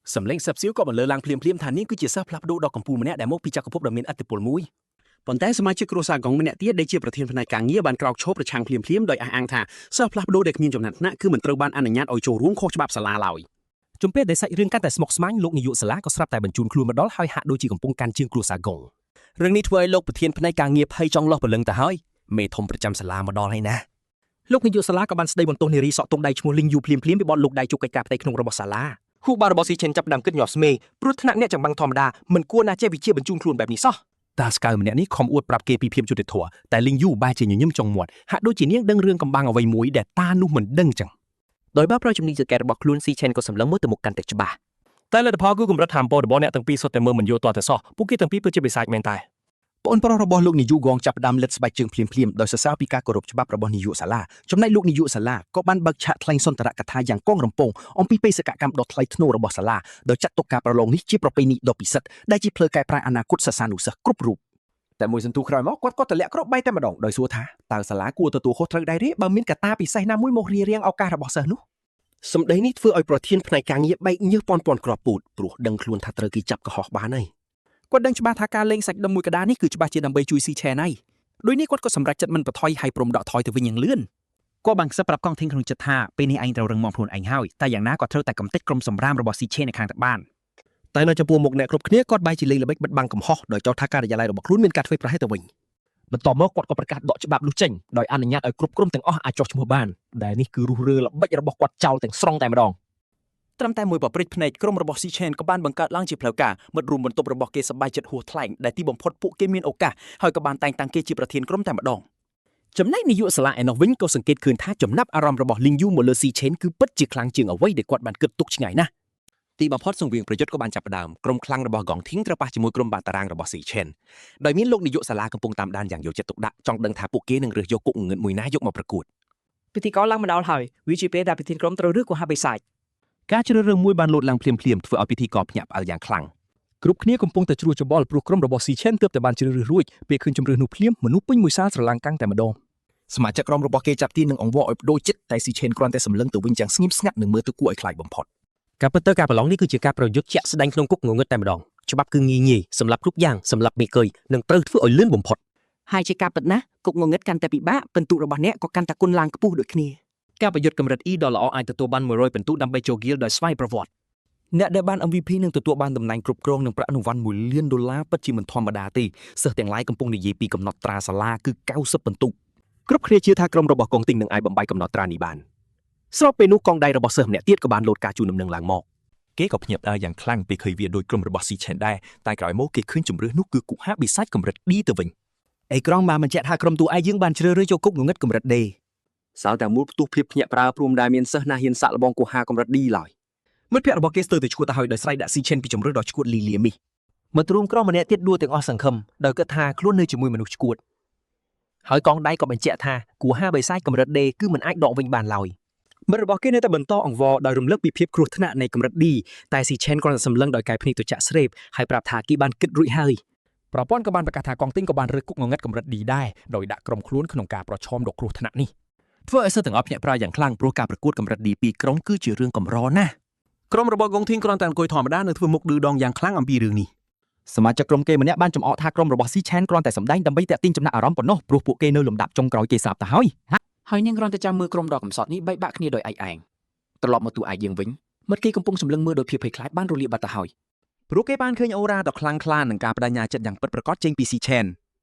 សម្លេងសឹបសៀវក៏បន្លឺឡើងភ្លាមៗថានាងគឺជាសិស្សផ្លាស់ប្ដូរដ៏កំពូលម្នាក់ដែលមកពីចក្រភពដ៏មានឥទ្ធិពលមួយ ប៉ុន្តែសមាជិកគ្រួសារកងម្នាក់ទៀតដែលជាប្រធានផ្នែកការងារបានក្រោកឈរប្រឆាំងភ្លាមៗដោយអះអាងថាសិស្សផ្លាស់ប្ដូរដែលគ្មានចំណាត់ថ្នាក់គឺមិនត្រូវបានអនុញ្ញាតឲ្យចូលរួមខុសច្បាប់សាលាឡើយ ជំពេលដែលសាច់រឿងកាន់តែស្មុគស្មាញលោកនាយកសាលាក៏ស្រាប់តែបញ្ជូនខ្លួនមកដល់ហើយហាក់ដូចជាកំពុងកាន់ជើងគ្រួសារកុងរឿងនេះធ្វើឲ្យលោកប្រធានផ្នែកការងារភ័យចង់លោះព្រលឹងទៅហើយមេធំប្រចាំសាលាមកដល់ហើយណា លោកនាយកសាលាក៏បានស្ដីបន្ទោសនារីសក់ទុំដៃឈ្មោះលីងយូភ្លាមៗពីបទលោកដៃជុកកិច្ចការផ្ទៃក្នុងរបស់សាលាខួរក្បាលរបស់ស៊ីឆេនចាប់ផ្ដើមគិតញាប់ស្មេព្រោះថ្នាក់អ្នកចម្បាំងធម្មតាមិនគួរណាចេះវិជាបញ្ជូនខ្លួនបែបនេះសោះ តាស្កៅម្នាក់នេះខំអួតប្រាប់គេពីភាពយុត្តិធម៌តែលីងយូបែរជាញញឹមចុងមាត់ហាក់ដូចជានាងដឹងរឿងកំបាំងអ្វីមួយដែលតានោះមិនដឹងចឹង ដោយបើប្រើជំនាញសង្កេតរបស់ខ្លួនស៊ីឆេនក៏សម្លឹងមើលទៅមុខកាន់តែច្បាស់ តែលទ្ធផលគឺកម្រិតថាមពលរបស់អ្នកទាំងពីរសុទ្ធតែមើលមិនយល់ទាល់តែសោះពួកគេទាំងពីរពិតជាបិសាចមែនតែ ប្អូនប្រុសរបស់លោកនាយកងចាប់ផ្ដើមលិតស្បែកជើងភ្លាមៗដោយសរសើរពីការគោរពច្បាប់របស់នាយកសាលាចំណែកលោកនាយកសាលាក៏បានបើកឆាកថ្លែងសុន្ទរកថាយ៉ាងកងរំពងអំពីបេសកកម្មដ៏ថ្លៃថ្នូររបស់សាលាដោយចាត់ទុកការប្រឡងនេះជាប្រពៃណីដ៏ពិសិដ្ឋដែលជាផ្លូវកែប្រែអនាគតសិស្សានុសិស្សគ្រប់រូបតែមួយសន្ទុះក្រោយមកគាត់ក៏ទម្លាក់គ្រាប់បែកតែម្ដងដោយសួរថាតើសាលាគួរទទួលខុសត្រូវដែរទេបើមានកត្តាពិសេសណាមួយមករារាំងឱកាសរបស់សិស្សនោះ សម្ដីនេះធ្វើឲ្យប្រធានផ្នែកការងារបែកញើសពាន់ពាន់គ្រាប់ពូជព្រោះដឹងខ្លួនថាត្រូវគេចាប់កុហកបានហើយគាត់ដឹងច្បាស់ថាការលេងសាច់ដុំមួយកដានេះគឺច្បាស់ជាដើម្បីជួយស៊ីឆេនហើយដោយនេះគាត់ក៏សម្រេចចិត្តមិនប្រថុយហើយព្រមដកថយទៅវិញយ៉ាងលឿន គាត់បានខ្សឹបប្រាប់កងធីងក្នុងចិត្តថាពេលនេះឯងត្រូវរឹងមាំខ្លួនឯងហើយតែយ៉ាងណាក៏ត្រូវតែកំទេចក្រុមសម្រាមរបស់ស៊ីឆេនៅខាងតែបាន តែនៅចំពោះមុខអ្នកគ្រប់គ្នាគាត់បែរជាលេងល្បិចបិទបាំងកំហុសដោយចោទថាការិយាល័យរបស់ខ្លួនមានការធ្វើប្រហែសទៅវិញបន្ទាប់មកគាត់ក៏ប្រកាសដកច្បាប់នោះចេញដោយអនុញ្ញាតឲ្យគ្រប់ក្រុមទាំងអស់អាចចុះឈ្មោះបានដែលនេះគឺរុះរើល្បិចរបស់គាត់ចោលទាំងស្រុងតែម្ដង ត្រឹមតែមួយប៉ប្រិចភ្នែកក្រុមរបស់ស៊ីឆេនក៏បានបង្កើតឡើងជាផ្លូវការមិត្តរួមបន្ទប់របស់គេសប្បាយចិត្តហួសថ្លែងដែលទីបំផុតពួកគេមានឱកាសហើយក៏បានតែងតាំងគេជាប្រធានក្រុមតែម្ដង ចំណែកនាយកសាលាឯណោះវិញក៏សង្កេតឃើញថាចំណាប់អារម្មណ៍របស់លីងយូមកលើស៊ីឆេនគឺពិតជាខ្លាំងជាងអ្វីដែលគាត់បានគិតទុកឆ្ងាយណាស់ ទីបំផុតសង្វៀងប្រយុទ្ធក៏បានចាប់ផ្ដើមក្រុមខ្លាំងរបស់កងធីងត្រូវប៉ះជាមួយក្រុមបាតារាងរបស់ស៊ីឆេនដោយមានលោកនាយកសាលាកំពុងតាមដានយ៉ាងយកចិត្តទុកដាក់ចង់ដឹងថាពួកគេនឹងរើសយកគុកងងឹតមួយណាយកមកប្រកួត ពិធីករឡើងមកដល់ហើយវាជាពេលដែលពិធីក្រុមត្រូវរើសកុហាបិសាច ការជ្រើសរើសមួយបានលោតឡើងភ្លាមៗធ្វើឲ្យពិធីករភ្ញាក់ផ្អើលយ៉ាងខ្លាំង គ្រប់គ្នាកំពុងតែជ្រួលច្របល់ព្រោះក្រុមរបស់ស៊ីឆេនទើបតែបានជ្រើសរើសរួចពេលឃើញជម្រើសនោះភ្លាមមនុស្សពេញមួយសាលស្រឡាំងកាំងតែម្ដង សមាជិកក្រុមរបស់គេចាប់ទាញនឹងអង្វរឲ្យបដូរចិត្តតែស៊ីឆេនគ្រាន់តែសម្លឹងទៅវិញយ៉ាងស្ងៀមស្ងាត់និងមើលទៅគួរឲ្យខ្លាចបំផុត ការពិតទៅការប្រឡងនេះគឺជាការប្រយុទ្ធជាក់ស្ដែងក្នុងគុកងងឹតតែម្ដងច្បាប់គឺងាយងាយសម្រាប់គ្រប់យ៉ាងសម្រាប់មេកុយនិងត្រូវធ្វើឲ្យលឿនបំផុត ហើយជាការពិតណាស់គុកងងឹតកាន់តែពិបាកពិន្ទុរបស់អ្នកក៏កាន់តែគុណឡើងខ្ពស់ដូចគ្នា ការប្រយុទ្ធកម្រិត E ដ៏ល្អអាចទទួលបាន100ពិន្ទុដើម្បីចូលគៀលដោយស្វ័យប្រវត្តិ អ្នកដែលបាន MVP នឹងទទួលបានតំណែងគ្រប់គ្រងនិងប្រាក់រង្វាន់1លានដុល្លារពិតជាមិនធម្មតាទេសិស្សទាំងឡាយកំពុងនិយាយពីកំណត់ត្រាសាលាគឺ90ពិន្ទុគ្រប់គ្នាជឿថាក្រុមរបស់កងទីងនឹងអាចបំបែកកំណត់ត្រានេះបានស្របពេលនោះកងដៃរបស់សិស្សម្នាក់ទៀតក៏បានលោតការជូនដំណឹងឡើងមក គេក៏ភ្ញាក់ផ្អើលយ៉ាងខ្លាំងពេលឃើញវាដូចក្រុមរបស់ស៊ីឆេនដែរតែក្រោយមកគេឃើញជម្រើសនោះគឺគុហាបិសាចកម្រិត D ទៅវិញ អេក្រង់បានបញ្ជាក់ថាក្រុមតួឯកយើងបានជ្រើសរើសចូលគុកងងឹតកម្រិត D សាលតែមូលផ្ទុះភាពភ្ញាក់ផ្អើលព្រមដែលមានសិស្សណាហ៊ានសាក់លបងកូហាកម្រិត D ឡើយ មិត្តភ័ក្តិរបស់គេស្ទើរតែឈួតទៅហើយដោយស្រែកដាក់ស៊ីឆេនពីជម្រើសដ៏ឈួតលីលាមី មិត្តរួមក្រុមម្នាក់ទៀតដួលទាំងអស់សង្ឃឹមដោយគិតថាខ្លួននៅជាមួយមនុស្សឈួតហើយកងដៃក៏បញ្ជាក់ថាគូហាបិសាចកម្រិត D គឺមិនអាចដកវិញបានឡើយ មិត្តរបស់គេនៅតែបន្តអង្វរដោយរំលឹកពីភាពគ្រោះថ្នាក់នៃកម្រិត D តែស៊ីឆេនគ្រាន់តែសម្លឹងដោយកែភ្នែកទៅចាក់ស្រេបហើយប្រាប់ថាគេបានគិតរួចហើយ ប្រព័ន្ធក៏បានប្រកាសថាកងទីងក៏បានរើសគុកងងឹតកម្រិត D ដែរដោយដាក់ក្រុមខ្លួនក្នុងការប្រឈមដ៏គ្រោះថ្នាក់នេះ ធ្វើឲ្យសិស្សទាំងអស់ភ្ញាក់ផ្អើលយ៉ាងខ្លាំងព្រោះការប្រកួតកម្រិត D ពីរក្រុមគឺជារឿងកម្រណាស់ក្រុមរបស់កងធីងគ្រាន់តែអង្គុយធម្មតានៅធ្វើមុខឌឺដងយ៉ាងខ្លាំងអំពីរឿងនេះ សមាជិកក្រុមគេម្នាក់បានចំអកថាក្រុមរបស់ស៊ីឆេនគ្រាន់តែសម្ដែងដើម្បីទាក់ទាញចំណាប់អារម្មណ៍ប៉ុណ្ណោះព្រោះពួកគេនៅលំដាប់ចុងក្រោយគេស្រាប់ទៅហើយ ហើយនាងគ្រាន់តែចាំមើលក្រុមដ៏កំសត់នេះបែកបាក់គ្នាដោយឯកឯងត្រឡប់មកតួឯកយើងវិញមិត្តគេកំពុងសម្លឹងមើលដោយភាពភ័យខ្លាចបានរលាកបាត់ទៅហើយ ព្រោះគេបានឃើញអូរ៉ាដ៏ខ្លាំងក្លានិងការបដិញ្ញាចិត្តយ៉ាងពិតប្រាកដចេញពីស៊ីឆេន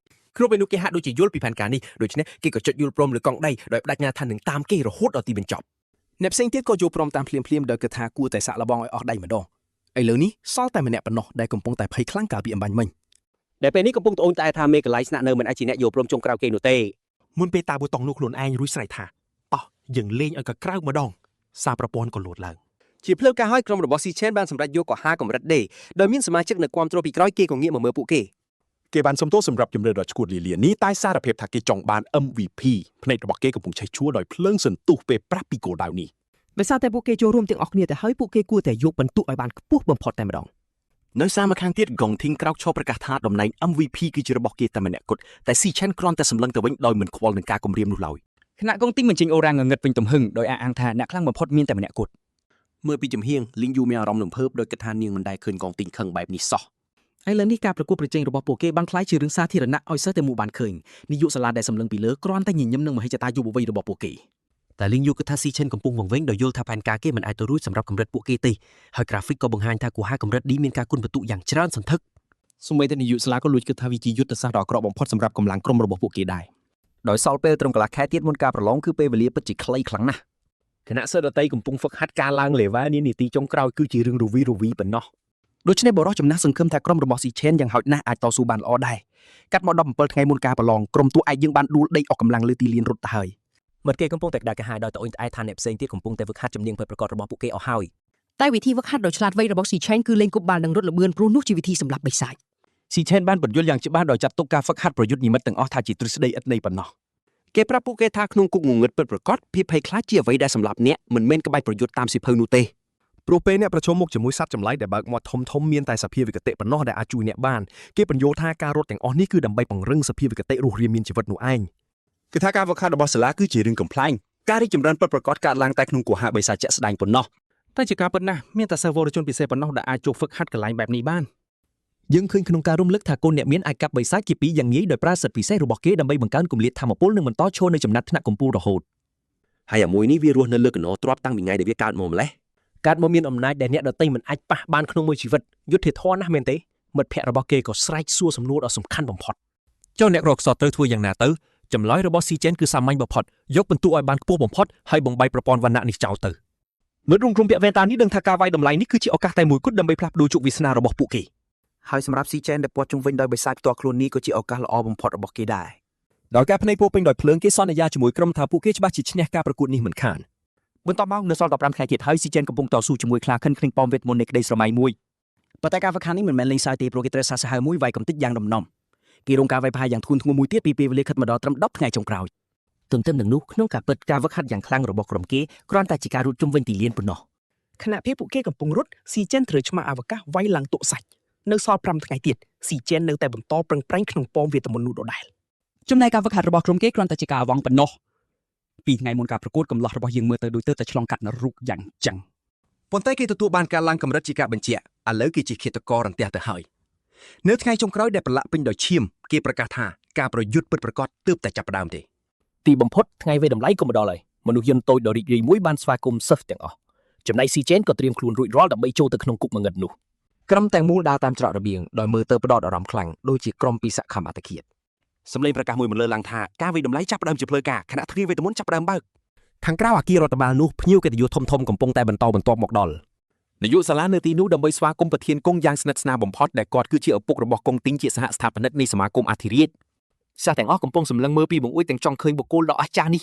គ្រប់ពេលនោះគេហាក់ដូចជាយល់ពីផែនការនេះដូច្នេះគេក៏ចុចយល់ព្រមលើកង់ដៃដោយបដិញ្ញាថានឹងតាមគេរហូតដល់ទីបញ្ចប់ អ្នកផ្សេងទៀតក៏យល់ព្រមតាមភ្លាមៗដោយគិតថាគួរតែសាកល្បងឲ្យអស់ដៃម្ដងឥឡូវនេះសល់តែម្នាក់ប៉ុណ្ណោះដែលកំពុងតែភ័យខ្លាំងកាលពីអម្បាញ់មិញ ដែលពេលនេះកំពុងត្អូញត្អែថាមេកន្លែងស្នាក់នៅមិនអាចជាអ្នកយល់ព្រមចុងក្រោយគេនោះទេ មុនពេលតាប៊ូតង់នោះខ្លួនឯងរួចស្រែកថាតោះយើងលេងឲ្យកក្រៅម្ដងសារប្រព័ន្ធក៏លោតឡើង ជាផ្លូវការហើយក្រុមរបស់ស៊ីឆេនបានសម្រេចយកកហាកម្រិត D ដោយមានសមាជិកនៅគាំទ្រពីក្រោយគេក៏ងាកមកមើលពួកគេ គេបានសុំទោសសម្រាប់ជំរឿនដ៏ឈួតលីលានេះតែសារភាពថាគេចង់បាន MVP ភ្នែករបស់គេកំពុងឆេះឆួលដោយភ្លើងសន្ទុះពេលប្រាប់ពីគោលដៅនេះ ដោយសារតែពួកគេចូលរួមទាំងអស់គ្នាទៅហើយពួកគេគួរតែយកបន្ទុកឲ្យបានខ្ពស់បំផុតតែម្ដង នៅសារម្ខាងទៀតកងធីងក្រោកឈរប្រកាសថាតំណែង MVP គឺជារបស់គេតែម្នាក់គត់តែស៊ីឆេនគ្រាន់តែសម្លឹងទៅវិញដោយមិនខ្វល់នឹងការគំរាមនោះឡើយ ខណៈកងទីបញ្ចេញអូរ៉ាងងឹតវិញទំហឹងដោយអះអាងថាអ្នកខ្លាំងបំផុតមានតែម្នាក់គត់ មើលពីចំហៀងលីងយូមានអារម្មណ៍រំភើបដោយគិតថានាងមិនដែលឃើញកងទីងខឹងបែបនេះសោះ ឥឡូវនេះការប្រកួតប្រជែងរបស់ពួកគេបានក្លាយជារឿងសាធារណៈឲ្យសិស្សទាំងមូលបានឃើញនាយកសាលាដែលសម្លឹងពីលើគ្រាន់តែញញឹមនឹងមហិច្ឆតាយុវវ័យរបស់ពួកគេ តែលីងយូគិតថាស៊ីឆិនកំពុងវង្វេងដោយយល់ថាផែនការគេមិនអាចទៅរួចសម្រាប់កម្រិតពួកគេទេហើយក្រាហ្វិកក៏បង្ហាញថាគូហាកម្រិត D មានការគុណបន្ទុកយ៉ាងច្រើនសន្ធឹក សូម្បីតែនាយកសាលាក៏លួចគិតថាវាជាយុទ្ធសាស្ត្រដ៏អាក្រក់បំផុតសម្រាប់កម្លាំងក្រុមរបស់ពួកគេដែរ ដោយសល់ពេលត្រឹមកន្លះខែទៀតមុនការប្រឡងគឺពេលវេលាពិតជាខ្លីខ្លាំងណាស់ ខណៈសិស្សដទៃកំពុងហ្វឹកហាត់ការឡើងលេវ៉ែលនានាទីចុងក្រោយគឺជារឿងរវីរវីប៉ុណ្ណោះ ដូច្នេះបរិះចំណាស់សង្ឃឹមថាក្រុមរបស់ស៊ីឆេនយ៉ាងហោចណាស់អាចតស៊ូបានល្អដែរកាត់មក17ថ្ងៃមុនការប្រឡងក្រុមតួឯកយើងបានដួលដេកអស់កម្លាំងលើទីលានរត់ទៅហើយ មិត្តគេកំពុងតែក្តៅក្រហាយដោយត្អូញត្អែថាអ្នកផ្សេងទៀតកំពុងតែហ្វឹកហាត់ជំនាញពិតប្រាកដរបស់ពួកគេអស់ហើយ តែវិធីវឹកហាត់ដ៏ឆ្លាតវៃរបស់ស៊ីឆេនគឺលេងគប់បាល់និងរត់ល្បឿនព្រោះនោះជាវិធីសម្លាប់បិសាច ស៊ីឆេនបានពន្យល់យ៉ាងច្បាស់ដោយចាត់ទុកការហ្វឹកហាត់ប្រយុទ្ធនិមិត្តទាំងអស់ថាជាទ្រឹស្ដីឥតន័យប៉ុណ្ណោះ គេប្រាប់ពួកគេថាក្នុងគុកងងឹតពិតប្រាកដភាពភ័យខ្លាចជាអ្វីដែលសម្លាប់អ្នកមិនមែនក្បាច់ប្រយុទ្ធតាមសៀវភៅនោះទេ ព្រោះពេលអ្នកប្រឈមមុខជាមួយសត្វចម្លែកដែលបើកមាត់ធំធំមានតែសភាវិគតិប៉ុណ្ណោះដែលអាចជួយអ្នកបានគេបញ្យល់ថាការរត់ទាំងអស់នេះគឺដើម្បីពង្រឹងសភាវិគតិរស់រានមានជីវិតនោះឯង គឺថាការហ្វឹកហាត់របស់សាលាគឺជារឿងកំប្លែងការរីកចម្រើនពិតប្រាកដកើតឡើងតែក្នុងគោហាបិសាចជាក់ស្ដែងប៉ុណ្ណោះ តែជាការពិតណាស់មានតែសិស្សវរជនពិសេសប៉ុណ្ណោះដែលអាចចូលហ្វឹកហាត់កន្លែងបែបនេះបាន យើងឃើញក្នុងការរំលឹកថាកូនអ្នកមានអាចកាប់បិសាចជាពីរយ៉ាងងាយដោយប្រើសិទ្ធិពិសេសរបស់គេដើម្បីបង្កើនគម្លាតធម៌ពលនិងបន្តឈរនៅចំណាត់ថ្នាក់កំពូលរហូត ហើយអាមួយនេះវារស់នៅលើកណោទ្របតាំងពីថ្ងៃដែលវាកើតមកម្លេះ កើតមកមានអំណាចដែលអ្នកដទៃមិនអាចប៉ះបានក្នុងមួយជីវិតយុត្តិធម៌ណាស់មែនទេមិត្តភ័ក្តិរបស់គេក៏ស្រែកសួរសំណួរដ៏សំខាន់បំផុត ចុះអ្នករកសតត្រូវធ្វើយ៉ាងណាទៅចម្លើយរបស់ស៊ីចេនគឺសាមញ្ញបំផុតយកពិន្ទុឲ្យបានខ្ពស់បំផុតហើយបំបីប្រព័ន្ធវណ្ណៈនេះចោលទៅ មិត្តរួមក្រុមពាក់វ៉ែនតានេះដឹងថាការវាយតម្លៃនេះគឺជាឱកាសតែមួយគត់ដើម្បីផ្លាស់ប្ដូរជោគវាសនារបស់ពួកគេ ហើយសម្រាប់ស៊ីចែនដែលព័ទ្ធជុំវិញដោយបិសាចផ្ទាល់ខ្លួននេះក៏ជាឱកាសល្អបំផុតរបស់គេដែរ ដោយការភ្នែកពោពេញដោយភ្លើងគេសន្យាជាមួយក្រុមថាពួកគេច្បាស់ជាឈ្នះការប្រកួតនេះមិនខាន បន្ទាប់មកនៅសល់15ថ្ងៃទៀតហើយស៊ីចេនកំពុងតស៊ូជាមួយខ្លាខិនគ្លីងប៉មវេទមន្តនៃក្តីស្រមៃមួយប៉ុន្តែការហ្វឹកហាត់នេះមិនមែនលេងសើចទេព្រោះគេត្រូវសាសហាវមួយវាយកំទេចយ៉ាងដំណំគេរងការវាយប្រហារយ៉ាងធ្ងន់ធ្ងរមួយទៀតពីពេលវេលាខិតមកដល់ត្រឹម10ថ្ងៃចុងក្រោយទន្ទឹមនឹងនោះក្នុងការពិតការហ្វឹកហាត់យ៉ាងខ្លាំងរបស់ក្រុមគេគ្រាន់តែជាការរត់ជុំវិញទីលានប៉ុណ្ណោះ ខណៈពេលពួកគេកំពុងរត់ស៊ីចេនត្រូវឆ្មាអវកាសវាយឡើងតុសាច់នៅសល់5ថ្ងៃទៀតស៊ីចេននៅតែបន្តប្រឹងប្រែងក្នុងប៉មវេទមន្តនោះដដែល ចំណែកការហ្វឹកហាត់របស់ក្រុមគេគ្រាន់តែជាការវងប៉ុណ្ណោះពីថ្ងៃមុនការប្រកួតកំឡោះរបស់យើងមើលទៅដូចទៅតែឆ្លងកាត់នរុកយ៉ាងចឹង ប៉ុន្តែគេទទួលបានការឡើងកម្រិតជាការបញ្ជាក់ឥឡូវគេជាឃាតកររន្ទះទៅហើយនៅថ្ងៃចុងក្រោយដែលប្រឡាក់ពេញដោយឈាមគេប្រកាសថាការប្រយុទ្ធពិតប្រាកដទើបតែចាប់ផ្ដើមទេ ទីបំផុតថ្ងៃវេតម្លៃក៏មកដល់ហើយមនុស្សយន្តតូចដ៏រីករាយមួយបានស្វាគមន៍សិស្សទាំងអស់ចំណែកស៊ីចេនក៏ត្រៀមខ្លួនរួចរាល់ដើម្បីចូលទៅក្នុងគុកងងឹតនោះ ក្រុមទាំងមូលដើរតាមច្រករបៀងដោយមើលទៅផ្ដោតអារម្មណ៍ខ្លាំងដូចជាក្រុមពីសកម្មអត្តឃាត សម្លេងប្រកាសមួយបន្លឺឡើងថាការវាយតម្លៃចាប់ផ្ដើមជាផ្លូវការខណៈទ្វារវេទមន្តចាប់ផ្ដើមបើក ខាងក្រៅអគាររដ្ឋបាលនោះភ្ញៀវកិត្តិយសធំៗកំពុងតែបន្តបន្ទាប់មកដល់នាយកសាលានៅទីនោះដើម្បីស្វាគមន៍ប្រធានកុងយ៉ាងស្និទ្ធស្នាលបំផុតដែលគាត់គឺជាឪពុករបស់កុងទីងជាសហស្ថាបនិកនៃសមាគមអធិរាជ សិស្សទាំងអស់កំពុងសម្លឹងមើលពីបង្អួចទាំងចង់ឃើញបុគ្គលដ៏អស្ចារ្យនេះ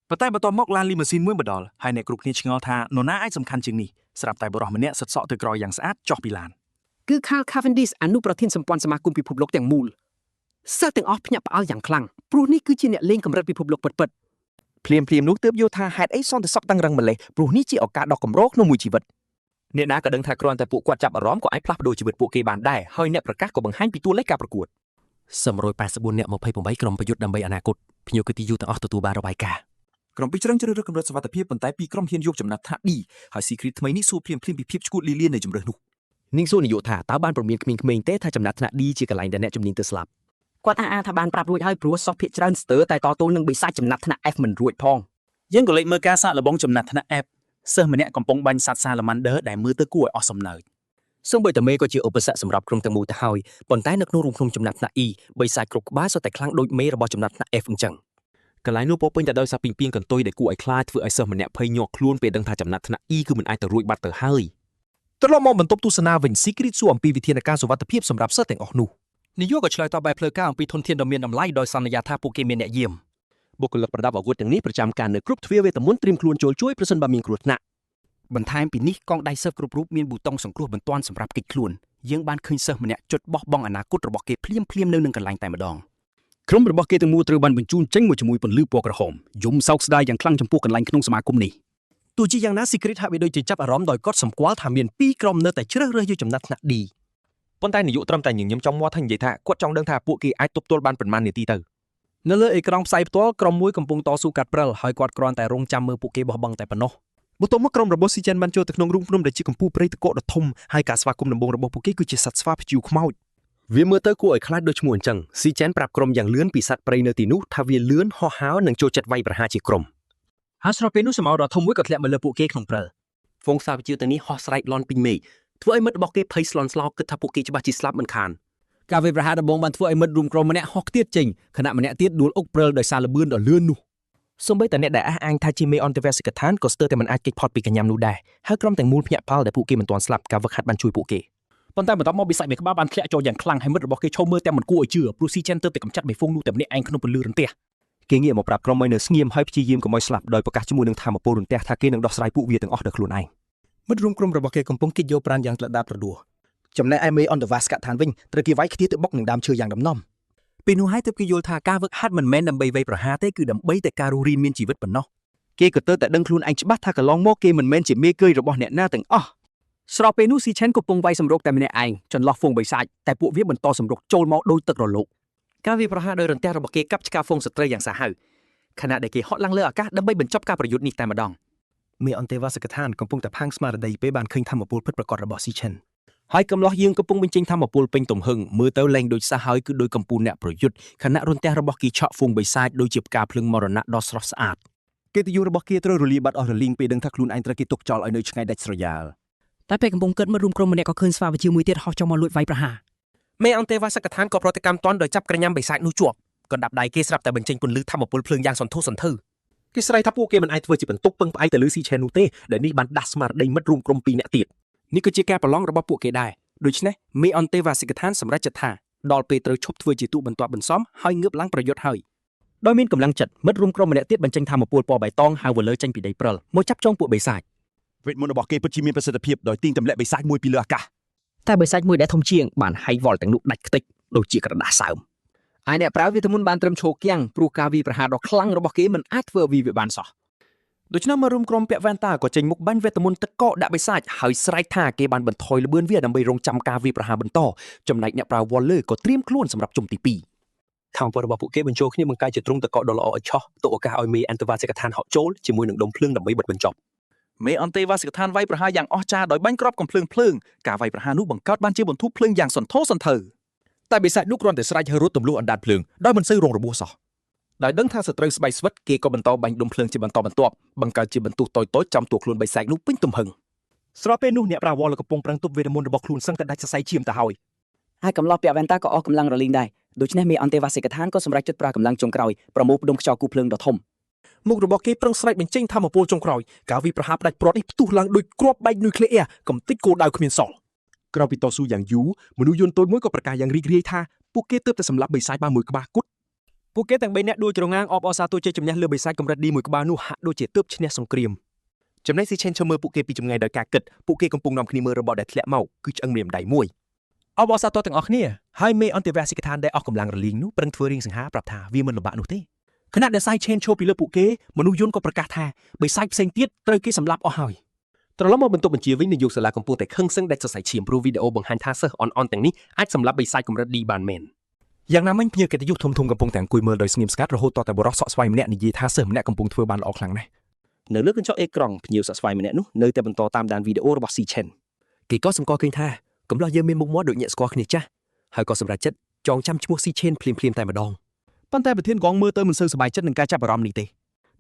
ប៉ុន្តែបន្ទាប់មកឡានលីម៉ូស៊ីនមួយមកដល់ហើយអ្នកគ្រប់គ្នាឆ្ងល់ថានរណាអាចសំខាន់ជាងនេះស្រាប់តែបុរសម្នាក់សិតសក់ទៅក្រោយយ៉ាងស្អាតចុះពីឡាន គឺ Carl Cavendish អនុប្រធានសម្ព័ន្ធសមាគមពិភពលោកទាំងមូលសិស្សទាំងអស់ភ្ញាក់ផ្អើលយ៉ាងខ្លាំងព្រោះនេះគឺជាអ្នកលេងកម្រិតពិភពលោកពិតៗ ភ្លាមភ្លាមនោះទើបយល់ថាហេតុអីសន្តិសុខតឹងរឹងម្លេះព្រោះនេះជាឱកាសដ៏កម្រក្នុងមួយជីវិត អ្នកណាក៏ដឹងថាគ្រាន់តែពួកគាត់ចាប់អារម្មណ៍ក៏អាចផ្លាស់ប្ដូរជីវិតពួកគេបានដែរហើយអ្នកប្រកាសក៏បង្ហាញពីតួលេខការប្រកួត 184អ្នក28ក្រុមប្រយុទ្ធដើម្បីអនាគតភ្ញៀវកិត្តិយសទាំងអស់ទទួលបានរបាយការណ៍ ក្រុមពីរជ្រើសរើសកម្រិតសុវត្ថិភាពប៉ុន្តែពីរក្រុមហ៊ានយកចំណាត់ថ្នាក់ D ហើយ Secret ថ្មីនេះសួរភ្លាមៗពីភាពឈួតលីលានៃជម្រើសនោះ នាងសួរនាយកថាតើបានប្រមានក្មេងៗទេថាចំណាត់ថ្នាក់ D ជាកន្លែងដែលអ្នកជំនាញទៅស្លាប់ គាត់អះអាងថាបានប្រាប់រួចហើយព្រោះសិស្សភាគច្រើនស្ទើរតែតទល់នឹងបិសាចចំណាត់ថ្នាក់ F មិនរួចផង យើងក៏លេចមើលការសាកល្បងចំណាត់ថ្នាក់ F សិស្សម្នាក់កំពុងបាញ់សត្វសាឡាម៉ាន់ឌឺដែលមើលទៅគួរឲ្យអស់សំណើច សូម្បីតែមេក៏ជាឧបសគ្គសម្រាប់ក្រុមទាំងមូលទៅហើយប៉ុន្តែនៅក្នុងរូងភ្នំចំណាត់ថ្នាក់ E បិសាចគ្រប់ក្បាលសុទ្ធតែខ្លាំងដូចមេរបស់ចំណាត់ថ្នាក់ F អញ្ចឹង កន្លែងនោះពោពេញទៅដោយសារពីងពីងកន្ទុយដែលគួរឲ្យខ្លាចធ្វើឲ្យសិស្សម្នាក់ភ័យញាក់ខ្លួនពេលដឹងថាចំណាត់ថ្នាក់ E គឺមិនអាចទៅរួចបាត់ទៅហើយ ត្រឡប់មកបន្ទប់ទស្សនាវិញ Secret សួរអំពីវិធានការសុវត្ថិភាពសម្រាប់សិស្សទាំងអស់នោះ នាយកក៏ឆ្លើយតបបែបផ្លូវការអំពីធនធានដ៏មានតម្លៃដោយសន្យាថាពួកគេមានអ្នកយាម បុគ្គលិកប្រដាប់អាវុធទាំងនេះប្រចាំការនៅគ្រប់ទ្វារវេទមន្តត្រៀមខ្លួនចូលជួយប្រសិនបើមានគ្រោះថ្នាក់ បន្ថែមពីនេះកងដៃសិស្សគ្រប់រូបមានប៊ូតុងសង្គ្រោះបន្ទាន់សម្រាប់គេចខ្លួនយើងបានឃើញសិស្សម្នាក់ចុចបោះបង់អនាគតរបស់គេភ្លាមភ្លាមនៅនឹងកន្លែងតែម្ដង ក្រុមរបស់គេទាំងមូលត្រូវបានបញ្ជូនចេញមកជាមួយពន្លឺពណ៌ក្រហមយំសោកស្ដាយយ៉ាងខ្លាំងចំពោះកន្លែងក្នុងសមាគមនេះ ទោះជាយ៉ាងណា Secret ហាក់បីដូចជាចាប់អារម្មណ៍ដោយគាត់សម្គាល់ថាមានពីរក្រុមនៅតែជ្រើសរើសយកចំណាត់ថ្នាក់ D ប៉ុន្តែនាយកត្រឹមតែញញឹមចំមាត់ហើយនិយាយថាគាត់ចង់ដឹងថាពួកគេអាចទប់ទល់បានប៉ុន្មាននាទីទៅ នៅលើអេក្រង់ផ្សាយផ្ទាល់ក្រុមមួយកំពុងតស៊ូកាត់ព្រិលហើយគាត់គ្រាន់តែរងចាំមើលពួកគេបោះបង់តែប៉ុណ្ណោះ បន្ទាប់មកក្រុមរបស់ស៊ីចេនបានចូលទៅក្នុងរូងភ្នំដែលជាកំពូលព្រៃទឹកកកដ៏ធំហើយការស្វាគមន៍ដំបូងរបស់ពួកគេគឺជាសត្វស្វាព្យូខ្មោច វាមើលទៅគួរឲ្យខ្លាចដូចឈ្មោះអញ្ចឹងស៊ីចែនប្រាប់ក្រុមយ៉ាងលឿនពីសត្វព្រៃនៅទីនោះថាវាលឿនហោះហើរនិងចូលចិត្តវាយប្រហារជាក្រុម ហើយស្របពេលនោះស្រមោលដ៏ធំមួយក៏ធ្លាក់មកលើពួកគេក្នុងព្រិល ហ្វូងសាវិជាទាំងនេះហោះស្រែកលន់ពេញមេឃធ្វើឲ្យមិត្តរបស់គេភ័យស្លន់ស្លោគិតថាពួកគេច្បាស់ជាស្លាប់មិនខាន ការវាយប្រហារដំបូងបានធ្វើឲ្យមិត្តរួមក្រុមម្នាក់ហោះខ្ទាតចេញខណៈម្នាក់ទៀតដួលអុកព្រិលដោយសារល្បឿនដ៏លឿននោះ សូម្បីតែអ្នកដែលអះអាងថាជាមេអន្តេវសិកដ្ឋានក៏ស្ទើរតែមិនអាចគេចផុតពីកញ្ញាំនោះដែរហើយក្រុមទាំងមូលភ្ញាក់ផ្អើលដែលពួកគេមិនទាន់ស្លាប់ការវឹកហាត់បានជួយពួកគេ ប៉ុន្តែបន្ទាប់មកបិសាចមួយក្បាលបានធ្លាក់ចូលយ៉ាងខ្លាំងហើយមិត្តរបស់គេឈរមើលទាំងមិនគួរឲ្យជឿព្រោះស៊ីចេនទើបតែកម្ចាត់មេហ្វូងនោះតែម្នាក់ឯងក្នុងពន្លឺរន្ទះ គេងាកមកប្រាប់ក្រុមឲ្យនៅស្ងៀមហើយព្យាយាមកុំឲ្យស្លាប់ដោយប្រកាសជាមួយនឹងធម្មពលរន្ទះថាគេនឹងដោះស្រាយពួកវាទាំងអស់ដោយខ្លួនឯង មិត្តរួមក្រុមរបស់គេកំពុងគិតយកប្រានយ៉ាងត្លដាបប្រដួសចំណែកឯមេអន្តវាសកដ្ឋានវិញត្រូវគេវាយខ្ទាតទៅបុកនឹងដើមឈើយ៉ាងដំណំ ពេលនោះហើយទើបគេយល់ថាការវឹកហាត់មិនមែនដើម្បីវាយប្រហារទេគឺដើម្បីតែការរស់រានមានជីវិតប៉ុណ្ណោះគេក៏ទើបតែដឹងខ្លួនឯងច្បាស់ថាកន្លងមកគេមិនមែនជាមេកើយរបស់អ្នកណាទាំងអស់ ស្របពេលនោះស៊ីឆេនកំពុងវាយសម្រុកតែម្នាក់ឯងចន្លោះហ្វូងបិសាចតែពួកវាបន្តសម្រុកចូលមកដោយទឹករលក ការវាយប្រហារដោយរន្ទះរបស់គេកាប់ឆ្ការហ្វូងសត្រូវយ៉ាងសាហាវខណៈដែលគេហក់ឡើងលើអាកាសដើម្បីបញ្ចប់ការប្រយុទ្ធនេះតែម្ដង មេអន្តេវាសកដ្ឋានកំពុងតែផាំងស្មារតីពេលបានឃើញធម្មពលពិតប្រាកដរបស់ស៊ីឈិន ហើយកំឡោះយើងកំពុងបញ្ចេញធម្មពលពេញទំហឹងមើលទៅលែងដូចសាសហើយគឺដូចកំពូលអ្នកប្រយុទ្ធខណៈរន្ទះរបស់គេឆក់ហ្វូងបិសាចដូចជាផ្កាភ្លើងមរណៈដ៏ស្រស់ស្អាត កិត្តិយសរបស់គេត្រូវរលាយបាត់អស់រលីងពេលដឹងថាខ្លួនឯងត្រូវគេទុកចោលឲ្យនៅឆ្ងាយដាច់ស្រយាល តែពេលកំពុងគិតមិត្តរួមក្រុមម្នាក់ក៏ឃើញស្វាវិជាមួយទៀតហោះចុះមកលួចវាយប្រហារ មេអន្តេវាសកដ្ឋានក៏ប្រតិកម្មតន់ដោយចាប់ក្រញាំបិសាចនោះជាប់កណ្ដាប់ដៃគេស្រាប់តែបញ្ចេញពន្លឺធម្មពលភ្លើងយ៉ាងសន្ធោសន្ធៅ គេស្រែកថាពួកគេមិនអាចធ្វើជាបន្ទុកពឹងផ្អែកទៅលើស៊ីឆេននោះទេដែលនេះបានដាស់ស្មារតីមិត្តរួមក្រុមពីរនាក់ទៀត នេះគឺជាការប្រឡងរបស់ពួកគេដែរដូច្នេះមេអន្តេវាសិកដ្ឋានសម្រេចចិត្តថាដល់ពេលត្រូវឈប់ធ្វើជាទូបន្ទាប់បន្សំហើយងើបឡើងប្រយុទ្ធហើយ ដោយមានកម្លាំងចិត្តមិត្តរួមក្រុមម្នាក់ទៀតបញ្ចេញធម្មពលពណ៌បៃតងហៅវលើចេញពីដីព្រិលមកចាប់ចងពួកបិសាច វេទមន្តរបស់គេពិតជាមានប្រសិទ្ធភាពដោយទាញទម្លាក់បិសាចមួយពីលើអាកាស តែបិសាចមួយដែលធំជាងបានហៃវល់ទាំងនោះដាច់ខ្ទេចដូចជាក្រដាសសើមឯអ្នកប្រើវេទមន្តបានត្រឹមឈរគៀងព្រោះការវាយប្រហារដ៏ខ្លាំងរបស់គេមិនអាចធ្វើឲ្យវាបានសោះ ដូច្នេះមករួមក្រុមពាក់វ៉ែនតាក៏ចេញមុខបាញ់វេទមន្តទឹកកកដាក់បិសាចហើយស្រែកថាគេបានបន្ថយល្បឿនវាដើម្បីរងចាំការវាយប្រហារបន្តចំណែកអ្នកប្រើវ៉លលើក៏ត្រៀមខ្លួនសម្រាប់ជុំទី2 ធម្មពលរបស់ពួកគេបញ្ចូលគ្នាបង្កើតជាទ្រុងតកកដ៏ល្អឥតឆោះទុកឱកាសឲ្យមេអន្តវាសិកដ្ឋានហក់ចូលជាមួយនឹងដុំភ្លើងដើម្បីបិទបញ្ចប់ មេអន្តេវាសិកដ្ឋានវាយប្រហារយ៉ាងអស្ចារ្យដោយបាញ់គ្រាប់កំភ្លើងភ្លើងការវាយប្រហារនោះបង្កើតបានជាបន្ធូរភ្លើងយ៉ាងសន្ធោសន្ធៅ តែបិសាចនោះគ្រាន់តែស្រែកហើយរត់ទម្លុះអណ្ដាតភ្លើងដោយមិនសូវរងរបួសសោះដោយដឹងថាសត្រូវស្បែកស្វិតគេក៏បន្តបាញ់ដុំភ្លើងជាបន្តបន្ទាប់បង្កើតជាបន្ទុះតូចៗចំតួខ្លួនបិសាចនោះពេញទំហឹងស្របពេលនោះអ្នកប្រាវល់កំពុងប្រឹងទប់វេទមន្តរបស់ខ្លួនសឹងតែដាច់សរសៃឈាមទៅហើយ ហើយកំឡោះពាក់វ៉ែនតាក៏អស់កម្លាំងរលីងដែរដូច្នេះមេអន្តេវាសិកដ្ឋានក៏សម្រេចចិត្តប្រើកម្លាំងចុងក្រោយប្រមូលផ្ដុំខ្យល់គូភ្លើងដ៏ធំ មុខរបស់គេប្រឹងស្រែកបញ្ចេញធម្មពលចុងក្រោយការវាយប្រហារផ្ដាច់ព្រាត់នេះផ្ទុះឡើងដោយគ្រាប់បែកនុយក្លេអ៊ែរកំទេចគោលដៅគ្មានសល់ក្រោយពីតស៊ូយ៉ាងយូរមនុស្សយន្តតូចមួយក៏ប្រកាសយ៉ាងរីករាយថាពួកគេទើបតែសម្លាប់បិសាចបានមួយក្បាលគត់ ពួកគេទាំងបីនាក់ដួលច្រងាងអបអរសាទរជ័យជំនះលើបិសាចកម្រិត D មួយក្បាលនោះហាក់ដូចជាទើបឈ្នះសង្គ្រាម ចំណែកស៊ីឆេនឈរមើលពួកគេពីចម្ងាយដោយការគិតពួកគេកំពុងនាំគ្នាមើលរបស់ដែលធ្លាក់មកគឺឆ្អឹងម្រាមដៃមួយ អបអរសាទរទាំងអស់គ្នាហើយមេអន្តេវាសិកដ្ឋានដែលអស់កម្លាំងរលីងនោះប្រឹងធ្វើរៀងសង្ហាប្រាប់ថាវាមិនលំបាកនោះទេខណៈដែលសាយឆេនឈរពីលើពួកគេមនុស្សយន្តក៏ប្រកាសថាបិសាចផ្សេងទៀតត្រូវគេសម្លាប់អស់ហើយ ត្រឡប់មកបន្ទប់បញ្ជាវិញនាយកសាលាកំពុងតែខឹងសឹងដាច់សរសៃឈាមព្រោះវីដេអូបង្ហាញថាសិស្សអន់ៗទាំងនេះអាចសម្លាប់បិសាចកម្រិត D បានមែន យ៉ាងណាមិញភ្ញៀវកិត្តិយសធំៗកំពុងតែអង្គុយមើលដោយស្ងៀមស្ងាត់រហូតតតែបុរសសក់ស្វ័យម្នាក់និយាយថាសិស្សម្នាក់កំពុងធ្វើបានល្អខ្លាំងណាស់ នៅលើកញ្ចក់អេក្រង់ភ្ញៀវសក់ស្វាយម្នាក់នោះនៅតែបន្តតាមដានវីដេអូរបស់ស៊ីឆេន គេក៏សម្គាល់ឃើញថាកំឡោះយើងមានមុខមាត់ដូចអ្នកស្គាល់គ្នាចាស់ហើយក៏សម្រេចចិត្តចងចាំឈ្មោះស៊ីឆេនភ្លាមៗតែម្ដង ប៉ុន្តែប្រធានកងមើលទៅមិនសូវសប្បាយចិត្តនឹងការចាប់អារម្មណ៍នេះទេ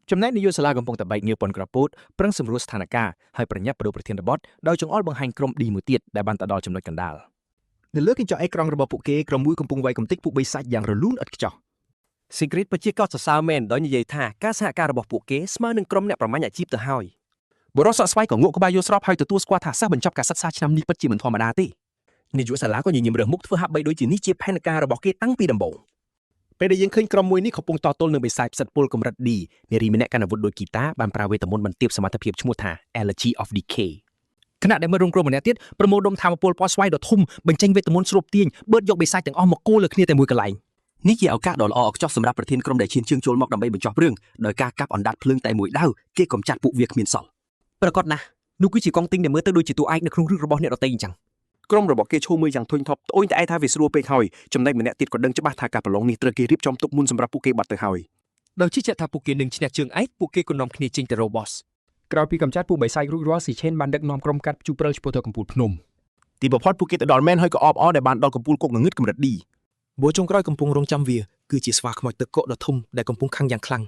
ចំណែកនាយកសាលាកំពុងតែបែកញើសប៉ុនក្រពោតប្រឹងសម្រួលស្ថានភាពហើយប្រញាប់ប្ដូរប្រធានបទដោយចង្អុលបង្ហាញក្រុម D មួយទៀតដែលបានទៅដល់ចំណុចកណ្ដាល នៅលើកញ្ចក់អេក្រង់របស់ពួកគេក្រុមមួយកំពុងវាយកំទេចពួកបិសាចយ៉ាងរលូនឥតខ្ចោះ Secret ពិតជាកោតសរសើរមែនដោយនិយាយថាការសហការរបស់ពួកគេស្មើនឹងក្រុមអ្នកប្រមាញ់អាជីពទៅហើយ បុរសសក់ស្វាយក៏ងក់ក្បាលយល់ស្របហើយទទួលស្គាល់ថាសិស្សបញ្ចប់ការសិក្សាឆ្នាំនេះពិតជាមិនធម្មតាទេ នាយកសាលាក៏ញញឹមរើសមុខធ្វើហាក់បីដូចជានេះជាផែនការរបស់គេតាំងពីដំបូងពេលដែលយើងឃើញក្រុមមួយនេះកំពុងតទល់នឹងបិសាចផ្សិតពុលកម្រិត D នារីម្នាក់កាន់អាវុធដូចហ្គីតាបានប្រើវេទមន្តបន្ទាបសមត្ថភាពឈ្មោះថា Allergy of Decay ខណៈដែលមិត្តរួមក្រុមម្នាក់ទៀតប្រមូលដុំធម្មពលពណ៌ស្វាយដ៏ធំបញ្ចេញវេទមន្តស្រូបទាញបឺតយកបិសាចទាំងអស់មកគោលលើគ្នាតែមួយកន្លែង នេះជាឱកាសដ៏ល្អឥតខ្ចោះសម្រាប់ប្រធានក្រុមដែលឈានជើងចូលមកដើម្បីបញ្ចប់រឿងដោយការកាប់អណ្ដាតភ្លើងតែមួយដាវគេកំចាត់ពួកវាគ្មានសល់ ប្រកាសណាស់នោះគឺជាកងទីងដែលមើលទៅដូចជាតួឯកនៅក្នុងរឿងរបស់អ្នកដទៃអញ្ចឹង ក្រុមរបស់គេឈរមើលយ៉ាងធុញថប់ត្អូញត្អែថាវាស្រួលពេកហើយចំណែកម្នាក់ទៀតក៏ដឹងច្បាស់ថាការប្រឡងនេះត្រូវគេរៀបចំទុកមុនសម្រាប់ពួកគេបាត់ទៅហើយ ដោយជឿជាក់ថាពួកគេនឹងឈ្នះជើងឯកពួកគេក៏នាំគ្នាចេញទៅរក boss ក្រោយពីកម្ចាត់ពួកបិសាចរួចរាល់ស៊ីឆេនបានដឹកនាំក្រុមកាត់ជូព្រិលឆ្ពោះទៅកំពូលភ្នំ ទីបំផុតពួកគេទៅដល់មែនហើយក៏អបអរដែលបានដល់កំពូលគុកងងឹតកម្រិត D បួចុងក្រោយកំពុងរងចាំវាគឺជាស្វាខ្មោចទឹកកកដ៏ធំដែលកំពុងខឹងយ៉ាងខ្លាំង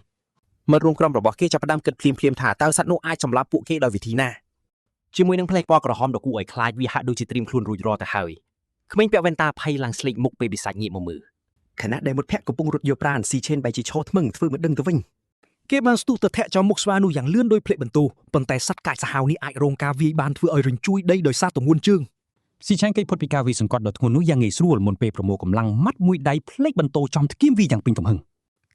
មិត្តរួមក្រុមរបស់គេចាប់ផ្ដើមគិតភ្លាមៗថាតើសត្វនោះអាចសម្លាប់ពួកគេដោយវិធីណាជាមួយនឹងផ្លែពណ៌ក្រហមដ៏គួរឲ្យខ្លាចវាហាក់ដូចជាត្រៀមខ្លួនរួចរាល់ទៅហើយ ក្មេងពាក់វ៉ែនតាភ័យឡើងស្លេកមុខពេលបិសាចងាកមកមើល ខណៈដែលមិត្តភក្តិកំពុងរត់យកប្រានស៊ីឆេនបែរជាឈរថ្មឹងធ្វើមិនដឹងទៅវិញ គេបានស្ទុះទៅធាក់ចំមុខស្វានោះយ៉ាងលឿនដោយភ្លេចបន្ទោប៉ុន្តែសត្វកាចសាហាវនេះអាចរងការវាយបានធ្វើឲ្យរញ្ជួយដីដោយសារទម្ងន់ជើង ស៊ីឆែនគេផុតពីការវាយសង្កត់ដ៏ធ្ងន់នោះយ៉ាងងាយស្រួលមុនពេលប្រមូលកម្លាំងម៉ាត់មួយដៃផ្លេកបន្ទោចំធ្គៀមវាយ៉ាងពេញទំហឹង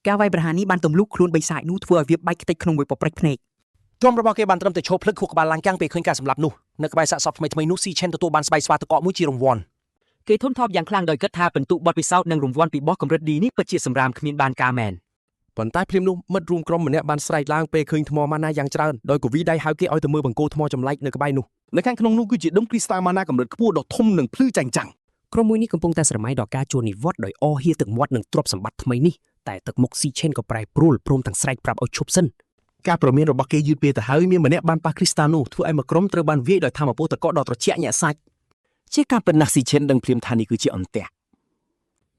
ការវាយប្រហារនេះបានទម្លុះខ្លួនបិសាចនោះធ្វើឲ្យវាបែកខ្ទេចក្នុងមួយប៉ប្រិចភ្នែក ទ្រាំរបស់គេបានត្រឹមតែឈរភ្លឹកខួរក្បាលឡើងកាំងពេលឃើញការសម្លាប់នោះនៅក្បែរសាកសពថ្មីៗនោះស៊ីឆេនទទួលបានស្បែកស្វាទឹកកកមួយជារង្វាន់ គេធុនថប់យ៉ាងខ្លាំងដោយគិតថាពិន្ទុបទពិសោធន៍និងរង្វាន់ពីបោះកម្រិត D នេះពិតជាសម្រាមគ្មានបានការមែន ប៉ុន្តែភ្លាមនោះមិត្តរួមក្រុមម្នាក់បានស្រែកឡើងពេលឃើញថ្មម៉ាណាយ៉ាងច្រើនដោយកវីដៃហៅគេឲ្យទៅមើលបង្គោលថ្មចម្លែកនៅក្បែរនោះ នៅខាងក្នុងនោះគឺជាដុំគ្រីស្តាល់ម៉ាណាកម្រិតខ្ពស់ដ៏ធំនិងភ្លឺចែងចាំង ក្រុមមួយនេះកំពុងតែស្រមៃដល់ការជួលនិវត្តន៍ដោយអហៀទឹកមាត់និងទ្រព្យសម្បត្តិថ្មីនេះតែទឹកមុខស៊ីឆេនក៏ប្រែប្រួលព្រមទាំងស្រែកប្រាប់ឲ្យឈប់សិន ការប្រមានរបស់គេយឺតពេលទៅហើយមានម្នាក់បានប៉ះគ្រីស្តាល់នោះធ្វើឲ្យមួយក្រុមត្រូវបានវាយដោយធម៌ពលតកដ៏ត្រជាក់ញាក់សាច់ ជាការពិតណាស់ស៊ីឆេនដឹងភ្លាមថានេះគឺជាអន្ទាក់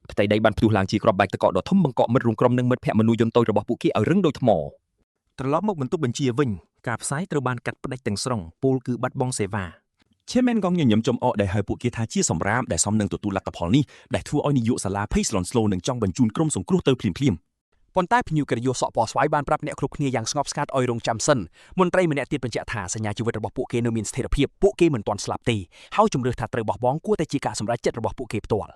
ផ្ទៃដីបានផ្ទុះឡើងជាគ្រាប់បែកទឹកកកដ៏ធំបង្កក់មិត្តរួមក្រុមនិងមិត្តភក្តិមនុស្សយន្តតូចរបស់ពួកគេឲ្យរឹងដូចថ្ម ត្រឡប់មកបន្ទប់បញ្ជាវិញការផ្សាយត្រូវបានកាត់ផ្តាច់ទាំងស្រុងពលគឺបាត់បង់សេវា ឈេមែនកងញញឹមចំអកដែលហៅពួកគេថាជាសម្រាមដែលសមនឹងទទួលលទ្ធផលនេះដែលធ្វើឲ្យនាយកសាលាភ័យស្លន់ស្លោនិងចង់បញ្ជូនក្រុមសង្គ្រោះទៅភ្លាមៗ ប៉ុន្តែភ្ញៀវកិត្តិយសសក់ពណ៌ស្វាយបានប្រាប់អ្នកគ្រប់គ្នាយ៉ាងស្ងប់ស្ងាត់ឲ្យរងចាំសិនមន្ត្រីម្នាក់ទៀតបញ្ជាក់ថាសញ្ញាជីវិតរបស់ពួកគេនៅមានស្ថិរភាពពួកគេមិនទាន់ស្លាប់ទេហើយជំរឿសថាត្រូវបោះបង់គួរតែជាការសម្រេចចិត្តរបស់ពួកគេផ្ទាល់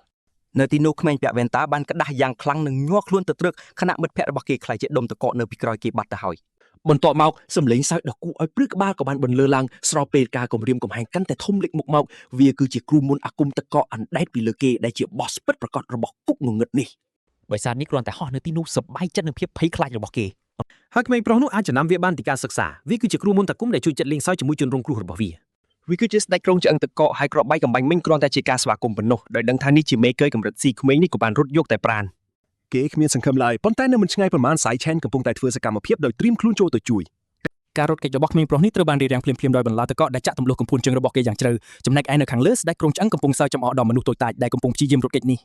នៅទីនោះក្មេងពាក់វ៉ែនតាបានក្តាស់យ៉ាងខ្លាំងនិងញ័រខ្លួនទៅទ្រឹកខណៈមិត្តភក្តិរបស់គេក្លាយជាដុំទឹកកកនៅពីក្រោយគេបាត់ទៅហើយ បន្ទាប់មកសម្លេងសើចដ៏គួរឲ្យព្រឺក្បាលក៏បានបន្លឺឡើងស្របពេលការគំរាមកំហែងកាន់តែធំលេចមុខមកវាគឺជាគ្រូមន្តអាគមទឹកកកអណ្ដែតពីលើគេដែលជាបោះស្ពិតប្រកបរបស់គុកងងឹតនេះ បិសាចនេះគ្រាន់តែហោះនៅទីនោះសប្បាយចិត្តនឹងភាពភ័យខ្លាចរបស់គេ ហើយក្មេងប្រុសនោះអាចចំណាំវាបានពីការសិក្សាវាគឺជាគ្រូមន្តអាគមដែលជួយចិត្តលេងសើចជាមួយជនរងគ្រោះរបស់វា វាគឺជាស្ដេចក្រុងឆ្អឹងទឹកកកហើយគ្រាប់បែកកំបាញ់មិញគ្រាន់តែជាការស្វាគមន៍ប៉ុណ្ណោះដោយដឹងថានេះជាមេកើយកម្រិតស៊ីក្មេងនេះក៏បានរត់យកតែប្រាន គេគ្មានសង្ឃឹមឡើយប៉ុន្តែនៅមិនឆ្ងាយប្រមាណសាយឆេនកំពុងតែធ្វើសកម្មភាពដោយត្រៀមខ្លួនចូលទៅជួយ ការរត់គេចរបស់ក្មេងប្រុសនេះត្រូវបានរារាំងភ្លាមៗដោយបន្លាទឹកកកដែលចាក់ទម្លុះកំភួនជើងរបស់គេយ៉ាងជ្រៅចំណែកឯនៅខាងលើស្ដេចក្រុងឆ្អឹងកំពុងសើចចំអកដល់មនុស្សតូចតាចដែលកំពុងព្យាយាមរត់គេចនេះ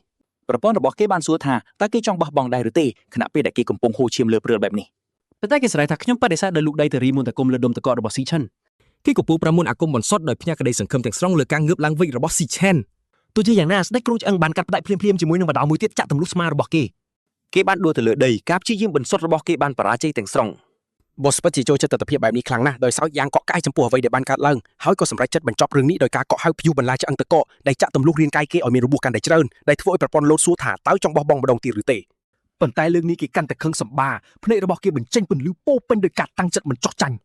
ប្រព័ន្ធរបស់គេបានសួរថាតើគេចង់បោះបង់ដែរឬទេខណៈពេលដែលគេកំពុងហូរឈាមលើព្រឿលបែបនេះ ប៉ុន្តែគេស្រែកថាខ្ញុំបដិសេធដោយលូកដៃទៅរីមន្តអាគមលើដុំទឹកកករបស់ស៊ីឆិន គេកំពុងប្រមូលអាគមបន្សុទ្ធដោយផ្ញើក្តីសង្ឃឹមទាំងស្រុងលើការងើបឡើងវិញរបស់ស៊ីឆេនទោះជាយ៉ាងណាស្ដេចក្រុងឆ្អឹងបានកាត់ផ្តាច់ភ្លាមៗជាមួយនឹងបដៅមួយទៀតចាក់ទម្លុះស្មារបស់គេ គេបានដួលទៅលើដីការព្យាយាមបន្សុទ្ធរបស់គេបានបរាជ័យទាំងស្រុង បូសពិតជាចូលចិត្តទស្សនវិជ្ជាបែបនេះខ្លាំងណាស់ដោយសោចយ៉ាងកក់ក្អែកចំពោះអ្វីដែលបានកើតឡើងហើយក៏សម្រេចចិត្តបញ្ចប់រឿងនេះដោយការកក់ហៅព្យុះបន្លាឆ្អឹងទឹកកកដែលចាក់ទម្លុះរាងកាយគេឲ្យមានរបួសកាន់តែច្រើនដែលធ្វើឲ្យប្រព័ន្ធលោតសួរថាតើចង់បោះបង់ម្ដងទៀតឬទេប៉ុន្តែលើកនេះគេកាន់តែខឹងសម្បាភ្នែករបស់គេបញ្ចេញពន្លឺពោពេញដោយការតាំងចិត្តមិនចោះចាញ់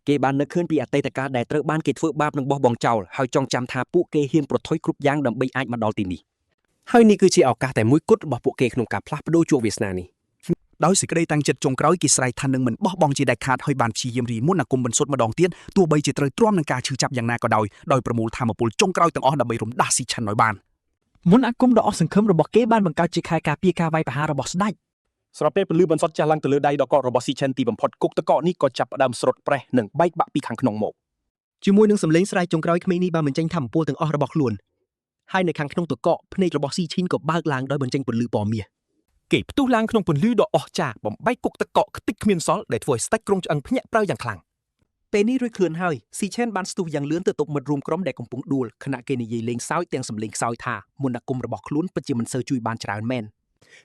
គេបាននឹកឃើញពីអតីតកាលដែលត្រូវបានគេធ្វើបាបនិងបោះបង់ចោលហើយចងចាំថាពួកគេហ៊ានប្រថុយគ្រប់យ៉ាងដើម្បីអាចមកដល់ទីនេះ ហើយនេះគឺជាឱកាសតែមួយគត់របស់ពួកគេក្នុងការផ្លាស់ប្ដូរជោគវាសនានេះ ដោយសេចក្តីតាំងចិត្តចុងក្រោយគេស្រែកថានឹងមិនបោះបង់ជាដាច់ខាតហើយបានព្យាយាមរីមុនអាគមបន្សុទ្ធម្ដងទៀតទោះបីជាត្រូវទ្រាំនឹងការឈឺចាប់យ៉ាងណាក៏ដោយដោយប្រមូលធម៌ពលចុងក្រោយទាំងអស់ដើម្បីរំដោះស៊ីឆិនឲ្យបាន មុនអាគមដ៏អស់សង្ឃឹមរបស់គេបានបង្កើតជាខែលការពារការវាយប្រហាររបស់ស្ដេច ស្របពេលពលឺបន្សុទ្ធចាស់ឡើងទៅលើដៃដ៏កករបស់ស៊ីឆេនទីបំផុតគុកតកកនេះក៏ចាប់ផ្ដើមស្រុតប្រេះនិងបែកបាក់ពីខាងក្នុងមក ជាមួយនឹងសម្លេងស្រែកចុងក្រោយក្មេងនេះបានបញ្ចេញធម៌ពលទាំងអស់របស់ខ្លួនហើយនៅខាងក្នុងទឹកកកភ្នែករបស់ស៊ីឈីនក៏បើកឡើងដោយបញ្ចេញពន្លឺពណ៌មាស គេផ្ទុះឡើងក្នុងពន្លឺដ៏អស្ចារ្យបំបែកគុកទឹកកកខ្ទេចគ្មានសល់ដែលធ្វើឲ្យស្ដេចក្រុងឆ្អឹងភ្ញាក់ផ្អើលយ៉ាងខ្លាំង ពេលនេះរួចខ្លួនហើយស៊ីឆេនបានស្ទុះយ៉ាងលឿនទៅទប់មិត្តរួមក្រុមដែលកំពុងដួលខណៈគេនិយាយលេងសើចទាំងសម្លេងខ្សោយថាមន្តអាគមរបស់ខ្លួនពិតជាមិនសូវជួយបានច្រើនមែន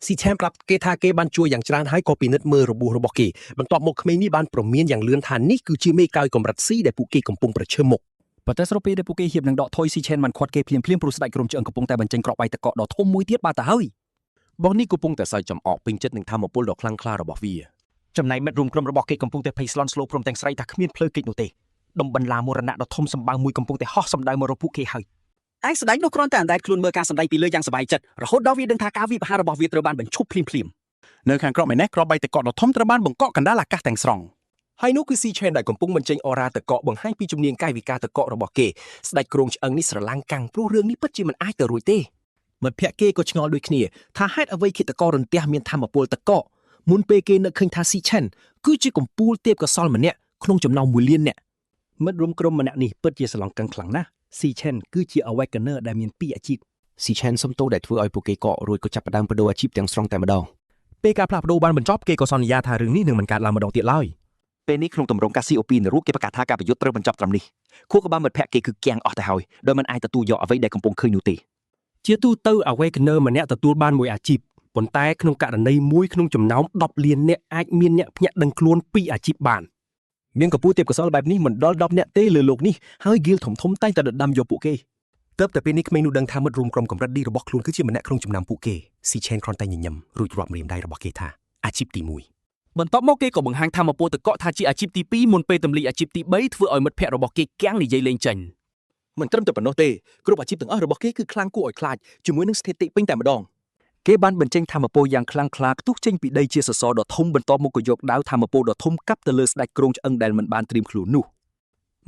ស៊ីឆេនប្រាប់គេថាគេបានជួយយ៉ាងច្រើនហើយក៏ពិនិត្យមើលរបួសរបស់គេបន្ទាប់មកក្មេងនេះបានព្រមានយ៉ាងលឿនថានេះគឺជាមេកើយកម្រិតស៊ីដែលពួកគេកំពុងប្រឈមមុខ ប៉ុន្តែស្របពេលដែលពួកគេហៀបនឹងដកថយស៊ីឆេនបានខាត់គេភ្លាមៗព្រោះស្ដេចក្រុមឆ្អឹងកំពុងតែបញ្ចេញគ្រាប់បែកទឹកកកដ៏ធំមួយទៀតបាត់ទៅហើយ បោះនេះកំពុងតែសើចចំអកពេញចិត្តនឹងធម៌ពលដ៏ខ្លាំងក្លារបស់វា ចំណែកមិត្តរួមក្រុមរបស់គេកំពុងតែភ័យស្លន់ស្លោព្រមទាំងស្រែកថាគ្មានផ្លូវគេចនោះទេដុំបន្លាមរណៈដ៏ធំសម្បើមមួយកំពុងតែហោះសម្ដៅមករកពួកគេហើយ ឯស្ដេចនោះគ្រាន់តែអណ្ដែតខ្លួនមើលការសម្ដែងពីលើយ៉ាងសប្បាយចិត្តរហូតដល់វាដឹងថាការវិបហារបស់វាត្រូវបានបញ្ឈប់ភ្លាមៗ នៅខាងក្រោមឯនេះគ្រាប់បែកទឹកកកដ៏ធំត្រូវបានបង្កក់កណ្ដាលអាកាសទាំងស្រុង ហើយនោះគឺស៊ីឆេនដែលកំពុងបញ្ចេញអរ៉ាតកកបង្ហាញពីជំនាញកាយវិការតកករបស់គេស្ដេចក្រុងឆ្អឹងនេះស្រឡាំងកាំងព្រោះរឿងនេះពិតជាមិនអាចទៅរួចទេ មិត្តភក្តិគេក៏ឆ្ងល់ដូចគ្នាថាហេតុអ្វីឃាតកររន្ទះមានធម៌ពលតកកមុនពេលគេនឹកឃើញថាស៊ីឆេនគឺជាកំពូលទេពកោសលម្នាក់ក្នុងចំណោម1លាននាក់ មិត្តរួមក្រុមម្នាក់នេះពិតជាស្រឡងកឹងខ្លាំងណាស់ស៊ីឆេនគឺជា Awakener ដែលមានពីរអាជីព ស៊ីឆេនសុំទោសដែលធ្វើឲ្យពួកគេកករួចក៏ចាប់ផ្ដើមបដូរអាជីពទាំងស្រុងតែម្ដង ពេលការផ្លាស់ប្ដូរបានបញ្ចប់គេក៏សន្យាថារឿងនេះនឹងមិនកើតឡើងម្ដងទៀតឡើយ ពេលនេះក្នុងទម្រង់កាស៊ីអូពីនរូគេប្រកាសថាការប្រយុទ្ធត្រូវបញ្ចប់ត្រឹមនេះខួរក្បាលមិត្តភក្តិគេគឺគាំងអស់ទៅហើយដោយមិនអាចទទួលយកអ្វីដែលកំពុងឃើញនោះទេ ជាទូទៅ Awakener ម្នាក់ទទួលបានមួយអាជីពប៉ុន្តែក្នុងករណីមួយក្នុងចំណោម10លានអ្នកអាចមានអ្នកភ្ញាក់ដឹងខ្លួនពីរអាជីពបាន មានកម្ពុជាទេពកោសលបែបនេះមិនដល់10នាក់ទេលើលោកនេះហើយ guild ធំធំតែងតែដណ្ដើមយកពួកគេទើបតែពេលនេះក្មេងនោះដឹងថាមិត្តរួមក្រុមកម្រិត D របស់ខ្លួនគឺជាម្នាក់ក្នុងចំណោមពួកគេស៊ីឆេនគ្រាន់តែញញឹមរួចរាប់ម្រាមដៃរបស់គេថាអាជីពទី1 បន្ទាប់មកគេក៏បង្ហាញថាមពលតកកថាជាអាជីពទី2មុនពេលទម្លាយអាជីពទី3ធ្វើឲ្យមិត្តភ័ក្តិរបស់គេគាំងនិយាយលេងចេញ មិនត្រឹមតែប៉ុណ្ណោះទេគ្រប់អាជីពទាំងអស់របស់គេគឺខ្លាំងគួរឲ្យខ្លាចជាមួយនឹងស្ថិតិពេញតែម្ដងគេបានបញ្ចេញធម៌ពលយ៉ាងខ្លាំងក្លាខ្ទុះចេញពីដីជាសសរដ៏ធំបន្ទាប់មកក៏យកដាវធម៌ពលដ៏ធំកាប់ទៅលើស្ដេចគ្រោងឆ្អឹងដែលមិនបានត្រៀមខ្លួននោះ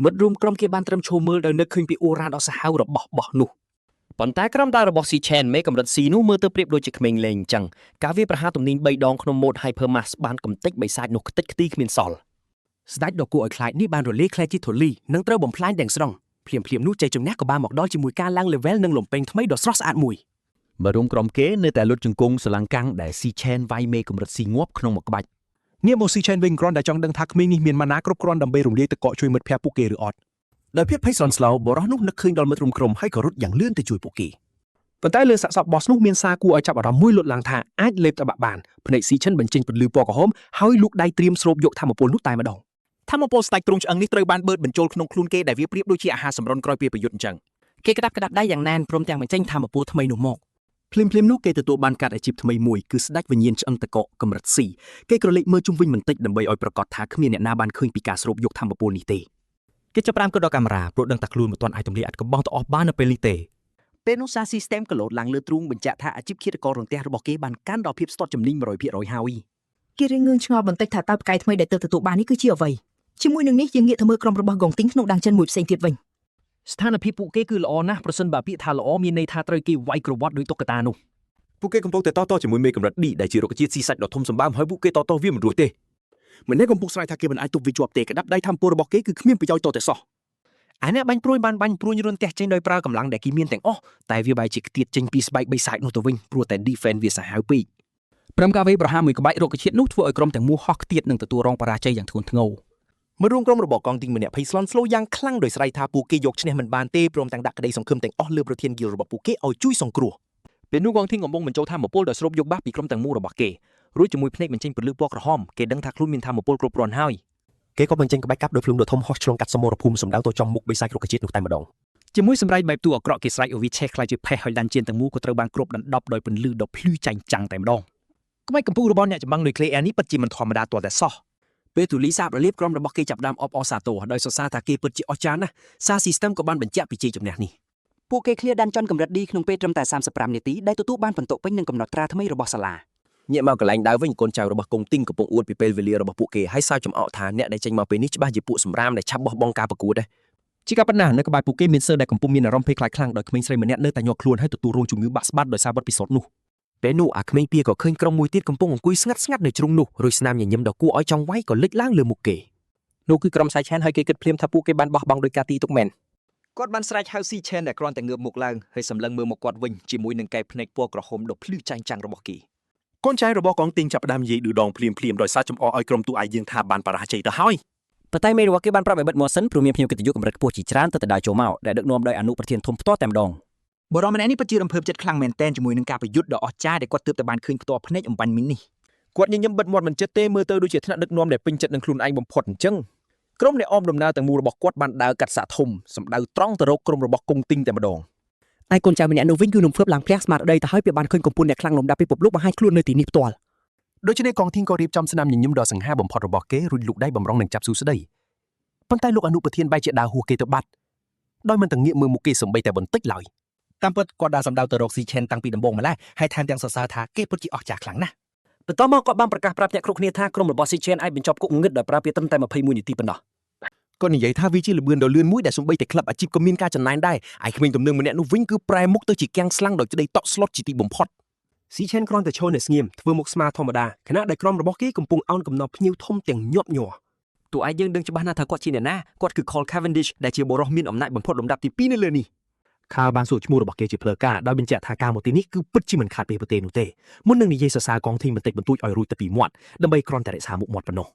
មិត្តរួមក្រុមគេបានត្រឹមឈរមើលដោយនឹកឃើញពីអូរ៉ាដ៏សាហាវរបស់បោះនោះប៉ុន្តែក្រុមដាវរបស់ C Chen មេកម្រិត C នោះមើលទៅប្រៀបដូចជាក្មេងលេងអញ្ចឹងការវាយប្រហារទំនាញ3ដងក្នុងម៉ូដ Hyper Mass បានកំទេចបិសាចនោះខ្ទេចខ្ទីគ្មានសល់ ស្ដេចដ៏គួរឲ្យខ្លាចនេះបានរលាយក្លាយជាធូលីនិងត្រូវបំផ្លាញទាំងស្រុងភ្លាមៗនោះជ័យជំនះក៏បានមកដល់ជាមួយការឡើង level និងលំពេងថ្មីដ៏ស្រស់ស្អាតមួយ បើរួមក្រុមគេនៅតែលុតជង្គង់ស្រឡាំងកាំងដែលស៊ីឆេនវាយមេកម្រិតស៊ីងាប់ក្នុងមួយក្បាច់ ងាកមកស៊ីឆេនវិញគ្រាន់តែចង់ដឹងថាក្មេងនេះមានម៉ាណាគ្រប់គ្រាន់ដើម្បីរំលាយទឹកកកជួយមិត្តភ័ក្តិពួកគេឬអត់ ដោយភាពភ័យស្លន់ស្លោបរិះនោះនឹកឃើញដល់មិត្តរួមក្រុមហើយក៏រត់យ៉ាងលឿនទៅជួយពួកគេ ប៉ុន្តែលើសាកសព boss នោះមានសារគួរឲ្យចាប់អារម្មណ៍មួយលុតឡើងថាអាចលេបតបាក់បានភ្នែកស៊ីឈិនបញ្ចេញពន្លឺពណ៌ក្រហមហើយលូកដៃត្រៀមស្រូបយកធម៌ពលនោះតែម្ដង ធម្មពលស្ដេចទ្រង់ឆ្អឹងនេះត្រូវបានបឺតបញ្ចូលក្នុងខ្លួនគេដែលវាប្រៀបដូចជាអាហារសម្រន់ក្រោយពេលប្រយុទ្ធអញ្ចឹង គេក្តាប់ក្តាប់ដៃយ៉ាងណែនព្រមទាំងបញ្ចេញធម៌ពលថ្មីនោះមក ភ្លាមៗនោះគេទទួលបានកាតអាជីពថ្មីមួយគឺស្ដេចវិញ្ញាណឆ្អឹងតកកកម្រិត C គេក្រឡេកមើលជុំវិញបន្តិចដើម្បីឲ្យប្រកាសថាគ្មានអ្នកណាបានឃើញពីការស្រូបយកធម៌ពលនេះទេ គេចាប់ផ្ដើមគិតដល់កាមេរ៉ាព្រោះដឹងថាខ្លួនមិនទាន់អាចទម្លាយអាថ៌កំបាំងទៅអស់បាននៅពេលនេះទេ ពេលនោះសារ system ក៏លោតឡើងលើទ្រូងបញ្ជាក់ថាអាជីពឃាតកររន្ទះរបស់គេបានកាន់ដល់ភាពស្ទាត់ជំនាញ100%ហើយ គេរៀងងឿងឆ្ងល់បន្តិចថាតើផ្កាយថ្មីដែលទើបទទួលបាននេះគឺជាអ្វីជាមួយនឹងនេះយើងងាកទៅមើលក្រុមរបស់កងទីងក្នុងដាំងចិនមួយផ្សេងទៀតវិញ ស្ថានភាពពួកគេគឺល្អណាស់ប្រសិនបើពាក្យថាល្អមានន័យថាត្រូវគេវាយក្រវ៉ាត់ដោយតុក្កតានោះ ពួកគេកំពុងតែតតជាមួយមេកម្រិត D ដែលជារុក្ខជាតិស៊ីសាច់ដ៏ធំសម្បើមហើយពួកគេតតវាមិនរួចទេ ម្នាក់កំពុងស្រែកថាគេមិនអាចទប់វាជាប់ទេក្តាប់ដៃធម្មពលរបស់គេគឺគ្មានប្រយោជន៍តតែសោះ អាអ្នកបាញ់ព្រួយបានបាញ់ព្រួយរន្ទះចេញដោយប្រើកម្លាំងដែលគេមានទាំងអស់តែវាបែរជាខ្ទាតចេញពីស្បែកបិសាចនោះទៅវិញព្រោះតែ defense វាសាហាវពេក ព្រមការវាយប្រហារមួយក្បាច់រុក្ខជាតិនោះធ្វើឲ្យក្រុមទាំងមូលហោះខ្ទាតនិងទទួលរងបរាជ័យយ៉ាងធ្ងន់ធ្ងរ មិត្តរួមក្រុមរបស់កងទីងម្នាក់ភ័យស្លន់ស្លោយ៉ាងខ្លាំងដោយស្រែកថាពួកគេយកឈ្នះមិនបានទេព្រមទាំងដាក់ក្តីសង្ឃឹមទាំងអស់លើប្រធាន guild របស់ពួកគេឲ្យជួយសង្គ្រោះ ពេលនោះកងធីងកំពុងបញ្ចូលធម៌ពលដោយស្រូបយកបាសពីក្រុមទាំងមូលរបស់គេរួចជាមួយភ្នែកបញ្ចេញពន្លឺពណ៌ក្រហមគេដឹងថាខ្លួនមានធម៌ពលគ្រប់គ្រាន់ហើយ គេក៏បញ្ចេញក្បាច់កាប់ដោយភ្លើងដ៏ធំហោះឆ្លងកាត់សមរភូមិសម្ដៅទៅចំមុខបិសាចរុក្ខជាតិនោះតែម្ដង ជាមួយសម្រែកបែបទូអាក្រក់គេស្រែកឲ្យវាឆេះខ្លាចជាផេះហើយដានជៀនទាំងមូលក៏ត្រូវបានគ្របដណ្ដប់ដោយពន្លឺដ៏ភ្លឺចែងចាំងតែម្ដង ក្បាច់កំពូលរបស់អ្នកចម្បាំងនុយក្លេអ៊ែរនេះពិតជាមិនធម្មតាទាល់តែសោះ ពេលទូលីសាបរលាបក្រុមរបស់គេចាប់ផ្ដើមអបអរសាទរដោយសរសើរថាគេពិតជាអស្ចារ្យណាស់សារ system ក៏បានបញ្ជាក់ពីជ័យជំនះនេះ ពួកគេ clear ដានចន់កម្រិត D ក្នុងពេលត្រឹមតែ35នាទីដែលទទួលបានបន្ទុកពេញនិងកំណត់ត្រាថ្មីរបស់សាលា ងាកមកកន្លែងដើរវិញកូនចៅរបស់កុងទីងកំពុងអួតពីពេលវេលារបស់ពួកគេហើយសើចចំអកថាអ្នកដែលចេញមកពេលនេះច្បាស់ជាពួកសម្រាមដែលឆាប់បោះបង់ការប្រកួតដែរ ជាការពិតណាស់នៅក្បែរពួកគេមានសិស្សដែលកំពុងមានអារម្មណ៍ភ័យខ្លាចខ្លាំងដោយក្មេងស្រីម្នាក់នៅតែញាប់ខ្លួនហើយទទួលរងជំងឺបាក់ស្បាតដោយសារបទពិសោធន៍នោះ ពេលនោះអាក្មេងពៀក៏ឃើញក្រុមមួយទៀតកំពុងអង្គុយស្ងាត់ស្ងាត់នៅជ្រុងនោះរួចស្នាមញញឹមដ៏គួរឲ្យចង់វាយក៏លេចឡើងលើមុខគេ នោះគឺក្រុមសាយឆែនហើយគេគិតភ្លាមថាពួកគេបានបោះបង់ដោយការទីទុកមែន គាត់បានស្រែកហៅស៊ីឆេនដែលគ្រាន់តែងើបមុខឡើងហើយសម្លឹងមើលមកគាត់វិញជាមួយនឹងកែវភ្នែកពណ៌ក្រហមដ៏ភ្លឺចែងចាំងរបស់គេ កូនចៅរបស់កងទីងចាប់ផ្ដើមនិយាយឌឺដងភ្លាមភ្លាមដោយសារចំអកឲ្យក្រុមទូឯងយើងថាបានបរាជ័យទៅហើយ ប៉ុន្តែមេរបស់គេបានប្រាប់ឲ្យបិទមាត់សិនព្រោះមានភ្ញៀវកិត្តិយសកម្រិតខ្ពស់ជាច្រើនទៅតែដើរចូលមកដែលដឹកនាំដោយអនុប្រធានធំផ្ទាល់តែម្ដង បរិមម្នាក់នេះពិតជារំភើបចិត្តខ្លាំងមែនទែនជាមួយនឹងការប្រយុទ្ធដ៏អស្ចារ្យដែលគាត់ទើបតែបានឃើញផ្ទាល់ភ្នែកអំបញ្ញមិញនេះ គាត់ញញឹមបិទមាត់មិនចិត្តទេមើលទៅដូចជាថ្នាក់ដឹកនាំដែលពេញចិត្តនឹងខ្លួនឯងបំផុតអញ្ចឹងក្រុមអ្នកអមដំណើរទាំងមូលរបស់គាត់បានដើរកាត់សាកធំសម្ដៅត្រង់ទៅរកក្រុមរបស់កុងទីងតែម្ដង ឯកូនចៅម្នាក់នោះវិញគឺរំភើបឡើងភ្លះស្មារតីទៅហើយពេលបានឃើញកំពូលអ្នកខ្លាំងលំដាប់ពិភពលោកបង្ហាញខ្លួននៅទីនេះផ្ទាល់ ដូច្នេះកងធីងក៏រៀបចំស្នាមញញឹមដ៏សង្ហាបំផុតរបស់គេរួចលូកដៃបំរុងនឹងចាប់ស៊ូស្ដីប៉ុន្តែលោកអនុប្រធានបែរជាដើរហួសគេទៅបាត់ដោយមិនទាំងងាកមើលមុខគេសំបីតែបន្តិចឡើយ តាមពិតគាត់ដើរសម្ដៅទៅរកស៊ីឆេនតាំងពីដំបូងម្ល៉េះហើយថែមទាំងសរសើរថាគេពិតជាអស្ចារ្យខ្លាំងណាស់ បន្ទាប់មកគាត់បានប្រកាសប្រាប់អ្នកគ្រប់គ្នាថាក្រុមរបស់ស៊ីឆេនអាចបញ្ចប់គុកងឹតដោយប្រើពេលត្រឹមតែ21នាទីប៉ុណ្ណោះ គាត់និយាយថាវាជាល្បឿនដ៏លឿនមួយដែលសំបីតែក្លឹបអាជីពក៏មានការចំណែនដែរឯក្មេងទំនើងម្នាក់នោះវិញគឺប្រែមុខទៅជាគាំងស្លាំងដោយក្តីតក់ស្លុតជាទីបំផុត ស៊ីឆេនគ្រាន់តែឈរនៅស្ងៀមធ្វើមុខស្មាធម្មតាខណៈដែលក្រុមរបស់គេកំពុងអោនកំណប់ភ្ញៀវធំទាំងញាប់ញ័រ តួឯងយើងដឹងច្បាស់ណាស់ថាគាត់ជាអ្នកណាគាត់គឺ Cole Cavendish ដែលជាបុរសមានអំណាចបំផុតលំដាប់ទី2នៅលើនេះ ខាលបានសួរឈ្មោះរបស់គេជាផ្លូវការដោយបញ្ជាក់ថាការមកទីនេះគឺពិតជាមិនខាតពេលប្រទេនោះទេមុននឹងនិយាយសរសើរកងធីងបន្តិចបន្តួចឲ្យរួចទៅពីមាត់ដើម្បីគ្រាន់តែរក្សាមុខមាត់ប៉ុណ្ណោះ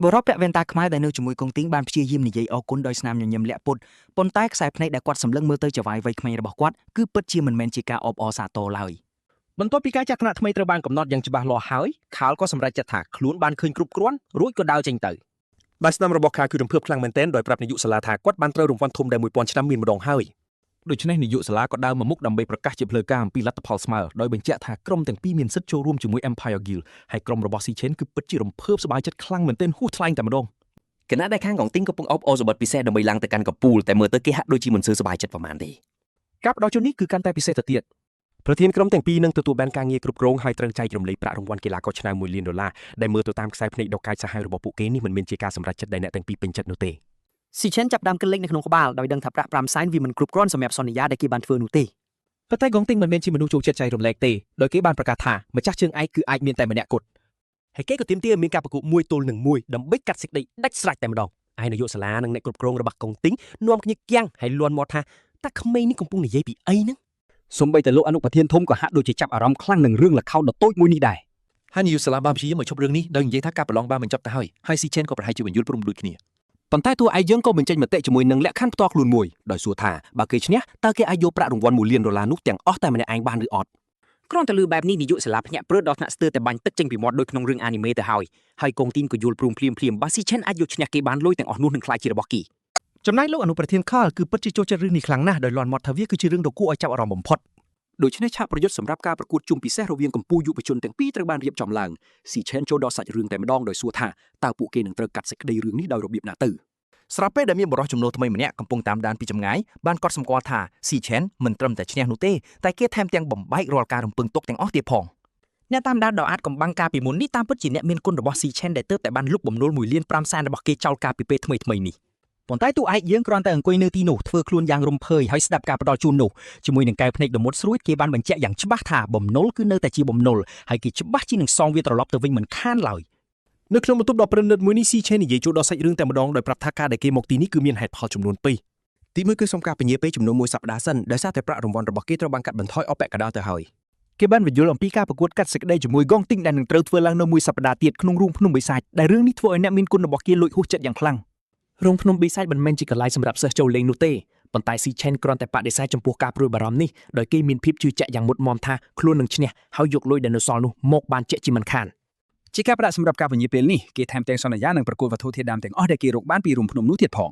បុរសពាក់វ៉ែនតាខ្មៅដែលនៅជាមួយកុងទីងបានព្យាយាមនិយាយអរគុណដោយស្នាមញញឹមលាក់ពុតប៉ុន្តែខ្សែភ្នែកដែលគាត់សម្លឹងមើលទៅចៅហ្វាយវ័យក្មេងរបស់គាត់គឺពិតជាមិនមែនជាការអបអរសាទរឡើយ បន្ទាប់ពីការចាត់ថ្នាក់ថ្មីត្រូវបានកំណត់យ៉ាងច្បាស់លាស់ហើយខាលក៏សម្រេចចិត្តថាខ្លួនបានឃើញគ្រប់គ្រាន់រួចក៏ដើរចេញទៅ បាទស្នាមរបស់ខាលគឺរំភើបខ្លាំងមែនទែនដោយប្រាប់នាយកសាលាថាគាត់បានត្រូវរង្វាន់ធំដែល1000ឆ្នាំមានម្ដងហើយដូច្នេះនាយកសាលាក៏ដើរមកមុខដើម្បីប្រកាសជាផ្លូវការអំពីលទ្ធផលស្មើដោយបញ្ជាក់ថាក្រុមទាំងពីរមានសិទ្ធិចូលរួមជាមួយ Empire Guild ហើយក្រុមរបស់ C Chain គឺពិតជារំភើបសប្បាយចិត្តខ្លាំងមែនទែនហួសថ្លែងតែម្ដង ខណៈដែលខាងកងទីងកំពុងអបអរសម្បត្តិពិសេសដើម្បីឡើងទៅកាន់កំពូលតែមើលទៅគេហាក់ដូចជាមិនសូវសប្បាយចិត្តប៉ុន្មានទេ ការផ្ដល់ជូននេះគឺកាន់តែពិសេសទៅទៀតប្រធានក្រុមទាំងពីរនឹងទទួលបានការងារគ្រប់គ្រងហើយត្រូវចែករំលែកប្រាក់រង្វាន់កីឡាករឆ្នើម1លានដុល្លារដែលមើលទៅតាមខ្សែភ្នែកដ៏កាចសាហាវរបស់ពួកគេនេះមិនមែនជាការសម្រេចចិត្តដែលអ្នកទាំងពីរពេញចិត្តនោះទេ ស៊ីឆេនចាប់ផ្ដើមគិតលេខនៅក្នុងក្បាលដោយដឹងថាប្រាក់5សែនវាមិនគ្រប់គ្រាន់សម្រាប់សន្យាដែលគេបានធ្វើនោះទេ ប៉ុន្តែកងទីងមិនមែនជាមនុស្សចូលចិត្តចែករំលែកទេដោយគេបានប្រកាសថាម្ចាស់ជើងឯកគឺអាចមានតែម្នាក់គត់ហើយគេក៏ទាមទារឲ្យមានការប្រកួតមួយទល់នឹងមួយដើម្បីកាត់សេចក្តីដាច់ស្រេចតែម្ដងឯនាយកសាលានិងអ្នកគ្រប់គ្រងរបស់កងទីងនាំគ្នាគាំងហើយលន់មាត់ថាតើក្មេងនេះកំពុងនិយាយពីអីហ្នឹង សូម្បីតែលោកអនុប្រធានធំក៏ហាក់ដូចជាចាប់អារម្មណ៍ខ្លាំងនឹងរឿងល្ខោនដ៏តូចមួយនេះដែរ ហើយនាយកសាលាបានព្យាយាមឲ្យឈប់រឿងនេះដោយនិយាយថាការប្រឡងបានបញ្ចប់ទៅហើយហើយស៊ីឆេនក៏ប្រហែលជាបញ្យល់ព្រមដូចគ្នា ប៉ុន្តែតួឯកយើងក៏បញ្ចេញមតិជាមួយនឹងលក្ខខណ្ឌផ្ទាល់ខ្លួនមួយដោយសួរថាបើគេឈ្នះតើគេអាចយកប្រាក់រង្វាន់1លានដុល្លារនោះទាំងអស់តែម្នាក់ឯងបានឬអត់ គ្រាន់តែលឺបែបនេះនាយកសាលាភ្ញាក់ព្រឺដល់ថ្នាក់ស្ទើរតែបាញ់ទឹកចេញពីមាត់ដូចក្នុងរឿងអានីមេទៅហើយហើយកងទីនក៏យល់ព្រមភ្លាមភ្លាមបើស៊ីឆេនអាចយកឈ្នះគេបានលុយទាំងអស់នោះនឹងក្លាយជារបស់គេ ចំណែកលោកអនុប្រធានខាលគឺពិតជាចូលចិត្តរឿងនេះខ្លាំងណាស់ដោយលាន់មាត់ថាវាគឺជារឿងដ៏គួរឲ្យចាប់អារម្មណ៍បំផុត ដូច្នេះឆាកប្រយុទ្ធសម្រាប់ការប្រកួតជុំពិសេសរវាងកម្ពុជាយុវជនទាំងពីរត្រូវបានរៀបចំឡើងស៊ីឆេនចូលដល់សាច់រឿងតែម្ដងដោយសួរថាតើពួកគេនឹងត្រូវកាត់សេចក្តីរឿងនេះដោយរបៀបណាទៅ ស្រាប់ពេលដែលមានបុរសចំណូលថ្មីម្នាក់កំពុងតាមដានពីចម្ងាយបានកត់សម្គាល់ថាស៊ីឆេនមិនត្រឹមតែឈ្នះនោះទេតែគេថែមទាំងបំបែករាល់ការរំពឹងទុកទាំងអស់ទៀតផង អ្នកតាមដានដ៏អាចកំបាំងការពីមុននេះតាមពិតជាអ្នកមានគុណរបស់ស៊ីឆេនដែលទើបតែបានលុបបំណុល1លាន5សែនរបស់គេចោលកាលពីពេលថ្មីថ្មីនេះ ប៉ុន្តែតួឯកយើងគ្រាន់តែអង្គុយនៅទីនោះធ្វើខ្លួនយ៉ាងរំភើយហើយស្ដាប់ការផ្ដល់ជូននោះជាមួយនឹងកែវភ្នែកដ៏មុតស្រួចគេបានបញ្ជាក់យ៉ាងច្បាស់ថាបំណុលគឺនៅតែជាបំណុលហើយគេច្បាស់ជានឹងសងវាត្រឡប់ទៅវិញមិនខានឡើយ នៅក្នុងបន្ទប់ដ៏ប្រណិតមួយនេះស៊ីឆេននិយាយចូលដល់សាច់រឿងតែម្ដងដោយប្រាប់ថាការដែលគេមកទីនេះគឺមានហេតុផលចំនួនពីរ ទីមួយគឺសុំការពន្យាពេលចំនួនមួយសប្តាហ៍សិនដោយសារតែប្រាក់រង្វាន់របស់គេត្រូវបានកាត់បន្ថយអស់ពាក់កណ្ដាលទៅហើយ គេបានបញ្យល់អំពីការប្រកួតកាត់សេចក្តីជាមួយកងទីងដែលនឹងត្រូវធ្វើឡើងនៅមួយសប្តាហ៍ទៀតក្នុងរូងភ្នំបិសាចដែលរឿងនេះធ្វើឲ្យអ្នកមានគុណរបស់គេលួចហួសចិត្តយ៉ាងខ្លាំង រោងភ្នំបិសាចមិនមែនជាកន្លែងសម្រាប់សិស្សចូលលេងនោះទេប៉ុន្តែស៊ីឆេនគ្រាន់តែបដិសេធចំពោះការព្រួយបារម្ភនេះដោយគេមានភាពជឿជាក់យ៉ាងមុតមមថាខ្លួននឹងឈ្នះហើយយកលុយដែលនៅសល់នោះមកបានជាក់ជាមិនខាន ជាការប្រាក់សម្រាប់ការពន្យាពេលនេះគេថែមទាំងសន្យានឹងប្រគល់វត្ថុធាតុដើមទាំងអស់ដែលគេរកបានពីរូងភ្នំនោះទៀតផង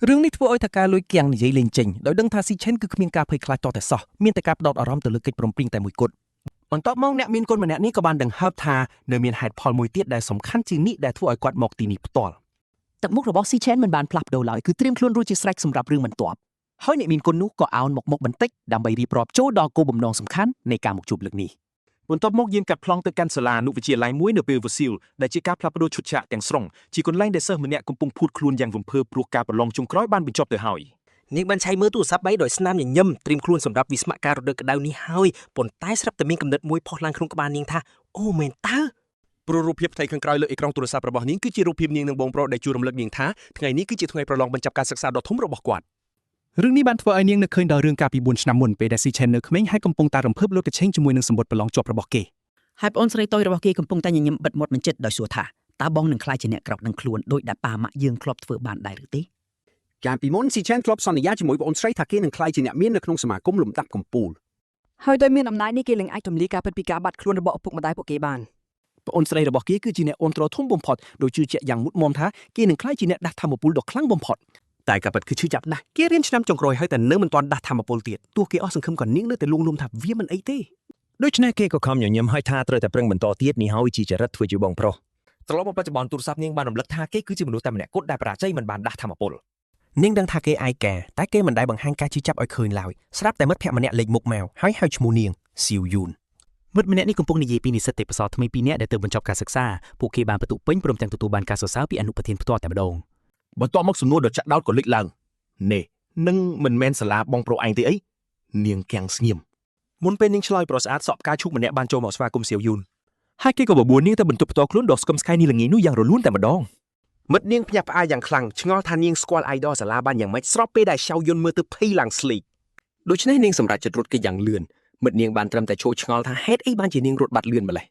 រឿងនេះធ្វើឲ្យថៅកែលុយគៀងនិយាយលេងចេញដោយដឹងថាស៊ីឆេនគឺគ្មានការភ័យខ្លាចតតែសោះមានតែការផ្ដោតអារម្មណ៍ទៅលើកិច្ចព្រមព្រៀងតែមួយគត់បន្ទាប់មកអ្នកមានគុណម្នាក់នេះក៏បានដង្ហើបថានៅមានហេតុផលមួយទៀតដែលសំខាន់ជាងនេះដែលធ្វើឲ្យគាត់មកទីនេះផ្ទាល់ ទឹកមុខរបស់ស៊ីឆេនមិនបានផ្លាស់ប្ដូរឡើយគឺត្រៀមខ្លួនរួចជាស្រេចសម្រាប់រឿងបន្ទាប់ហើយអ្នកមានគុណនោះក៏អោនមកមុខបន្តិចដើម្បីរៀបរាប់ចូលដល់គោលបំណងសំខាន់នៃការមកជួបលើកនេះ បន្ទាប់មកយើងកាត់ប្លង់ទៅកាន់សាលាអនុវិទ្យាល័យមួយនៅពេលវសៀលដែលជាការផ្លាស់ប្ដូរឈុតឆាកទាំងស្រុងជាកន្លែងដែលសិស្សម្នាក់កំពុងភូតខ្លួនយ៉ាងរំភើបព្រោះការប្រឡងចុងក្រោយបានបញ្ចប់ទៅហើយ នាងបានឆៃមើលទូរស័ព្ទបីដោយស្នាមញញឹមត្រៀមខ្លួនសម្រាប់វិស្មការរដូវក្តៅនេះហើយប៉ុន្តែស្រាប់តែមានកំណត់មួយផុសឡើងក្នុងក្បាលនាងថាអូមែនតើ ព្រោះរូបភាពផ្ទៃខាងក្រោយលើអេក្រង់ទូរស័ព្ទរបស់នាងគឺជារូបភាពនាងនិងបងប្រុសដែលជួយរំលឹកនាងថាថ្ងៃនេះគឺជាថ្ងៃប្រឡងបញ្ចប់ការសិក្សាដ៏ធំរបស់គាត់រឿងនេះបានធ្វើឲ្យនាងនឹកឃើញដល់រឿងកាលពី4ឆ្នាំមុនពេលដែលស៊ីឆេននៅក្មេងហើយកំពុងតែរំភើបលោតកញ្ឆេងជាមួយនឹងសម្បត្តិប្រឡងជាប់របស់គេ ហើយប្អូនស្រីតូចរបស់គេកំពុងតែញញឹមបិទមាត់មិនចិត្តដោយសួរថាតើបងនឹងក្លាយជាអ្នកក្រោកនឹងខ្លួនដោយដែលប៉ាម៉ាក់យើងធ្លាប់ធ្វើបានដែរឬទេ កាលពីមុនស៊ីឆេនធ្លាប់សន្យាជាមួយប្អូនស្រីថាគេនឹងក្លាយជាអ្នកមាននៅក្នុងសមាគមលំដាប់កំពូល ហើយដោយមានអំណាចនេះគេនឹងអាចទម្លាយការពិតពីការបាត់ខ្លួនរបស់ឪពុកម្ដាយពួកគេបាន ប្អូនស្រីរបស់គេគឺជាអ្នកអូនទ្រធំបំផុតដោយជឿជាក់យ៉ាងមុតមមថាគេនឹងក្លាយជាអ្នកដាស់ធម្មពលដ៏ខ្លាំងបំផុត តែការពិតគឺឈឺចាប់ណាស់គេរៀនឆ្នាំចុងក្រោយហើយតែនៅមិនទាន់ដាស់ធម្មពលទៀតទោះគេអស់សង្ឃឹមក៏នាងនៅតែលួងលោមថាវាមិនអីទេ ដូច្នេះគេក៏ខំញញឹមហើយថាត្រូវតែប្រឹងបន្តទៀតនេះហើយជាចរិតធ្វើជាបងប្រុស ត្រឡប់មកបច្ចុប្បន្នទូរស័ព្ទនាងបានរំលឹកថាគេគឺជាមនុស្សតែម្នាក់គត់ដែលបរាជ័យមិនបានដាស់ធម្មពលនាងដឹងថាគេឯកាតែគេមិនដែលបង្ហាញការជឿចាប់ឲ្យឃើញឡើយស្រាប់តែមិត្តភក្តិម្នាក់លេចមុខមកហើយហៅឈ្មោះនាងស៊ីវយូន មិត្តម្នាក់នេះកំពុងនិយាយពីនិស្សិតទេពកោសល្យថ្មីពីរនាក់ដែលទើបបញ្ចប់ការសិក្សាពួកគេបានបន្ទុកពេញព្រមទាំងទទួលបានការសរសើរពីអនុប្រធានផ្ទាល់តែម្ដង បន្ទាប់មកសំណួរដ៏ចាក់ដោតក៏លេចឡើងនេះនឹងមិនមែនសាលាបងប្រុសឯងទេអីនាងកាំងស្ងៀមមុនពេលនាងឆ្លើយប្រស្អាតសក់ផ្កាឈូកម្នាក់បានចូលមកស្វាគមន៍សៀវយូនហើយគេក៏បបួលនាងទៅបន្ទប់ផ្ទាល់ខ្លួនដ៏ស្គមស្កៃនេះល្ងាចនោះយ៉ាងរលូនតែម្ដង មិត្តនាងភ្ញាក់ផ្អើលយ៉ាងខ្លាំងឆ្ងល់ថានាងស្គាល់ idol សាលាបានយ៉ាងម៉េចស្របពេលដែលឆៅយុនមើលទៅភ័យឡើងស្លីក ដូច្នេះនាងសម្រេចចិត្តរត់គេយ៉ាងលឿនមិត្តនាងបានត្រឹមតែឈោឆ្ងល់ថាហេតុអីបានជានាងរត់បាត់លឿនម្ល៉េះ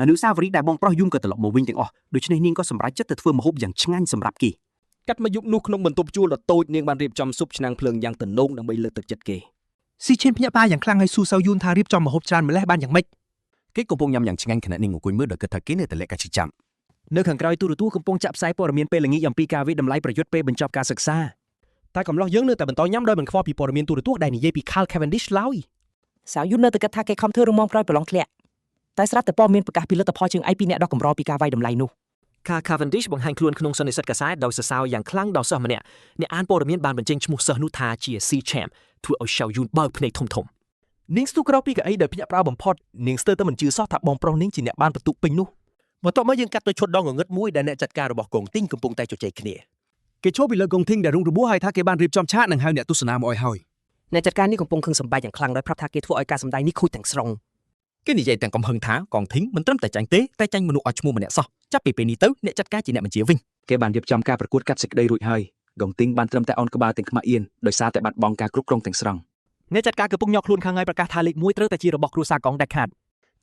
អនុស្សាវរីយ៍ដែលបងប្រុសយំក៏ត្រឡប់មកវិញទាំងអស់ដូច្នេះនាងក៏សម្រេចចិត្តទៅធ្វើម្ហូបយ៉ាងឆ្ងាញ់សម្រាប់គេ កាត់មកយប់នោះក្នុងបន្ទប់ជួលដ៏តូចនាងបានរៀបចំស៊ុបឆ្នាំងភ្លើងយ៉ាងទំនងដើម្បីលើកទឹកចិត្តគេ ស៊ីឈិនភ្ញាក់ផ្អើលយ៉ាងខ្លាំងហើយសួរសៅយូនថារៀបចំម្ហូបច្រើនម្ល៉េះបានយ៉ាងម៉េច គេកំពុងញ៉ាំយ៉ាងឆ្ងាញ់ខណៈនាងអង្គុយមើលដោយគិតថាគេនៅតែលាក់ការឈឺចាំ នៅខាងក្រោយទូរទស្សន៍កំពុងចាក់ផ្សាយព័ត៌មានពេលល្ងាចអំពីការវិតម្លៃប្រយុទ្ធពេលបញ្ចប់ការសិក្សា តែកំឡោះយើងនៅតែបន្តញ៉ាំដោយមិនខ្វល់ពីព័ត៌មានទូរទស្សន៍ដែលនិយាយពី Carl Cavendish ឡើយ សាវយូននៅតែគិតថាគេខំធ្វើរងមាំក្រោយប្រឡងធ្លាក់តែស្រាប់តែព័ត៌មានប្រកាសពីលទ្ធផលជើងឯកពីរអ្នកដ៏កម្រពីការវាយតម្លៃនោះ ការ Cavendish បង្ហាញខ្លួនក្នុងសន្និសីទកាសែតដោយសរសើរយ៉ាងខ្លាំងដល់សិស្សម្នាក់អ្នកអានព័ត៌មានបានបញ្ចេញឈ្មោះសិស្សនោះថាជា C Champ ធ្វើឲ្យ Xiao Yun បើកភ្នែកធំៗ នាងស្ទុះក្រោកពីកៅអីដោយភ្ញាក់ផ្អើលបំផុតនាងស្ទើរតែមិនជឿសោះថាបងប្រុសនាងជាអ្នកបានបន្ទុកពេញនោះ បន្ទាប់មកយើងកាត់ទៅឈុតដ៏ងងឹតមួយដែលអ្នកចាត់ការរបស់កងទីងកំពុងតែជជែកគ្នាគេឈរពីលើកងធីងដែលរុងរបួសហើយថាគេបានរៀបចំឆាកនិងហៅអ្នកទស្សនាមកឲ្យហើយ អ្នកចាត់ការនេះកំពុងខឹងសម្បាចយ៉ាងខ្លាំងដោយប្រាប់ថាគេធ្វើឲ្យការសម្ដែងនេះខូចទាំងស្រុង គេនិយាយទាំងកំហឹងថាកងធីងមិនត្រឹមតែចាញ់ទេតែចាញ់មនុស្សអត់ឈ្មោះម្នាក់សោះចាប់ពីពេលនេះទៅអ្នកចាត់ការជាអ្នកបញ្ជាវិញ គេបានរៀបចំការប្រកួតកាត់សេចក្តីរួចហើយកងទីងបានត្រឹមតែអោនក្បាលទាំងខ្មាស់អៀនដោយសារតែបាត់បង់ការគ្រប់គ្រងទាំងស្រុង អ្នកចាត់ការកំពុងញ៉ក់ខ្លួនខាងហើយប្រកាសថាលេខ1ត្រូវតែជារបស់គ្រួសារកងដាច់ខាត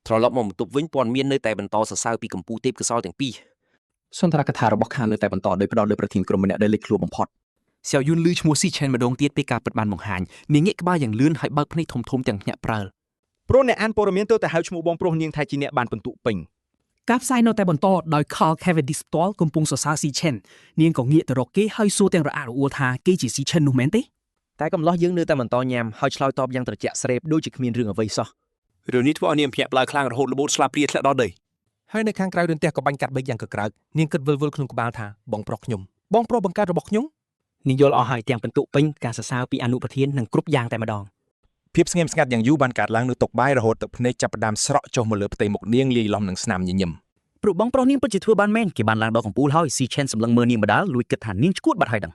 ត្រឡប់មកបន្ទប់វិញព័ត៌មាននៅតែបន្តសរសើរពីកម្ពុជាទេពកោសលទាំងពីរ សុន្ទរកថារបស់ខាននៅតែបន្តដោយផ្ដោតលើប្រធានក្រុមម្នាក់ដែលលេចធ្លោបំផុត សៀវយូនឮឈ្មោះស៊ីឆេនម្ដងទៀតពេលការពិតបានបង្ហាញនាងងាកក្បាលយ៉ាងលឿនហើយបើកភ្នែកធំៗទាំងភ្ញាក់ផ្អើល ព្រោះអ្នកអានព័ត៌មានទើបតែហៅឈ្មោះបងប្រុសនាងថាជាអ្នកបានពិន្ទុពេញ ការផ្សាយនៅតែបន្តដោយ Carl Cavendish ផ្ទាល់កំពុងសរសើរស៊ីឈិននាងក៏ងាកទៅរកគេហើយសួរទាំងរអាក់រអួលថាគេជាស៊ីឈិននោះមែនទេ តែកំឡោះយើងនៅតែបន្តញ៉ាំហើយឆ្លើយតបយ៉ាងត្រជាក់ស្រេបដូចជាគ្មានរឿងអ្វីសោះ រឿងនេះធ្វើឲ្យនាងភ្ញាក់ផ្អើលខ្លាំងរហូតរបូតស្លាបព្រាធ្លាក់ដល់ដី ហើយនៅខាងក្រៅរន្ទះក៏បាញ់កាត់បេកយ៉ាងកក្រើកនាងគិតវិលវល់ក្នុងក្បាលថាបងប្រុសខ្ញុំបងប្រុសបង្កើតរបស់ខ្ញុំ នាងយល់អស់ហើយទាំងពិន្ទុពេញការសរសើរពីអនុប្រធាននិងគ្រប់យ៉ាងតែម្ដង ភាពស្ងៀមស្ងាត់យ៉ាងយូរបានកើតឡើងនៅតុបាយរហូតទឹកភ្នែកចាប់ផ្ដើមស្រក់ចុះមកលើផ្ទៃមុខនាងលាយឡំនឹងស្នាមញញឹម ព្រោះបងប្រុសនាងពិតជាធ្វើបានមែនគេបានឡើងដល់កំពូលហើយស៊ីឆេនសម្លឹងមើលនាងម្ដាលលួចគិតថានាងឈួតបាត់ហើយដឹង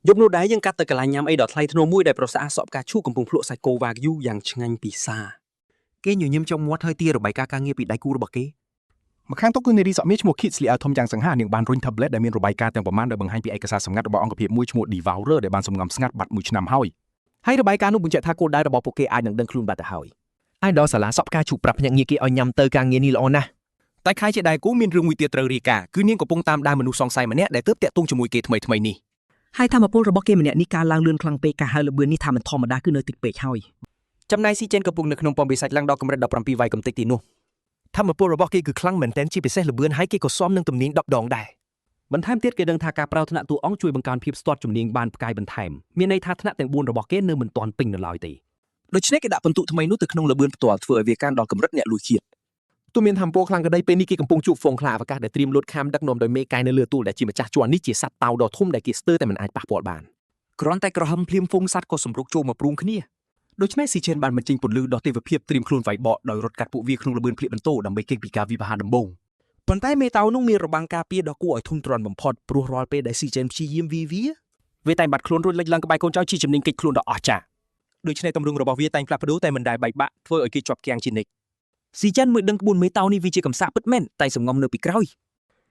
យប់នោះដែរយើងកាត់ទៅកន្លែងញ៉ាំអីដ៏ថ្លៃថ្នូរមួយដែលប្រសាសក់ផ្កាឈូកកំពុងភ្លក់សាច់គោវ៉ាហ្គយូយ៉ាងឆ្ងាញ់ពិសាគេញញឹមចុងមាត់ហើយទារបាយការណ៍ការងារពីដៃគូរបស់គេ ម្ខាងតុគឺនារីសក់មាសឈ្មោះ Kit ស្លៀកអាវធំយ៉ាងសង្ហានាងបានរុញ tablet ដែលមានរបាយការណ៍ទាំងប្រមាណដោយបង្ហាញពីឯកសារសម្ងាត់របស់អង្គភាពមួយឈ្មោះ Devourer ដែលបានសម្ងំស្ងាត់បាត់មួយឆ្នាំហើយ ហើយរបាយការណ៍នោះបញ្ជាក់ថាគោលដៅរបស់ពួកគេអាចនឹងដឹងខ្លួនបាត់ទៅហើយ ឯដល់សាលាសក់ផ្កាឈូកប្រាប់ភ្នាក់ងារគេឲ្យញ៉ាំទៅការងារនេះល្អណាស់ តែខែជាដៃគូមានរឿងមួយទៀតត្រូវរាយការណ៍គឺនាងកំពុងតាមដានមនុស្សសង្ស័យម្នាក់ដែលទើបតាក់ទងជាមួយគេថ្មីៗនេះ ហើយធម្មពលរបស់គេម្នាក់នេះការឡើងលឿនខ្លាំងពេកការហៅល្បឿននេះថាមិនធម្មតាគឺនៅតិចពេកហើយ ចំណែកស៊ីចេនកំពុងនៅក្នុងពំបិសាចឡើងដល់កម្រិត17វាយកំទេចទីនោះ ធម្មពលរបស់គេគឺខ្លាំងមែនទែនជាពិសេសល្បឿនហើយគេក៏ស៊ាំនឹងទំនាញ10ដងដែរ បន្ថែមទៀតគេដឹងថាការប្រើថ្នាក់តួអង្គជួយបង្កើនភាពស្ទាត់ជំនាញបានផ្កាយបន្ថែមមានន័យថាថ្នាក់ទាំង4របស់គេនៅមិនទាន់ពេញនៅឡើយទេ ដូច្នេះគេដាក់ពិន្ទុថ្មីនោះទៅក្នុងល្បឿនផ្ទាល់ធ្វើឲ្យវាកើនដល់កម្រិតអ្នកលួចជាតិ ទោះមានធម្មពលខ្លាំងក្តីពេលនេះគេកំពុងជួបហ្វូងខ្លាអវកាសដែលត្រៀមលោតខាមដឹកនាំដោយមេកាយនៅលើទួលដែលជាម្ចាស់ជាន់នេះជាសត្វតោដ៏ធំដែលគេស្ទើរតែមិនអាចប៉ះពាល់បាន គ្រាន់តែក្រហមភ្លាមហ្វូងសត្វក៏សម្រុកចូលមកព្រួងគ្នា ដូច្នេះស៊ីឆេនបានបញ្ចេញពន្លឺដ៏ទេវភាពត្រៀមខ្លួនវាយបកដោយរត់កាត់ពួកវាក្នុងល្បឿនភ្លៀកបន្ទោដើម្បីគេចពីការវិវហាដំបូង ប៉ុន្តែមេតោនោះមានរបាំងការពារដ៏គួរឲ្យធុញទ្រាន់បំផុតព្រោះរាល់ពេលដែលស៊ីចេនព្យាយាមវីវា វាតែងបាត់ខ្លួនរួចលេចឡើងក្បែរកូនចៅជាជំនាញគេចខ្លួនដ៏អស្ចារ្យ ដូច្នេះទម្រង់របស់វាតែងផ្លាស់ប្ដូរតែមិនដែលបែកបាក់ធ្វើឲ្យគេជាប់គាំងជានិច្ច ស៊ីចិនមួយដឹងក្បួនមេតោនេះវាជាកំសាកពិតមែនតែសំងំនៅពីក្រោយ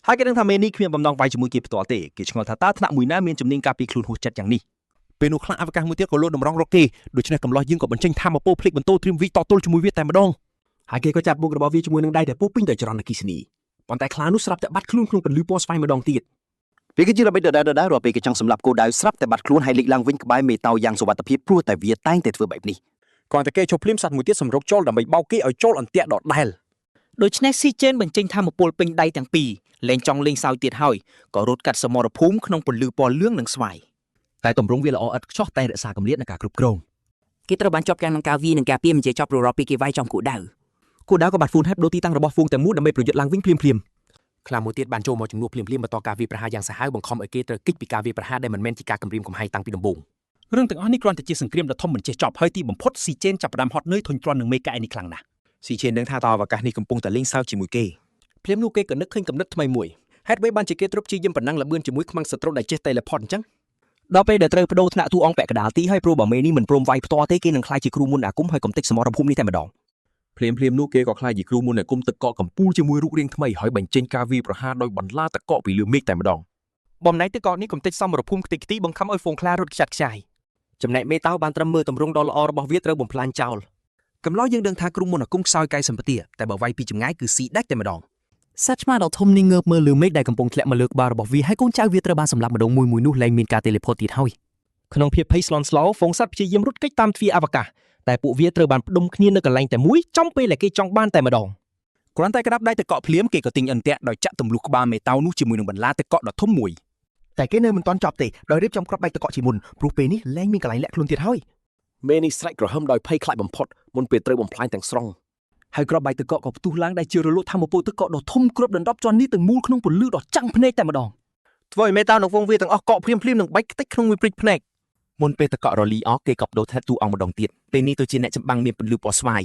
ហើយគេដឹងថាមេនេះគ្មានបំណងវាយជាមួយគេផ្ទាល់ទេគេឆ្ងល់ថាតើថ្នាក់មួយណាមានជំនាញការពារខ្លួនហួសចិត្តយ៉ាងនេះ ពេលនោះខ្លាអវកាសមួយទៀតក៏លោតតម្រង់រកគេដូច្នេះកំឡោះយើងក៏បញ្ចេញធម្មពលភ្លេចបន្ទោត្រៀមវិតទល់ជាមួយវាតែម្ដង ហើយគេក៏ចាប់មុខរបស់វាជាមួយនឹងដៃដែលពោពេញដោយចរន្តអគ្គិសនីប៉ុន្តែខ្លានោះស្រាប់តែបាត់ខ្លួនក្នុងពន្លឺពណ៌ស្វែងម្ដងទៀត វាគឺជាល្បិចដដែលៗរាល់ពេលគេចង់សម្លាប់គោលដៅស្រាប់តែបាត់ខ្លួនហើយលេចឡើងវិញក្បែរមេតោយ៉ាងសុវត្ថិភាពព្រោះតែវាតែងតែធ្វើបែបនេះ គ្រាន់តែគេឈប់ភ្លាមសត្វមួយទៀតសម្រុកចូលដើម្បីបោកគេឲ្យចូលអន្ទាក់ដដែល ដូច្នេះស៊ីចេនបញ្ចេញធម្មពលពេញដៃទាំងពីរលែងចង់លេងសើចទៀតហើយក៏រត់កាត់សមរភូមិក្នុងពន្លឺពណ៌លឿងនិងស្វាយ តែទម្រង់វាល្អឥតខ្ចោះតែរក្សាកម្រិតនៃការគ្រប់គ្រង គេត្រូវបានជាប់គាំងនឹងការវាយនិងការពារមិនជាចប់រាល់ពេលគេវាយចំគោលដៅ គោលដៅក៏បាត់ហ្វូនហេបដូរទីតាំងរបស់ហ្វូងតែមួយដើម្បីប្រយុទ្ធឡើងវិញភ្លាមៗ ខ្លាមួយទៀតបានចូលមកជំនួសភ្លាមៗបន្តការវាយប្រហារយ៉ាងសាហាវបង្ខំឲ្យគេត្រូវគេចពីការវាយប្រហារដែលមិនមែនជាការគំរាមកំហែងតាំងពីដំបូង រឿងទាំងអស់នេះគ្រាន់តែជាសង្គ្រាមដ៏ធំមិនចេះចប់ហើយទីបំផុតស៊ីចេនចាប់ផ្ដើមហត់នឿយធុញទ្រាន់នឹងមេកាយនេះខ្លាំងណាស់ ស៊ីឆេនដឹងថាតើអវកាសនេះកំពុងតែលេងសើចជាមួយគេ ភ្លាមនោះគេក៏នឹកឃើញកំណត់ថ្មីមួយហេតុអ្វីបានជាគេទ្រព្យជាយាមប៉ុណ្ណឹងល្បឿនជាមួយខ្មាំងសត្រូវដែលចេះ teleport អញ្ចឹងដល់ពេលដែលត្រូវបដូរថ្នាក់តួអង្គពាក់កណ្ដាលទីហើយព្រោះបើមេនេះមិនព្រមវាយផ្ទាល់ទេគេនឹងក្លាយជាគ្រូមន្តអាគមហើយកំទេចសមរភូមិនេះតែម្ដង ភ្លាមភ្លាមនោះគេក៏ក្លាយជាគ្រូមន្តអាគមទឹកកកកំពូលជាមួយរូបរាងថ្មីហើយបញ្ចេញការវាយប្រហារដោយបន្លាទឹកកកពីលើមេឃតែម្ដង បំណែកទឹកកកនេះកំទេចសមរភូមិខ្ទេចខ្ទីបង្ខំឲ្យហ្វូងខ្លារត់ខ្ចាត់ខ្ចាយ ចំណែកមេតោបានត្រឹមមើលទម្រង់ដ៏ល្អរបស់វាត្រូវបំផ្លាញចោល កំឡោះយើងដឹងថាគ្រូមន្តអាគមខ្សោយកាយសម្បទាតែបើវាយពីចម្ងាយគឺស៊ីដាច់តែម្ដង សត្វឆ្មាដ៏ធំនេះងើបមើលលើមេឃដែលកំពុងធ្លាក់មកលើក្បាលរបស់វាហើយកូនចៅវាត្រូវបានសម្លាប់ម្ដងមួយមួយនោះលែងមានការ teleport ទៀតហើយ ក្នុងភាពភ័យស្លន់ស្លោហ្វូងសត្វព្យាយាមរត់គេចតាមទ្វារអវកាសតែពួកវាត្រូវបានផ្ដុំគ្នានៅកន្លែងតែមួយចំពេលដែលគេចង់បានតែម្ដង គ្រាន់តែក្តាប់ដៃទឹកកកភ្លាមគេក៏ទិញអន្ទាក់ដោយចាក់ទម្លុះក្បាលមេតៅនោះជាមួយនឹងបន្លាទឹកកកដ៏ធំមួយ តែគេនៅមិនទាន់ចប់ទេដោយរៀបចំគ្រាប់បែកទឹកកកជាមុនព្រោះពេលនេះលែងមានកន្លែងលាក់ខ្លួនទៀតហើយ មេនេះស្រែកក្រហឹមដោយភ័យខ្លាចបំផុតមុនពេលត្រូវបំផ្លាញទាំងស្រុង ហើយគ្រាប់បែកទឹកកកក៏ផ្ទុះឡើងដែលជារលកធម្មពលទឹកកកដ៏ធំគ្របដណ្ដប់ជាន់នេះទាំងមូលក្នុងពន្លឺដ៏ចាំងភ្នែកតែម្ដង ធ្វើឲ្យមេតៅនិងហ្វូងវាទាំងអស់កកភ្លាមៗនិងបែកខ្ទេចក្នុងមួយព្រិចភ្នែក មុនពេលតកករលីអស់គេក៏បដូរថ្នាក់តួអង្គម្ដងទៀតពេលនេះទៅជាអ្នកចម្បាំងមានពន្លឺពណ៌ស្វាយ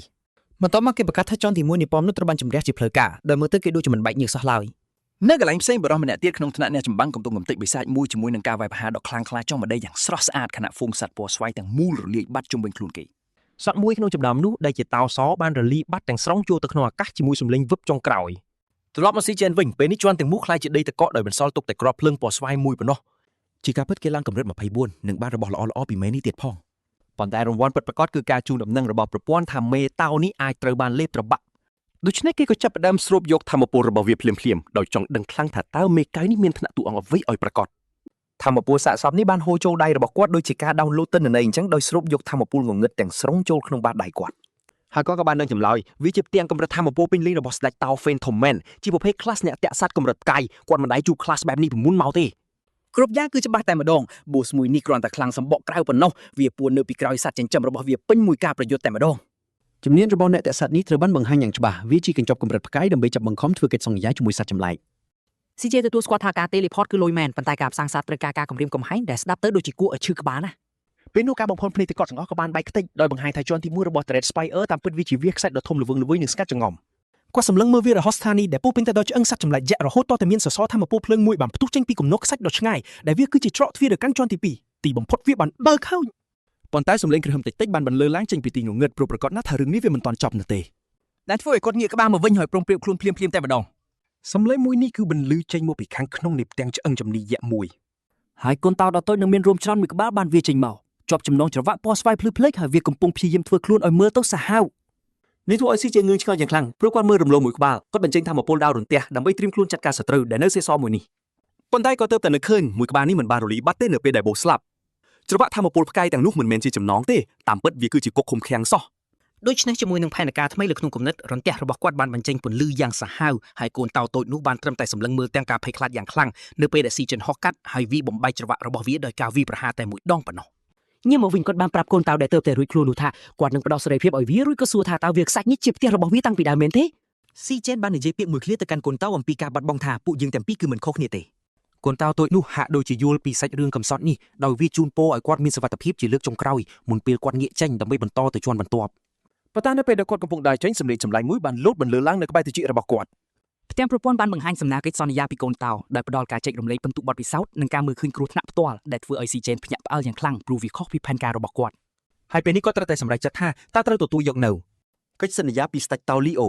បន្ទាប់មកគេប្រកាសថាជាន់ទី1នៃប៉មនោះត្រូវបានជម្រះជាផ្លូវការដោយមើលទៅគេដូចជាមិនបែកញើសសោះឡើយ នៅកន្លែងផ្សេងបរិះម្នាក់ទៀតក្នុងថ្នាក់អ្នកចម្បាំងកំពុងកំទេចបិសាចមួយជាមួយនឹងការវាយប្រហារដ៏ខ្លាំងក្លាចុះម្ដីយ៉ាងស្រស់ស្អាតខណៈហ្វូងសត្វពណ៌ស្វាយទាំងមូលរលាយបាត់ជុំវិញខ្លួនគេ សត្វមួយក្នុងចំណោមនោះដែលជាតោសបានរលីបាត់ទាំងស្រុងចូលទៅក្នុងអាកាសជាមួយសម្លេងវឹបចុងក្រោយត្រឡប់មកស៊ីជែនវិញពេលនេះជាន់ទាំងមូលក្លាយជាដីទឹកកកដោយបន្សល់ទុកតែគ្រាប់ភ្លើងពណ៌ស្វាយមួយប៉ុណ្ណោះ ជាការពិតគេឡើងកម្រិត24និងបានរបស់ល្អៗពីមេនេះទៀតផង ប៉ុន្តែរង្វាន់ពិតប្រាកដគឺការជូនដំណឹងរបស់ប្រព័ន្ធថាមេតោនេះអាចត្រូវបានលេបត្របាក់ ដូច្នេះគេក៏ចាប់ផ្ដើមស្រូបយកធម្មពលរបស់វាភ្លាមៗដោយចង់ដឹងខ្លាំងថាតើមេកៅនេះមានថ្នាក់តួអង្គអ្វីឲ្យប្រាកដ ធម្មពលសាកសពនេះបានហូរចូលដៃរបស់គាត់ដូចជាការ download ទិន្នន័យអញ្ចឹងដោយស្រូបយកធម្មពលងងឹតទាំងស្រុងចូលក្នុងបាតដៃគាត់ ហើយគាត់ក៏បាននឹងចម្លើយវាជាផ្ទាំងកម្រិតធម្មពលពេញលេញរបស់ស្ដេចតោ Phantom Man ជាប្រភេទ class អ្នកតាក់សត្វកម្រិតផ្កាយគាត់មិនដែលជួប class បែបនេះពីមុនមកទេ គ្រប់យ៉ាងគឺច្បាស់តែម្ដងបូសមួយនេះគ្រាន់តែខ្លាំងសម្បកក្រៅប៉ុណ្ណោះវាពួននៅពីក្រោយសត្វចិញ្ចឹមរបស់វាពេញមួយការប្រយុទ្ធតែម្ដង ជំនាញរបស់អ្នកតាក់សត្វនេះត្រូវបានបង្ហាញយ៉ាងច្បាស់វាជាកញ្ចប់កម្រិតផ្កាយដើម្បីចាប់បង្ខំធ្វើកិច្ចសន្យាជាមួយសត្វចម្លែក CJ ទទួលស្គាល់ថាការ teleport គឺលុយមែនប៉ុន្តែការផ្សាងសត្វត្រូវការការគំរាមកំហែងដែលស្ដាប់ទៅដូចជាគួរឲ្យឈឺក្បាលណាស់ ពេលនោះការបំផុនភ្នែកទឹកកកទាំងអស់ក៏បានបែកខ្ទេចដោយបង្ហាញថាជាន់ទី1របស់ Dread Spire តាមពិតវាជាវាខ្សាច់ដ៏ធំល្វឹងល្វើយនិងស្ងាត់ចង្អមគាត់សម្លឹងមើលវារហស្ថានីដែលពោពេញទៅដោយឆ្អឹងសត្វចម្លែកយក្សរហូតតតែមានសសរធម្មពលភ្លើងមួយបានផ្ទុះចេញពីគំនរខ្សាច់ដ៏ឆ្ងាយដែលវាគឺជាច្រកទ្វារទៅកាន់ជាន់ទី2ទីបំផុតវាបានបើកហើយ ប៉ុន្តែសំឡេងគ្រឹះតិចៗបានបន្លឺឡើងចេញពីទីងងឹតព្រោះប្រកាសណាស់ថារឿងនេះវាមិនទាន់ចប់នោះទេ ដែលធ្វើឲ្យគាត់ងាកក្បាលមកវិញហើយប្រុងប្រៀបខ្លួនភ្លាមៗតែម្ដង សំឡេងមួយនេះគឺបន្លឺចេញមកពីខាងក្នុងនៃផ្ទាំងឆ្អឹងជំនីយក្សមួយ ហើយកូនតោដ៏តូចនឹងមានរោមច្រើនមួយក្បាលបានវាចេញមកជាប់ចំណងច្រវាក់ពណ៌ស្វាយភ្លឺភ្លេចហើយវាកំពុងព្យាយាមធ្វើខ្លួនឲ្យមើលទៅសាហាវ នេះធ្វើឲ្យស៊ីជាងឿងឆ្ងល់យ៉ាងខ្លាំងព្រោះគាត់មើលរំលងមួយក្បាលគាត់បញ្ចេញធម្មពលដាវរន្ទះដើម្បីត្រៀមខ្លួនចាត់ការសត្រូវដែលនៅសេសសល់មួយនេះ ប៉ុន្តែក៏ទើបតែនឹកឃើញមួយក្បាលនេះមិនបានរលីបាត់ទេនៅពេលដែលបូស្លាប់ច្រវាក់ធម្មពលផ្កាយទាំងនោះមិនមែនជាចំណងទេតាមពិតវាគឺជាគុកឃុំឃាំងសោះ ដូច្នេះជាមួយនឹងផែនការថ្មីលើក្នុងគំនិតរន្ទះរបស់គាត់បានបញ្ចេញពន្លឺយ៉ាងសាហាវហើយកូនតោតូចនោះបានត្រឹមតែសម្លឹងមើលទាំងការភ័យខ្លាចយ៉ាងខ្លាំងនៅពេលដែលស៊ីចិនហោះកាត់ហើយវាបំបែកច្រវាក់របស់វាដោយការវាយប្រហារតែមួយដងប៉ុណ្ណោះញ៉ាំមកវិញគាត់បានប្រាប់កូនតៅដែលទៅតែរួចខ្លួននោះថាគាត់នឹងផ្ដល់សេរីភាពឲ្យវារួចក៏សួរថាតើវាខ្សាច់នេះជាផ្ទះរបស់វាតាំងពីដើមមែនទេ ស៊ីជេនបាននិយាយពាក្យមួយឃ្លាទៅកាន់កូនតៅអំពីការបាត់បង់ថាពួកយើងទាំងពីរគឺមិនខុសគ្នាទេ កូនតោតូចនោះហាក់ដូចជាយល់ពីសាច់រឿងកំសត់នេះដោយវាជូនពរឲ្យគាត់មានសុវត្ថិភាពជាលើកចុងក្រោយមុនពេលគាត់ងាកចេញដើម្បីបន្តទៅជាន់បន្ទាប់ ប៉ុន្តែនៅពេលដែលគាត់កំពុងដើរចេញសំឡេងចម្លែកមួយបានលោតបន្លឺឡើងនៅក្បែរត្រចៀករបស់គាត់ ផ្ទាំងប្រព័ន្ធបានបង្ហាញសំណើកិច្ចសន្យាពីកូនតោដោយផ្ដល់ការចែករំលែកពិន្ទុបទពិសោធន៍និងការមើលឃើញគ្រោះថ្នាក់ផ្ទាល់ដែលធ្វើឲ្យស៊ីជេនភ្ញាក់ផ្អើលយ៉ាងខ្លាំងព្រោះវាខុសពីផែនការរបស់គាត់ ហើយពេលនេះគាត់ត្រូវតែសម្រេចចិត្តថាតើត្រូវទទួលយកនៅកិច្ចសន្យាពីស្ដេចតោលីអូ